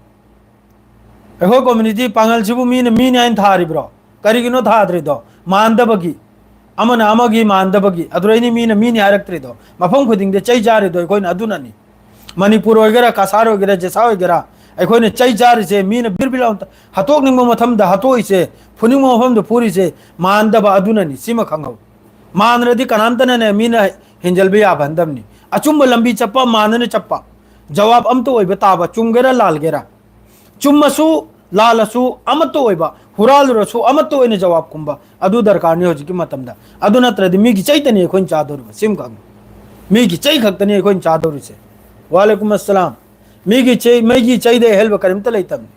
ꯑꯩꯈꯣꯏ ꯀꯝꯃ꯭ꯌꯨꯅꯤꯇꯤ ꯄꯥꯡꯒꯜꯁꯤꯕꯨ ꯃꯤꯅ ꯃꯤꯅꯤ ꯍꯥꯏꯅ ꯊꯥꯔꯤꯕ꯭ꯔꯣ? ꯀꯔꯤꯒꯤꯅꯣ ꯊꯥꯗ꯭ꯔꯤꯗꯣ? ꯃꯥꯟꯗꯕꯒꯤ꯫ ꯑꯃꯅ ꯑꯃꯒꯤ ꯃꯥꯟꯗꯕꯒꯤ꯫ ꯑꯗꯨꯗꯩꯅꯤ ꯃꯤꯅ ꯃꯤꯅꯤ ꯍꯥꯏꯔꯛꯇ꯭ꯔꯤꯗꯣ꯫ ꯃꯐꯝ ꯈꯨꯗꯤꯡꯗ ꯆꯩ ꯆꯥꯔꯤꯗꯣ ꯑꯩꯈꯣꯏꯅ ꯑꯗꯨꯅꯅꯤ꯫ ꯃꯅꯤꯄꯨꯔ ꯑꯣꯏꯒꯦꯔꯥ, ꯀꯁꯥꯔ ꯑꯣꯏꯒꯦꯔꯥ, ꯖꯦꯁꯥ ꯑꯣꯏꯒꯦꯔꯥ, ꯑꯩꯈꯣꯏꯅ ꯆꯩ ꯆꯥꯔꯤꯁꯦ ꯃꯤꯅ ꯕꯤꯔ ꯕꯤꯔ ꯂꯥꯎꯅ ꯍꯥꯠꯇꯣꯛꯅꯤꯡꯕ ꯃꯐꯝꯗ ꯍꯥꯠꯇꯣꯛꯏꯁꯦ, ꯐꯨꯅꯤꯡꯕ ꯃꯐꯝꯗ ꯐꯨꯔꯤꯁꯦ ꯃꯥꯟꯗꯕ ꯑꯗꯨꯅꯅꯤ꯫ ꯁꯤꯃ ꯈꯪꯍꯧ꯫ ꯃꯥꯟꯅꯔꯗꯤ ꯀꯅꯥꯝꯇꯅꯅꯦ ꯃꯤꯅ ꯍꯦꯟꯖꯜꯕ ꯌꯥꯕ ꯍꯟꯗꯕꯅꯤ꯫ ꯑꯆꯨꯝꯕ ꯂꯝꯕꯤ ꯆꯠꯄ ꯃꯥꯟꯅꯅ ꯆꯠꯄ꯫ ꯖꯋꯥꯕ ꯑꯝꯇ ꯑꯣꯏꯕ ꯇꯥꯕ, ꯆꯨꯝꯒꯦꯔꯥ ꯂꯥꯜꯒꯦꯔꯥ꯫ ꯆꯨꯝꯃꯁꯨ ꯂꯥꯜꯂꯁꯨ ꯑꯃꯠꯇ ꯑꯣꯏꯕ, ꯍꯨꯔꯥꯜꯂꯨꯔꯁꯨ ꯑꯃꯠꯇ ꯑꯣꯏꯅ ꯖꯋꯥꯕ ꯈꯨꯝꯕ, ꯑꯗꯨ ꯗꯔꯀꯥꯔꯅꯤ ꯍꯧꯖꯤꯛꯀꯤ ꯃꯇꯝꯗ꯫ ꯑꯗꯨ ꯅꯠꯇ꯭ꯔꯗꯤ ꯃꯤꯒꯤ ꯆꯩꯇꯅꯤ ꯑꯩꯈꯣꯏꯅ ꯆꯥꯗꯧꯔꯤꯕ꯫ ꯁꯤꯃ ꯈꯪꯉꯨ꯫ ꯃꯤꯒꯤ ꯆꯩ ꯈꯛꯇꯅꯤ ꯑꯩꯈꯣꯏꯅ ꯆꯥꯗꯧꯔꯤꯁꯦ꯫ ꯋꯥꯂꯩꯀꯨꯝ ꯑꯁꯂꯥꯝ꯫ ꯃꯤꯒꯤ ꯆꯩ, ꯃꯩꯒꯤ ꯆꯩꯗ ꯑꯍꯦꯜꯕ ꯀꯔꯤꯝꯇ ꯂꯩꯇꯕꯅꯤ꯫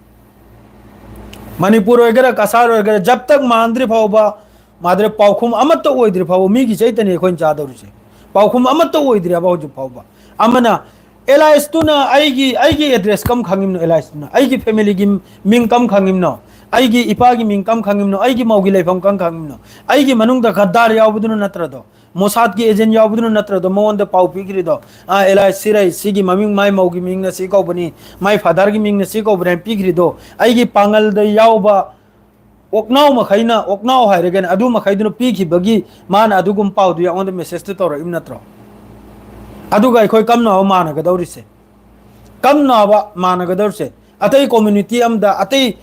ꯃꯅꯤꯄꯨꯔ ꯑꯣꯏꯒꯦꯔꯥ, ꯀꯁꯥꯔ ꯑꯣꯏꯒꯦꯔꯥ, ꯖꯕ ꯇꯛ ꯃꯥꯟꯗ꯭ꯔꯤ ꯐꯥꯎꯕ, ꯃꯥꯗ꯭ꯔꯦ ꯄꯥꯎꯈꯨꯝ ꯑꯃꯠꯇ ꯑꯣꯏꯗ꯭ꯔꯤ ꯐꯥꯎꯕ ꯃꯤꯒꯤ ꯆꯩꯇꯅꯤ ꯑꯩꯈꯣꯏꯅ ꯆꯥꯗꯧꯔꯤꯁꯦ꯫ ꯄꯥꯎꯈꯨꯝ ꯑꯃꯠꯇ ꯑꯣꯏꯗ꯭ꯔꯤ ꯍꯥꯏꯕ ꯍꯧꯖꯤꯛ ꯐꯥꯎꯕ꯫ ꯑꯃꯅ ꯑꯦꯂꯥꯏꯁꯇꯨꯅ ꯑꯩꯒꯤ, ꯑꯩꯒꯤ ꯑꯦꯗ꯭ꯔꯦꯁ ꯀꯝ ꯈꯪꯉꯤꯝꯅꯣ? ꯑꯦꯂꯥꯏꯁꯇꯨꯅ ꯑꯩꯒꯤ ꯐꯦꯃꯤꯂꯤꯒꯤ ꯃꯤꯡ ꯀꯝ ꯈꯪꯉꯤꯝꯅꯣ? ꯑꯩꯒꯤ ꯏꯄꯥꯒꯤ ꯃꯤꯡ ꯀꯝ ꯈꯪꯉꯤꯝꯅꯣ? ꯑꯩꯒꯤ ꯃꯧꯒꯤ ꯂꯩꯐꯝ ꯀꯝ ꯈꯪꯉꯤꯝꯅꯣ? ꯑꯩꯒꯤ ꯃꯅꯨꯡꯗ ꯒꯗꯥꯔ ꯌꯥꯎꯕꯗꯨꯅ ꯅꯠꯇ꯭ꯔꯗꯣ? ꯃꯣꯁꯥꯗꯀꯤ ꯑꯦꯖꯦꯟ ꯌꯥꯎꯕꯗꯨꯅ ꯅꯠꯇ꯭ꯔꯗꯣ ꯃꯉꯣꯟꯗ ꯄꯥꯎ ꯄꯤꯈ꯭ꯔꯤꯗꯣ? ꯑꯥ, ꯑꯦꯂꯥꯏꯁ ꯁꯤꯔꯩ, ꯁꯤꯒꯤ ꯃꯃꯤꯡ, ꯃꯥꯏ ꯃꯧꯒꯤ ꯃꯤꯡꯅ ꯁꯤ ꯀꯧꯕꯅꯤ, ꯃꯥꯏ ꯐꯥꯗꯔꯒꯤ ꯃꯤꯡꯅ ꯁꯤ ꯀꯧꯕꯅꯤ ꯍꯥꯏꯅ ꯄꯤꯈ꯭ꯔꯤꯗꯣ? ꯑꯩꯒꯤ ꯄꯥꯡꯒꯜꯗ ꯌꯥꯎꯕ ꯑꯣꯛꯅꯥꯎ ꯃꯈꯩꯅ, ꯑꯣꯛꯅꯥꯎ ꯍꯥꯏꯔꯒꯅ ꯑꯗꯨ ꯃꯈꯩꯗꯨꯅ ꯄꯤꯈꯤꯕꯒꯤ ꯃꯥꯅ ꯑꯗꯨꯒꯨꯝꯕ ꯄꯥꯎꯗꯨ ꯑꯩꯉꯣꯟꯗ ꯃꯦꯁꯦꯖꯇꯨ ꯇꯧꯔꯛꯏꯕ ꯅꯠꯇ꯭ꯔꯣ? ꯑꯗꯨꯒ ꯑꯩꯈꯣꯏ ꯀꯝꯅꯕ ꯃꯥꯟꯅꯒꯗꯧꯔꯤꯁꯦ? ꯀꯝꯅꯕ ꯃꯥꯟꯅꯒꯗꯧꯔꯤꯁꯦ? ꯑꯇꯩ ꯀꯝꯃ꯭ꯌꯨꯅꯤꯇꯤ ꯑꯃꯗ, ꯑꯇꯩ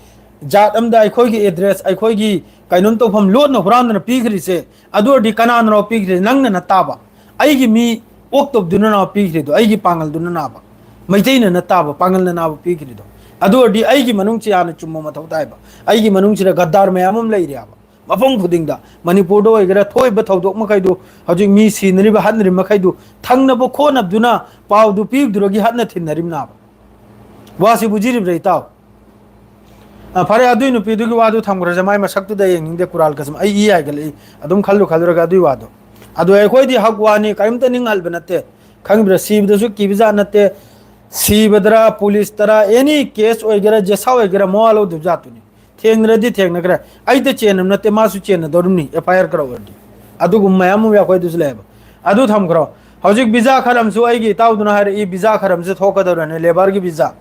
ꯖꯥꯠ ꯑꯃꯗ ꯑꯩꯈꯣꯏꯒꯤ ꯑꯦꯗ꯭ꯔꯦꯁ, ꯑꯩꯈꯣꯏꯒꯤ ꯀꯩꯅꯣꯝ ꯇꯧꯐꯝ ꯂꯣꯠꯅ ꯍꯨꯔꯥꯟꯗꯅ ꯄꯤꯈ꯭ꯔꯤꯁꯦ, ꯑꯗꯨ ꯑꯣꯏꯔꯗꯤ ꯀꯅꯥꯅꯔꯣ ꯄꯤꯈ꯭ꯔꯤꯁꯦ? ꯅꯪꯅ ꯅꯠꯇꯥꯕ꯫ ꯑꯩꯒꯤ ꯃꯤ ꯑꯣꯛꯇꯕꯗꯨꯅ ꯅꯥꯕ ꯄꯤꯈ꯭ꯔꯤꯗꯣ, ꯑꯩꯒꯤ ꯄꯥꯡꯒꯜꯗꯨꯅ ꯅꯥꯕ, ꯃꯩꯇꯩꯅ ꯅꯠꯇꯕ ꯄꯥꯡꯒꯜꯅ ꯅꯥꯕ ꯄꯤꯈ꯭ꯔꯤꯗꯣ꯫ ꯑꯗꯨ ꯑꯣꯏꯔꯗꯤ ꯑꯩꯒꯤ ꯃꯅꯨꯡꯁꯤ ꯍꯥꯟꯅ ꯆꯨꯝꯕ ꯃꯊꯧ ꯇꯥꯏꯕ꯫ ꯑꯩꯒꯤ ꯃꯅꯨꯡꯁꯤꯗ ꯒꯗꯥꯔ ꯃꯌꯥꯝ ꯑꯃ ꯂꯩꯔꯦꯕ꯫ ꯃꯐꯝ ꯈꯨꯗꯤꯡꯗ, ꯃꯅꯤꯄꯨꯔꯗ ꯑꯣꯏꯒꯦꯔꯥ, ꯊꯣꯛꯏꯕ ꯊꯧꯗꯣꯛ ꯃꯈꯩꯗꯨ, ꯍꯧꯖꯤꯛ ꯃꯤ ꯁꯤꯅꯔꯤꯕ, ꯍꯥꯠꯅꯔꯤꯕ ꯃꯈꯩꯗꯨ, ꯊꯪꯅꯕ ꯈꯣꯠꯅꯕꯗꯨꯅ ꯄꯥꯎꯗꯨ ꯄꯤꯕꯗꯨꯗꯒꯤ ꯍꯠꯅ ꯊꯤꯟꯅꯔꯤꯕꯅꯦꯕ꯫ ꯋꯥꯁꯤ ꯕꯨꯖꯤꯔꯤꯕ꯭ꯔꯥ, ꯏꯇꯥꯎ? ꯑ, ꯐꯔꯦ, ꯑꯗꯨꯏ ꯅꯨꯄꯤꯗꯨꯒꯤ ꯋꯥꯗꯨ ꯊꯝꯈ꯭ꯔꯁꯦ, ꯃꯥꯏ ꯃꯁꯛꯇꯨꯗ ꯌꯦꯡꯅꯤꯡꯗꯦ, ꯀꯨꯔꯥꯜ ꯀꯁꯝ꯫ ꯑꯩ ꯏ ꯍꯥꯏꯒꯠꯂꯛꯏ, ꯑꯗꯨꯝ ꯈꯜꯂꯨ ꯈꯜꯂꯨꯔꯒ ꯑꯗꯨꯏ ꯋꯥꯗꯣ꯫ ꯑꯗꯨ ꯑꯩꯈꯣꯏꯗꯤ ꯍꯛ ꯋꯥꯅꯤ, ꯀꯔꯤꯝꯇ ꯅꯤꯡꯍꯜꯕ ꯅꯠꯇꯦ, ꯈꯪꯕ꯭ꯔꯥ? ꯁꯤꯕꯗꯁꯨ ꯀꯤꯕ ꯖꯥꯠ ꯅꯠꯇꯦ, ꯁꯤꯕꯗꯔ, ꯄꯨꯂꯤꯁꯇꯔ, ꯑꯦꯅꯤ ꯀꯦꯁ ꯑꯣꯏꯒꯦꯔꯥ, ꯖꯦꯁꯥ ꯑꯣꯏꯒꯦꯔꯥ, ꯃꯋꯥ ꯂꯧꯗꯕ ꯖꯥꯠꯇꯨꯅꯤ꯫ ꯊꯦꯡꯅꯔꯗꯤ ꯊꯦꯡꯅꯈ꯭ꯔꯦ, ꯑꯩꯗ ꯆꯦꯟꯅꯕ ꯅꯠꯇꯦ, ꯃꯥꯁꯨ ꯆꯦꯟꯅꯗꯧꯔꯤꯕꯅꯤ, ꯑꯦꯐ ꯑꯥꯏ ꯑꯥꯔ ꯈꯔ ꯑꯣꯏꯔꯗꯤ꯫ ꯑꯗꯨꯒꯨꯝꯕ ꯃꯌꯥꯝ ꯑꯃ ꯑꯩꯈꯣꯏꯗꯁꯨ ꯂꯩꯌꯦꯕ꯫ ꯑꯗꯨ ꯊꯝꯈ꯭ꯔꯣ꯫ ꯍꯧꯖꯤꯛ ꯚꯤꯖꯥ ꯈꯔ ꯑꯃꯁꯨ, ꯑꯩꯒꯤ ꯏꯇꯥꯎꯗꯨꯅ ꯍꯥꯏꯔꯛꯏ, ꯚꯤꯖꯥ ꯈꯔ ꯑꯃꯁꯨ ꯊꯣꯛꯀꯗꯧꯔꯅꯤ, ꯂꯦꯕꯔꯒꯤ ꯚꯤꯖꯥ꯫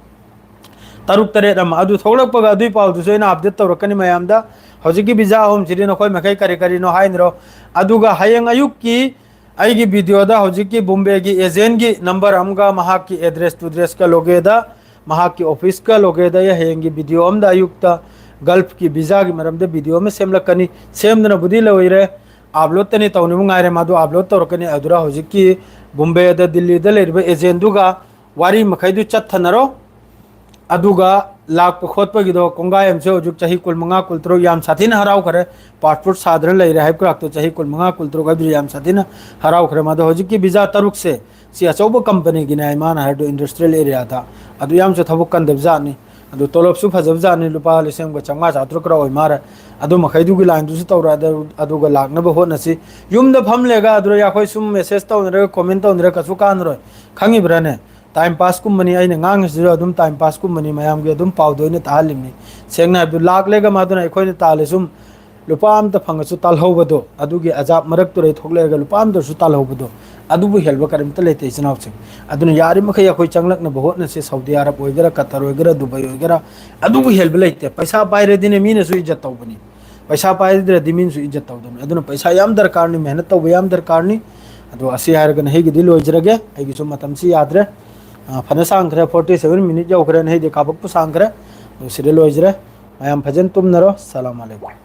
ꯇꯔꯨꯛ ꯇꯔꯦꯠ ꯑꯃ꯫ ꯑꯗꯨ ꯊꯣꯛꯂꯛꯄꯒ ꯑꯗꯨꯏ ꯄꯥꯎꯗꯨꯁꯨ ꯑꯩꯅ ꯑꯞꯗꯦꯠ ꯇꯧꯔꯛꯀꯅꯤ ꯃꯌꯥꯝꯗ꯫ ꯍꯧꯖꯤꯛꯀꯤ ꯚꯤꯖꯥ ꯑꯍꯨꯝꯁꯤꯗꯤ ꯅꯈꯣꯏ ꯃꯈꯩ ꯀꯔꯤ ꯀꯔꯤꯅꯣ ꯍꯥꯏꯅꯔꯣ꯫ ꯑꯗꯨꯒ ꯍꯌꯦꯡ ꯑꯌꯨꯛꯀꯤ ꯑꯩꯒꯤ ꯚꯤꯗꯤꯑꯣꯗ ꯍꯧꯖꯤꯛꯀꯤ ꯕꯣꯝꯕꯦꯒꯤ ꯑꯦꯖꯦꯟꯒꯤ ꯅꯝꯕꯔ ꯑꯃꯒ ꯃꯍꯥꯛꯀꯤ ꯑꯦꯗ꯭ꯔꯦꯁ ꯇꯨ ꯑꯦꯗ꯭ꯔꯦꯁꯀ ꯂꯣꯒꯦꯗ, ꯃꯍꯥꯛꯀꯤ ꯑꯣꯐꯤꯁꯀ ꯂꯣꯒꯦꯗ ꯑꯩ ꯍꯌꯦꯡꯒꯤ ꯚꯤꯗꯤꯑꯣ ꯑꯃꯗ ꯑꯌꯨꯛꯇ ꯒꯜꯐꯀꯤ ꯚꯤꯖꯥꯒꯤ ꯃꯔꯝꯗ ꯚꯤꯗꯤꯑꯣ ꯑꯃ ꯁꯦꯝꯂꯛꯀꯅꯤ꯫ ꯁꯦꯝꯗꯨꯅꯕꯨꯗꯤ ꯂꯣꯏꯔꯦ, ꯑꯞꯂꯣꯗꯇꯅꯤ ꯇꯧꯅꯤꯕ ꯉꯥꯏꯔꯦ꯫ ꯃꯗꯨ ꯑꯞꯂꯣꯗ ꯇꯧꯔꯛꯀꯅꯤ꯫ ꯑꯗꯨꯗ ꯍꯧꯖꯤꯛꯀꯤ ꯕꯣꯝꯕꯦꯗ, ꯗꯤꯜꯂꯤꯗ ꯂꯩꯔꯤꯕ ꯑꯦꯖꯦꯟꯗꯨꯒ ꯋꯥꯔꯤ ꯃꯈꯩꯗꯨ ꯆꯠꯊꯅꯔꯣ꯫ ꯑꯗꯨꯒ ꯂꯥꯛꯄ ꯈꯣꯠꯄꯒꯤꯗꯣ ꯀꯣꯡꯒꯥꯏ ꯑꯃꯁꯨ ꯍꯧꯖꯤꯛ ꯆꯍꯤ ꯀꯨꯟꯃꯉꯥ, ꯀꯨꯟꯇꯔꯨꯛ ꯌꯥꯝ ꯁꯥꯊꯤꯅ ꯍꯔꯥꯎꯈ꯭ꯔꯦ꯫ ꯄꯥꯁꯄꯣꯔꯠ ꯁꯥꯗꯅ ꯂꯩꯔꯦ ꯍꯥꯏꯕ ꯀ꯭ꯔꯥꯛꯇꯣ ꯆꯍꯤ ꯀꯨꯟꯃꯉꯥ, ꯀꯨꯟꯇꯔꯨꯛ ꯍꯥꯏꯕꯗꯨ ꯌꯥꯝ ꯁꯥꯊꯤꯅ ꯍꯔꯥꯎꯈ꯭ꯔꯦ꯫ ꯃꯗꯣ ꯍꯧꯖꯤꯛꯀꯤ ꯚꯤꯖꯥ ꯇꯔꯨꯛꯁꯦ ꯁꯤ ꯑꯆꯧꯕ ꯀꯝꯄꯅꯤꯒꯤꯅꯦ ꯍꯥꯏ ꯃꯥꯅ ꯍꯥꯏꯔꯗꯣ, ꯏꯟꯗꯁꯇ꯭ꯔꯤꯌꯦꯜ ꯑꯦꯔꯤꯌꯥꯗ꯫ ꯑꯗꯨ ꯌꯥꯝꯁꯨ ꯊꯕꯛ ꯀꯟꯗꯕ ꯖꯥꯠꯅꯤ꯫ ꯑꯗꯨ ꯇꯣꯂꯣꯞꯁꯨ ꯐꯖꯕ ꯖꯥꯠꯅꯤ, ꯂꯨꯄꯥ ꯂꯤꯁꯤꯡ ꯑꯃꯒ ꯆꯥꯝꯃꯉꯥ, ꯆꯥꯇ꯭ꯔꯨꯛ ꯈꯔ ꯑꯣꯏ ꯃꯥꯜꯂꯦ꯫ ꯑꯗꯨ ꯃꯈꯩꯗꯨꯒꯤ ꯂꯥꯏꯟꯗꯨꯁꯨ ꯇꯧꯔꯛꯑꯗ-, ꯑꯗꯨꯒ ꯂꯥꯛꯅꯕ ꯍꯣꯠꯅꯁꯤ꯫ ꯌꯨꯝꯗ ꯐꯝ ꯂꯩꯔꯒ ꯑꯗꯨꯗ ꯑꯩꯈꯣꯏ ꯁꯨꯝ ꯃꯦꯁꯦꯖ ꯇꯧꯅꯔꯒ, ꯀꯣꯃꯦꯟ ꯇꯧꯅꯔꯒ ꯀꯩꯁꯨ ꯀꯥꯟꯅꯔꯣꯏ, ꯈꯪꯉꯤꯕ꯭ꯔꯥꯅꯦ? ꯇꯥꯏꯝ ꯄꯥꯁꯀꯨꯝꯕꯅꯤ, ꯑꯩꯅ ꯉꯥꯡꯉꯤꯁꯤꯁꯨ ꯑꯗꯨꯝ ꯇꯥꯏꯝ ꯄꯥꯁꯀꯨꯝꯕꯅꯤ, ꯃꯌꯥꯝꯒꯤ ꯑꯗꯨꯝ ꯄꯥꯎꯗ ꯑꯣꯏꯅ ꯇꯥꯍꯜꯂꯤꯕꯅꯤ꯫ ꯁꯦꯡꯅ ꯍꯥꯏꯕꯗ, ꯂꯥꯛꯂꯦꯒ ꯃꯥꯗꯨꯅ ꯑꯩꯈꯣꯏꯅ ꯇꯥꯜꯂꯦ ꯁꯨꯝ ꯂꯨꯄꯥ ꯑꯝꯇ ꯐꯪꯉꯁꯨ ꯇꯥꯜꯍꯧꯕꯗꯣ, ꯑꯗꯨꯒꯤ ꯑꯖꯥꯕ ꯃꯔꯛꯇꯨꯗꯩ ꯊꯣꯛꯂꯛꯑꯒ ꯂꯨꯄꯥ ꯑꯝꯇꯁꯨ ꯇꯥꯜꯍꯧꯕꯗꯣ, ꯑꯗꯨꯕꯨ ꯍꯦꯜꯕ ꯀꯔꯤꯝꯇ ꯂꯩꯇꯦ, ꯏꯆꯤꯟ ꯏꯅꯥꯎꯁꯤꯡ꯫ ꯑꯗꯨꯅ ꯌꯥꯔꯤꯃꯈꯩ ꯑꯩꯈꯣꯏ ꯆꯪꯂꯛꯅꯕ ꯍꯣꯠꯅꯁꯤ꯫ ꯁꯥꯎꯗꯤ ꯑꯔꯕ ꯑꯣꯏꯒꯦꯔꯥ, ꯀꯇꯔ ꯑꯣꯏꯒꯦꯔꯥ, ꯗꯨꯕꯥꯏ ꯑꯣꯏꯒꯦꯔꯥ, ꯑꯗꯨꯕꯨ ꯍꯦꯜꯕ ꯂꯩꯇꯦ꯫ ꯄꯩꯁꯥ ꯄꯥꯏꯔꯗꯤꯅꯦ ꯃꯤꯅꯁꯨ ꯏꯖꯠ ꯇꯧꯕꯅꯤ, ꯄꯩꯁꯥ ꯄꯥꯏꯗ꯭ꯔꯗꯤ ꯃꯤꯅꯁꯨ ꯏꯖꯠ ꯇꯧꯗꯕꯅꯤ꯫ ꯑꯗꯨꯅ ꯄꯩꯁꯥ ꯌꯥꯝ ꯗꯔꯀꯥꯔꯅꯤ, ꯃꯦꯍꯅꯠ ꯇꯧꯕ ꯌꯥꯝ ꯗꯔꯀꯥꯔꯅꯤ꯫ ꯑꯗꯣ ꯑꯁꯤ ꯍꯥꯏꯔꯒꯅ ꯑꯩꯒꯤꯗꯤ ꯂꯣꯏꯖꯔꯒꯦ, ꯑꯩꯒꯤꯁꯨ ꯃꯇꯝꯁꯤ ꯌꯥꯗ꯭ꯔꯦ꯫ ꯑ, ꯐꯅ ꯁꯥꯡꯈ꯭ꯔꯦ, ꯐꯣꯔꯇꯤ ꯁꯚꯦꯟ ꯃꯤꯅꯤꯠ ꯌꯧꯈ꯭ꯔꯦ, ꯅꯍꯩꯗꯤ ꯀꯥꯕꯛꯄꯨ ꯁꯥꯡꯈ꯭ꯔꯦ꯫ ꯑꯗꯣ ꯁꯤꯗ ꯂꯣꯏꯖꯔꯦ꯫ ꯃꯌꯥꯝ ꯐꯖꯅ ꯇꯨꯝꯅꯔꯣ꯫ ꯁꯂꯥꯝ ꯑꯂꯩꯀꯨꯝ꯫